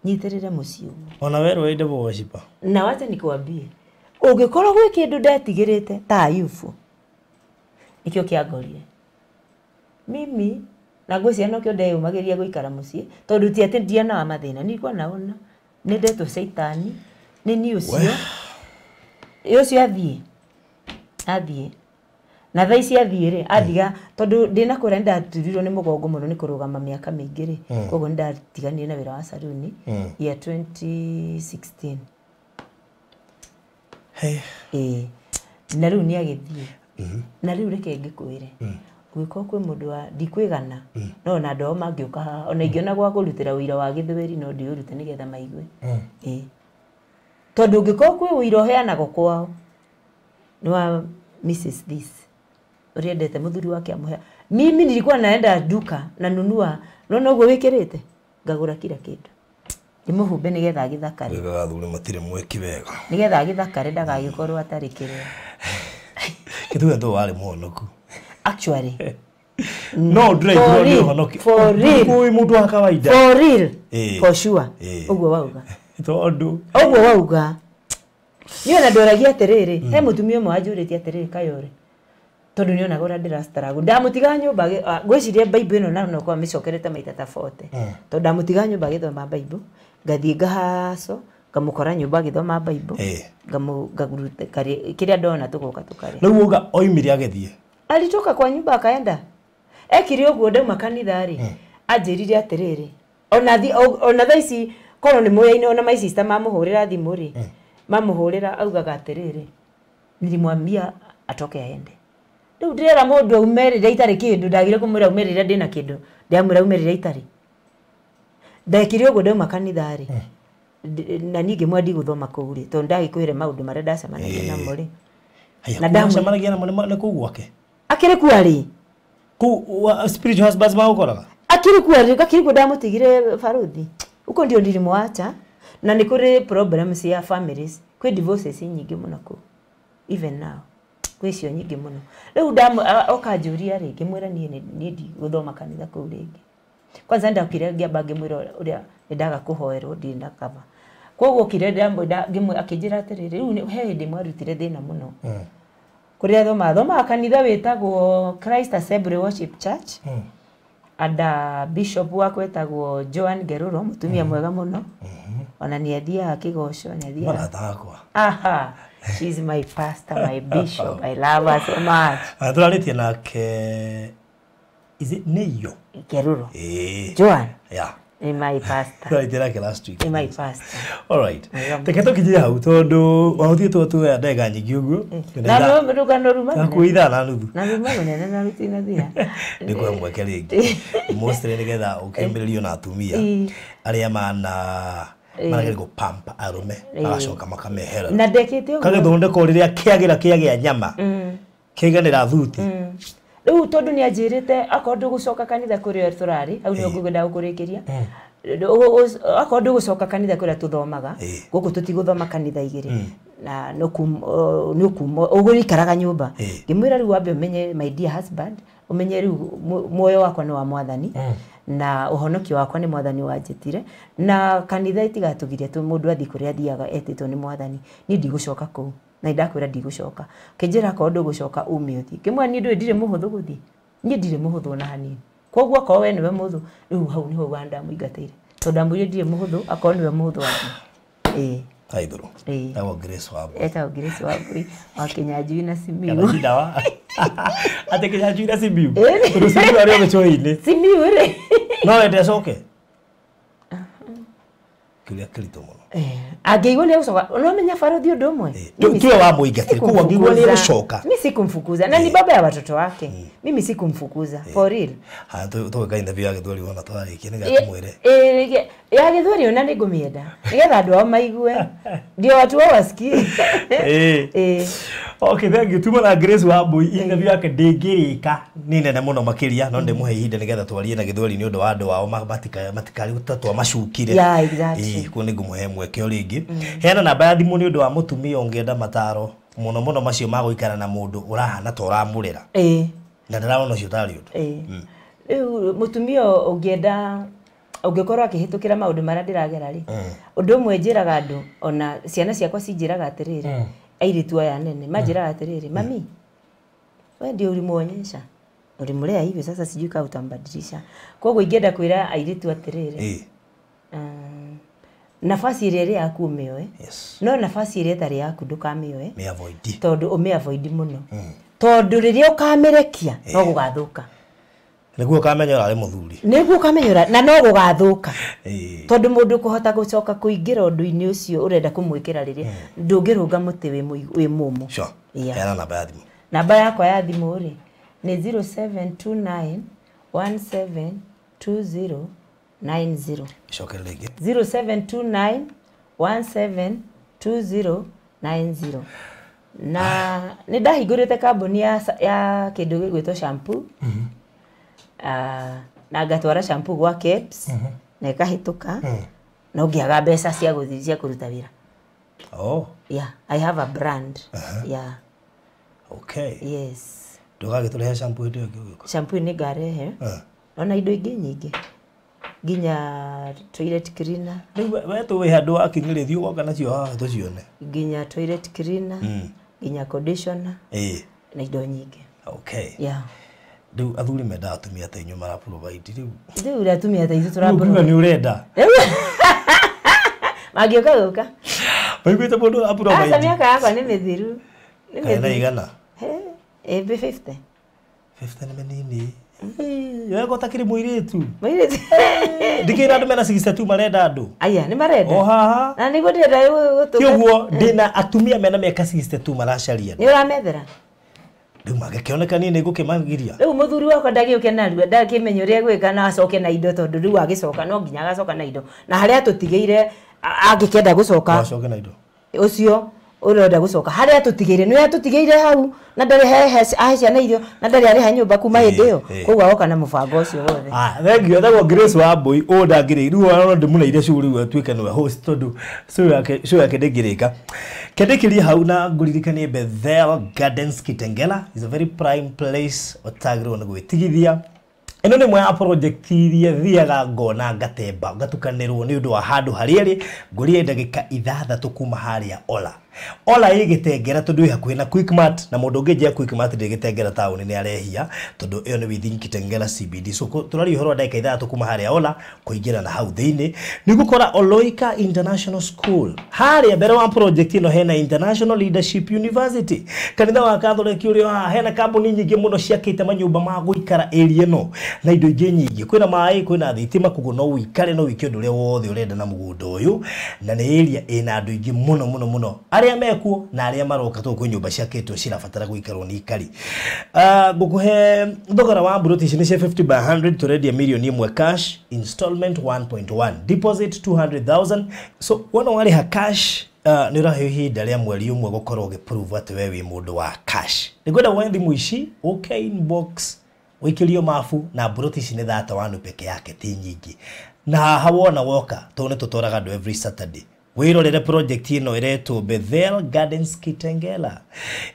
Nyitĩrĩre mũciĩ ũguo. Ona werwo wĩ devil worshiper. Na wacha nikwambie. Ũngĩkorwo gwĩ kĩndũ ndetigĩrĩte ta Ayubu. Nĩkĩo kĩangorire. Mimi na ngwĩciria nokĩo ndeyũmagĩria gũikara mũciĩ tondũ ti atĩ ndianaga mathĩna, nilikuwa naona nĩ ndetwo caitani nĩ niĩ ũcio. Ũcio athiĩ. Athiĩ. Na thaa ici athiĩ rĩ, athiga tondũ ndĩna kũrĩa nĩndaturirwo nĩ mũgongo mũno nĩ kũrũgama mĩaka mĩingĩ rĩ. Koguo nĩndatiganire na wĩra wa saruni year 2016. Ĩĩ. Na rĩu nĩ agĩthiĩ. Na rĩu reke ngĩkwĩre. Ũngĩkorwo kwĩ mũndũ wa ndikwĩgana no ona andũ ao mangĩũka haha ona ingĩona gwa kũrutĩra ũira wa gĩthweri no ndĩũrute nĩgetha maigue. Ĩĩ. Tondũ ũngĩkorwo kwĩ ũira ũheanagwo kwao nĩ wa Mrs. This ũrĩa endete mũthuri wake amũhe. Mimi nilikuwa naenda duka na nunua nona ũguo wĩkĩrĩte ngagũra kila kĩndũ ndĩmũhumbe nĩgetha agĩthakare. Wega athuri matirĩ mwĩki wega. Nĩgetha agĩthakare ndagagĩkorwo atarĩ kĩrĩa. Kĩtuge tũ warĩ mũhonoku. Actually. No ndĩraigua nĩ ũhonoki. For real. Ũyũ mũndũ wa kawaida. For real. For sure. Ũguo wauga. Tondũ. Ũguo wauga. Niĩ ona ndoragia atĩrĩrĩ, he mũtumia ũmwe wanjũrĩtie atĩrĩrĩ Kayore. Tondũ nĩonaga ũrĩa ndĩrastruggle. Ndamũtiga nyũmba, ngwĩciria Bible ĩno na nokorwo mĩcokerete maita ta 40. Tondũ ndamũtiga nyũmba agĩthoma Bible, ngathiĩ ngahaco, ngamũkora nyũmba agĩthoma Bible, ngaruta kĩrĩa ndona tũgoka tũkarĩa. Rĩu uga oimire agĩthiĩ. Alitoka kwa nyumba akaenda. Ekire ũguo ndauma kanitha rĩ, anjĩrire atĩrĩrĩ, ona thaa ici korwo nĩ mũyaine ona my sister mamũhũrĩra thimũ rĩ, mamũhũrĩra augaga atĩrĩrĩ, nilimwambia atoke aende. Rĩu ndĩrera mũndũ aume rĩrĩa itarĩ kĩndũ, ndagire kũmwĩra aume rĩrĩa ndĩna kĩndũ, ndĩramwĩra aume rĩrĩa itarĩ. Ndekire ũguo ndauma kanitha rĩ, na niĩ ngĩmwĩra ndigũthoma kũu rĩ, tondũ ndagĩkwĩre maũndũ marĩa ndacemanagia namo rĩ. Na ndacemanagia namo nĩ kũu gwake? Akĩrĩ kuo arĩ? Kũu spiritual husbands magũkoraga? Akĩrĩ kuo arĩ, akĩrĩ kuo ndamũtigire barũthi. Huko ndio nilimwacha na nĩ kũrĩ problems ya families, kwĩ divorces nyingĩ mũno kũu. Even now. Kwĩ cio nyingĩ mũno. Rĩu oka njũria rĩ, ngĩmwĩra niĩ ndigũthoma kanitha kũu rĩngĩ. Kwanza ndokire ngĩamba ngĩmwĩra ũrĩa nĩndaga kũhoerwo ndirĩ na cover. Koguo okire ngĩmwĩra akĩnjĩra atĩrĩrĩ, rĩu he hĩndĩ mwarutire thĩna mũno. Kũrĩa thomaga kanitha wĩtagwo Christ Assembly Worship Church. Ada bishop wakwa etagwo Joan Geruro, mũtumia mwega mũno. Ona nĩ athiaga kĩgoco, nĩ athiaga. Mũrata wakwa. Aha. She's my pastor, my bishop. I love her so much. Tũrarĩtie nake, is it Neyo? Geruro. Joan. Yeah. Ni my pastor. Tũrarĩtie nake last week. Ni my pastor. All right. Reke tũkinyie hau tondũ wahũthie tuoya ndagĩka nyingĩ ũguo. Na rũgano ruma. Hakuhĩ ithaa na nuthu. Na ruma rũnene na rũtinathira. Nĩ kũhe mweke rĩngĩ. Mostly nĩgetha ũkĩambĩrĩrio na atumia arĩa mana marageria gũpamp arũme magacoka makamehera. Na ndekĩte ũguo. Kagĩthondekwo rĩrĩa kĩagĩra kĩagĩa nyama. Kĩaiganĩra thuti. Rĩu tondũ nĩ anjĩrĩte akorwo ndũgũcoka kanitha kũrĩa tũrarĩ, hau nĩho ngwenda gũkũrĩkĩria. Akorwo ndũgũcoka kanitha kũrĩa tũthomaga, gũkũ tũtigũthoma kanitha igĩrĩ. Na nĩ ũkuma ũgũikaraga nyũmba. Ngĩmwĩra rĩu wambe ũmenye my dear husband, ũmenye rĩu muoyo wakwa nĩ wa mwathani. Na ũhonokio wakwa nĩ mwathani wanjĩtire. Na kanitha itigatũgiria mũndũ athiĩ kũrĩa athiaga etĩtwo nĩ mwathani. Niĩ ndigũcoka kũu. Na ndakwĩra ndigũcoka. Kĩnjĩra akorwo ndũgũcoka ume ũthiĩ. Ngĩmwĩra niĩ ndũĩ ndirĩ mũhũthũ gũthiĩ. Niĩ ndirĩ mũhũthũ ona hanini. Koguo akorwo we nĩwe mũhũthũ, rĩu hau nĩho ugaga ndamũingatĩire. Tondũ ndamwĩrire ndirĩ mũhũthũ, akorwo nĩwe mũhũthũ athiĩ. Ĩĩ. Aithũrũ. Ĩĩ. Etagwo Grace Wambui. Etagwo Grace Wambui wa Kĩnyanjui na Simiyu. Kana jina wa atĩ Kĩnyanjui na Simiyu. Ĩĩ. Tondũ Simiyu arĩ o gĩcũa-inĩ. Simiyu rĩ. No wende acoke? Kĩũria kĩritũ mũno. Angĩigua nĩ egũcoka, no menya barothi ũndũ ũmwe. Mimi tiwe wamũingatire, koguo angĩigua nĩ egũcoka. Mimi sikumfukuza na ni baba ya watoto wake. Mimi sikumfukuza for real. Haya tũgwĩka interview ya gĩthweri wona twarĩkia nĩgetha tũmwĩre. Ya gĩthweri ona nĩ ngũmĩenda nĩgetha andũ ao maigue, ndio watu wao wasikie. Ĩĩ. Okay, thank you. Tuma na Grace Wambui interview yake ndĩngĩrĩka nĩ nene mũno makĩria no ndĩmũhe ihinda nĩgetha twarie na gĩthweri nĩ ũndũ wa andũ ao matikari ta twamacukire. Yeah, exactly. Ĩĩ, koguo nĩ ngũmũhe mweke o rĩngĩ. Heana namba ya thimũ nĩ ũndũ wa mũtumia ũngĩenda mataro mũno mũno macio ma gũikara na mũndũ ũrahana ta ũramũrera. Ĩĩ. Na ndĩrarona ũcio ũtarĩ ũndũ. Ĩĩ. Rĩu mũtumia ũngĩenda ũngĩkorwo akĩhĩtũkĩra maũndũ marĩa ndĩragera rĩ, ũndũ ũmwe njĩraga andũ ona ciana ciakwa cinjĩraga atĩrĩrĩ, airĩtu aya nene manjĩraga atĩrĩrĩ, mami we ndio ulimuonyesha ulimlea hivyo, sasa sijui kama utambadilisha. Koguo ingĩenda kwĩra airĩtu atĩrĩrĩ, nafasi ĩrĩa ĩrĩ yaku ũmĩoe, no nafasi ĩrĩa ĩtarĩ yaku ndũkamĩoe, tondũ ũmĩavoid mũno, tondũ rĩrĩa ũkamĩrekia no gũgathũka. Nĩguo ũkamenya ũrarĩ mũthuri. Nĩguo ũkamenya na no gũgathũka. Tondũ mũndũ kũhota gũcoka kũingĩra ũndũ-inĩ ũcio ũrenda kũmwĩkĩra rĩrĩa ndũngĩrũnga mũtĩ wĩ mũmũ. Sure. Heana namba ya thimũ. Namba yakwa ya thimũ rĩ nĩ 0729 172090. Icokere rĩngĩ. 0729 172090. Na nĩ ndahingũrĩte kambuni ya kĩndũ gĩgwĩtwo shampoo. Na ngatwara shampoo gwa KEBS na ĩkahĩtũka no ngĩaga mbeca cia gũthiĩ cia kũruta wĩra. Oh. Yeah, I have a brand. Yeah. Okay. Yes. Ndũgagĩtũrehe shampoo hĩndĩ ĩyo ĩngĩ ũgĩũka? Shampoo nĩ ngarehe. Ona indo ingĩ nyingĩ. Nginya toilet cleaner. Rĩu we tũĩ handũ wakinyĩrĩ thiĩ ũgoka nacio haha tũcione. Nginya toilet cleaner, nginya conditioner. Na indo nyingĩ. Okay. Yeah. Rĩu athuri mendaga atumia ta inyuĩ mara provide rĩu. Rĩu atumia ta ithuĩ tũra provide. Rĩu nĩ ũrenda. Mangĩũka gũka. Maiguĩte mũndũ ũra provide. Aca mĩaka yakwa nĩ mĩthiru. Nĩ mĩthiru. Igana? Ĩĩ 50. 50 nĩ mĩnini. Wewe ũtakĩrĩ mũirĩtu. Mũirĩtu. Ndikĩra andũ mena 62 marenda andũ. Aya, nĩ marenda. O haha. Na nĩguo ndĩrenda gũtũka. Ti ũguo ndĩna atumia mena mĩaka 62 maracaria. Nĩ ũramethera? Rĩu mangĩkĩoneka niĩ nĩ ngũkĩmagiria. Rĩu mũthuri wakwa ndagĩũke narua, ndakĩmenya ũrĩa egwĩka na acoke na indo tondũ rĩu agĩcoka no nginya agacoka na indo. Na harĩa atũtigĩire angĩkĩenda gũcoka. No acoke na indo. Ũcio ũrenda gũcoka harĩa atũtigĩire nĩwe atũtigĩire hau na ndarĩ ahe ciana irio na ndarĩ arĩha nyũmba kuma hĩndĩ ĩyo, koguo agoka na mũbango ũcio wothe. Thank you. Etagwo Grace Wambui ũũ ndangĩrĩ rĩu ona ndĩmũneire show rĩu atuĩke nĩwe host tondũ show yake ndĩngĩrĩka. Kendĩkĩrie hau na ngũririkanie Bethel Gardens Kitengela is a very prime place ũtagĩrĩirwo nĩ gwĩtigithia. Ĩno nĩ ĩmwe ya project iria thiaga ngona ngatemba ngatukanĩrwo nĩ ũndũ wa handũ harĩa ĩrĩ ngũrie ndagĩka 6 kuma harĩa Ola. Ola ĩ Gĩtengera tondũ ĩ hakuhĩ na Quickmart na mũndũ ũngĩnjia Quickmart ndĩ Gĩtengera taũni nĩ arehia tondũ ĩyo nĩ within Kitengela CBD. So tũraria ũhoro wa ndagĩka 6 kuma harĩa Ola kũingĩra na hau thĩinĩ nĩ gũkora Oloika International School. Harĩa mbere wa project ĩno hena International Leadership University. Kanitha wa Catholic ũrĩa haha hena kambuni nyingĩ mũno ciakĩte manyũmba ma gũikara area ĩno na indo ingĩ nyingĩ. Kwĩna maĩ, kwĩna thitima, koguo no ũikare no wĩke ũndũ ũrĩa wothe ũrenda na mũgũnda ũyũ, na nĩ area ĩna andũ aingĩ mũno mũno mũno arĩa mekuo na arĩa maroka tondũ kwĩ nyũmba ciakĩtwo cirabatara gũikarwo nĩ ikari. Ngũkũhe thogora wa mburoti ici nĩ cia 50 by 100 tũrendia mirioni 1 cash, installment 1.1, deposit 200,000. So wona warĩha cash nĩ ũraheo ihinda rĩa mweri ũmwe gũkorwo ũgĩprove atĩ we wĩ mũndũ wa cash. Nĩngwenda woe thimũ ici ũke inbox ũikĩrio mabu na mburoti ici nĩ 31 peke yake ti nyingĩ. Na haha wona woka tondũ nĩ tũtwaraga andũ every Saturday. Wĩrorere project ĩno ĩretwo Bethel Gardens Kitengela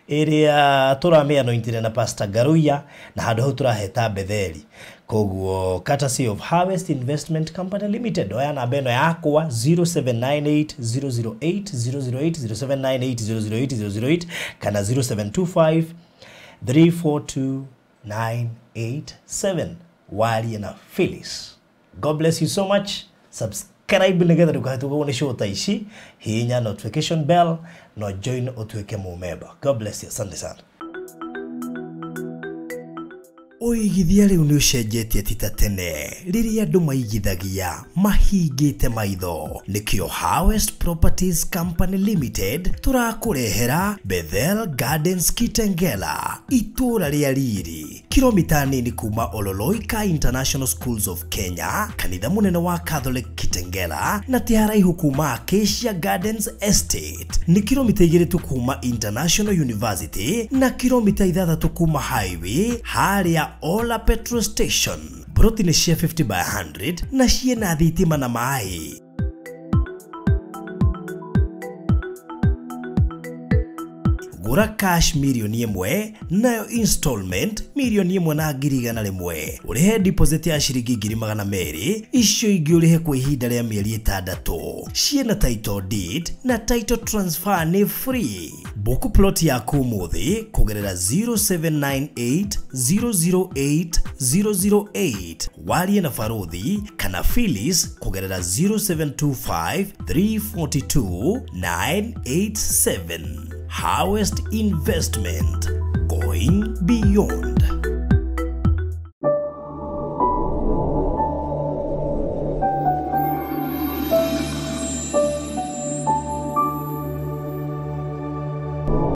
ĩrĩa tũramĩanointire na Pastor Garuya na handũ hau tũraheta Betheli. Koguo courtesy of Harvest Investment Company Limited. Oya namba ĩno yakwa 0798 008 008 0798 008 008 kana 0725 342 987. Warie na Phyllis. God bless you so much. Subscribe nigetha ndũkahĩtũkwo nĩ show ta ici. Hihinya notification bell no join ũtuĩke mũmemba. God bless you. Asante sana. Ũigithia rĩu nĩ ũcenjetie ti ta tene rĩrĩa andũ maigithagia mahingĩte maitho. Nĩkĩo Harvest Properties Company Limited tũrakũrehera Bethel Gardens Kitengela, itũũra rĩa riri, kilomita nini kuma Ololoika International Schools of Kenya, kanitha mũnene wa Catholic Kitengela, na ti haraihu kuma Acacia Gardens Estate. Nĩ kilomita 2 tu kuma International University na kilomita 6 kuma highway harĩa Ola Petrol Station. Broti nĩ cia 50 by 100 na ciĩna thitima na maĩ. Gũra cash 1,000,000 nayo installment 1,100,000. Ũrĩhe deposit ya ciringi 200,000, icio ingĩ ũrĩhe kwa ihinda rĩa mĩeri 6. Ciĩna title deed na title transfer nĩ free. Book plot yaku ũmũthĩ kũgerera 0798 008 008. Warie na Baruthi kana Phyllis kũgerera 0725 342 987. Harvest Investment, going beyond.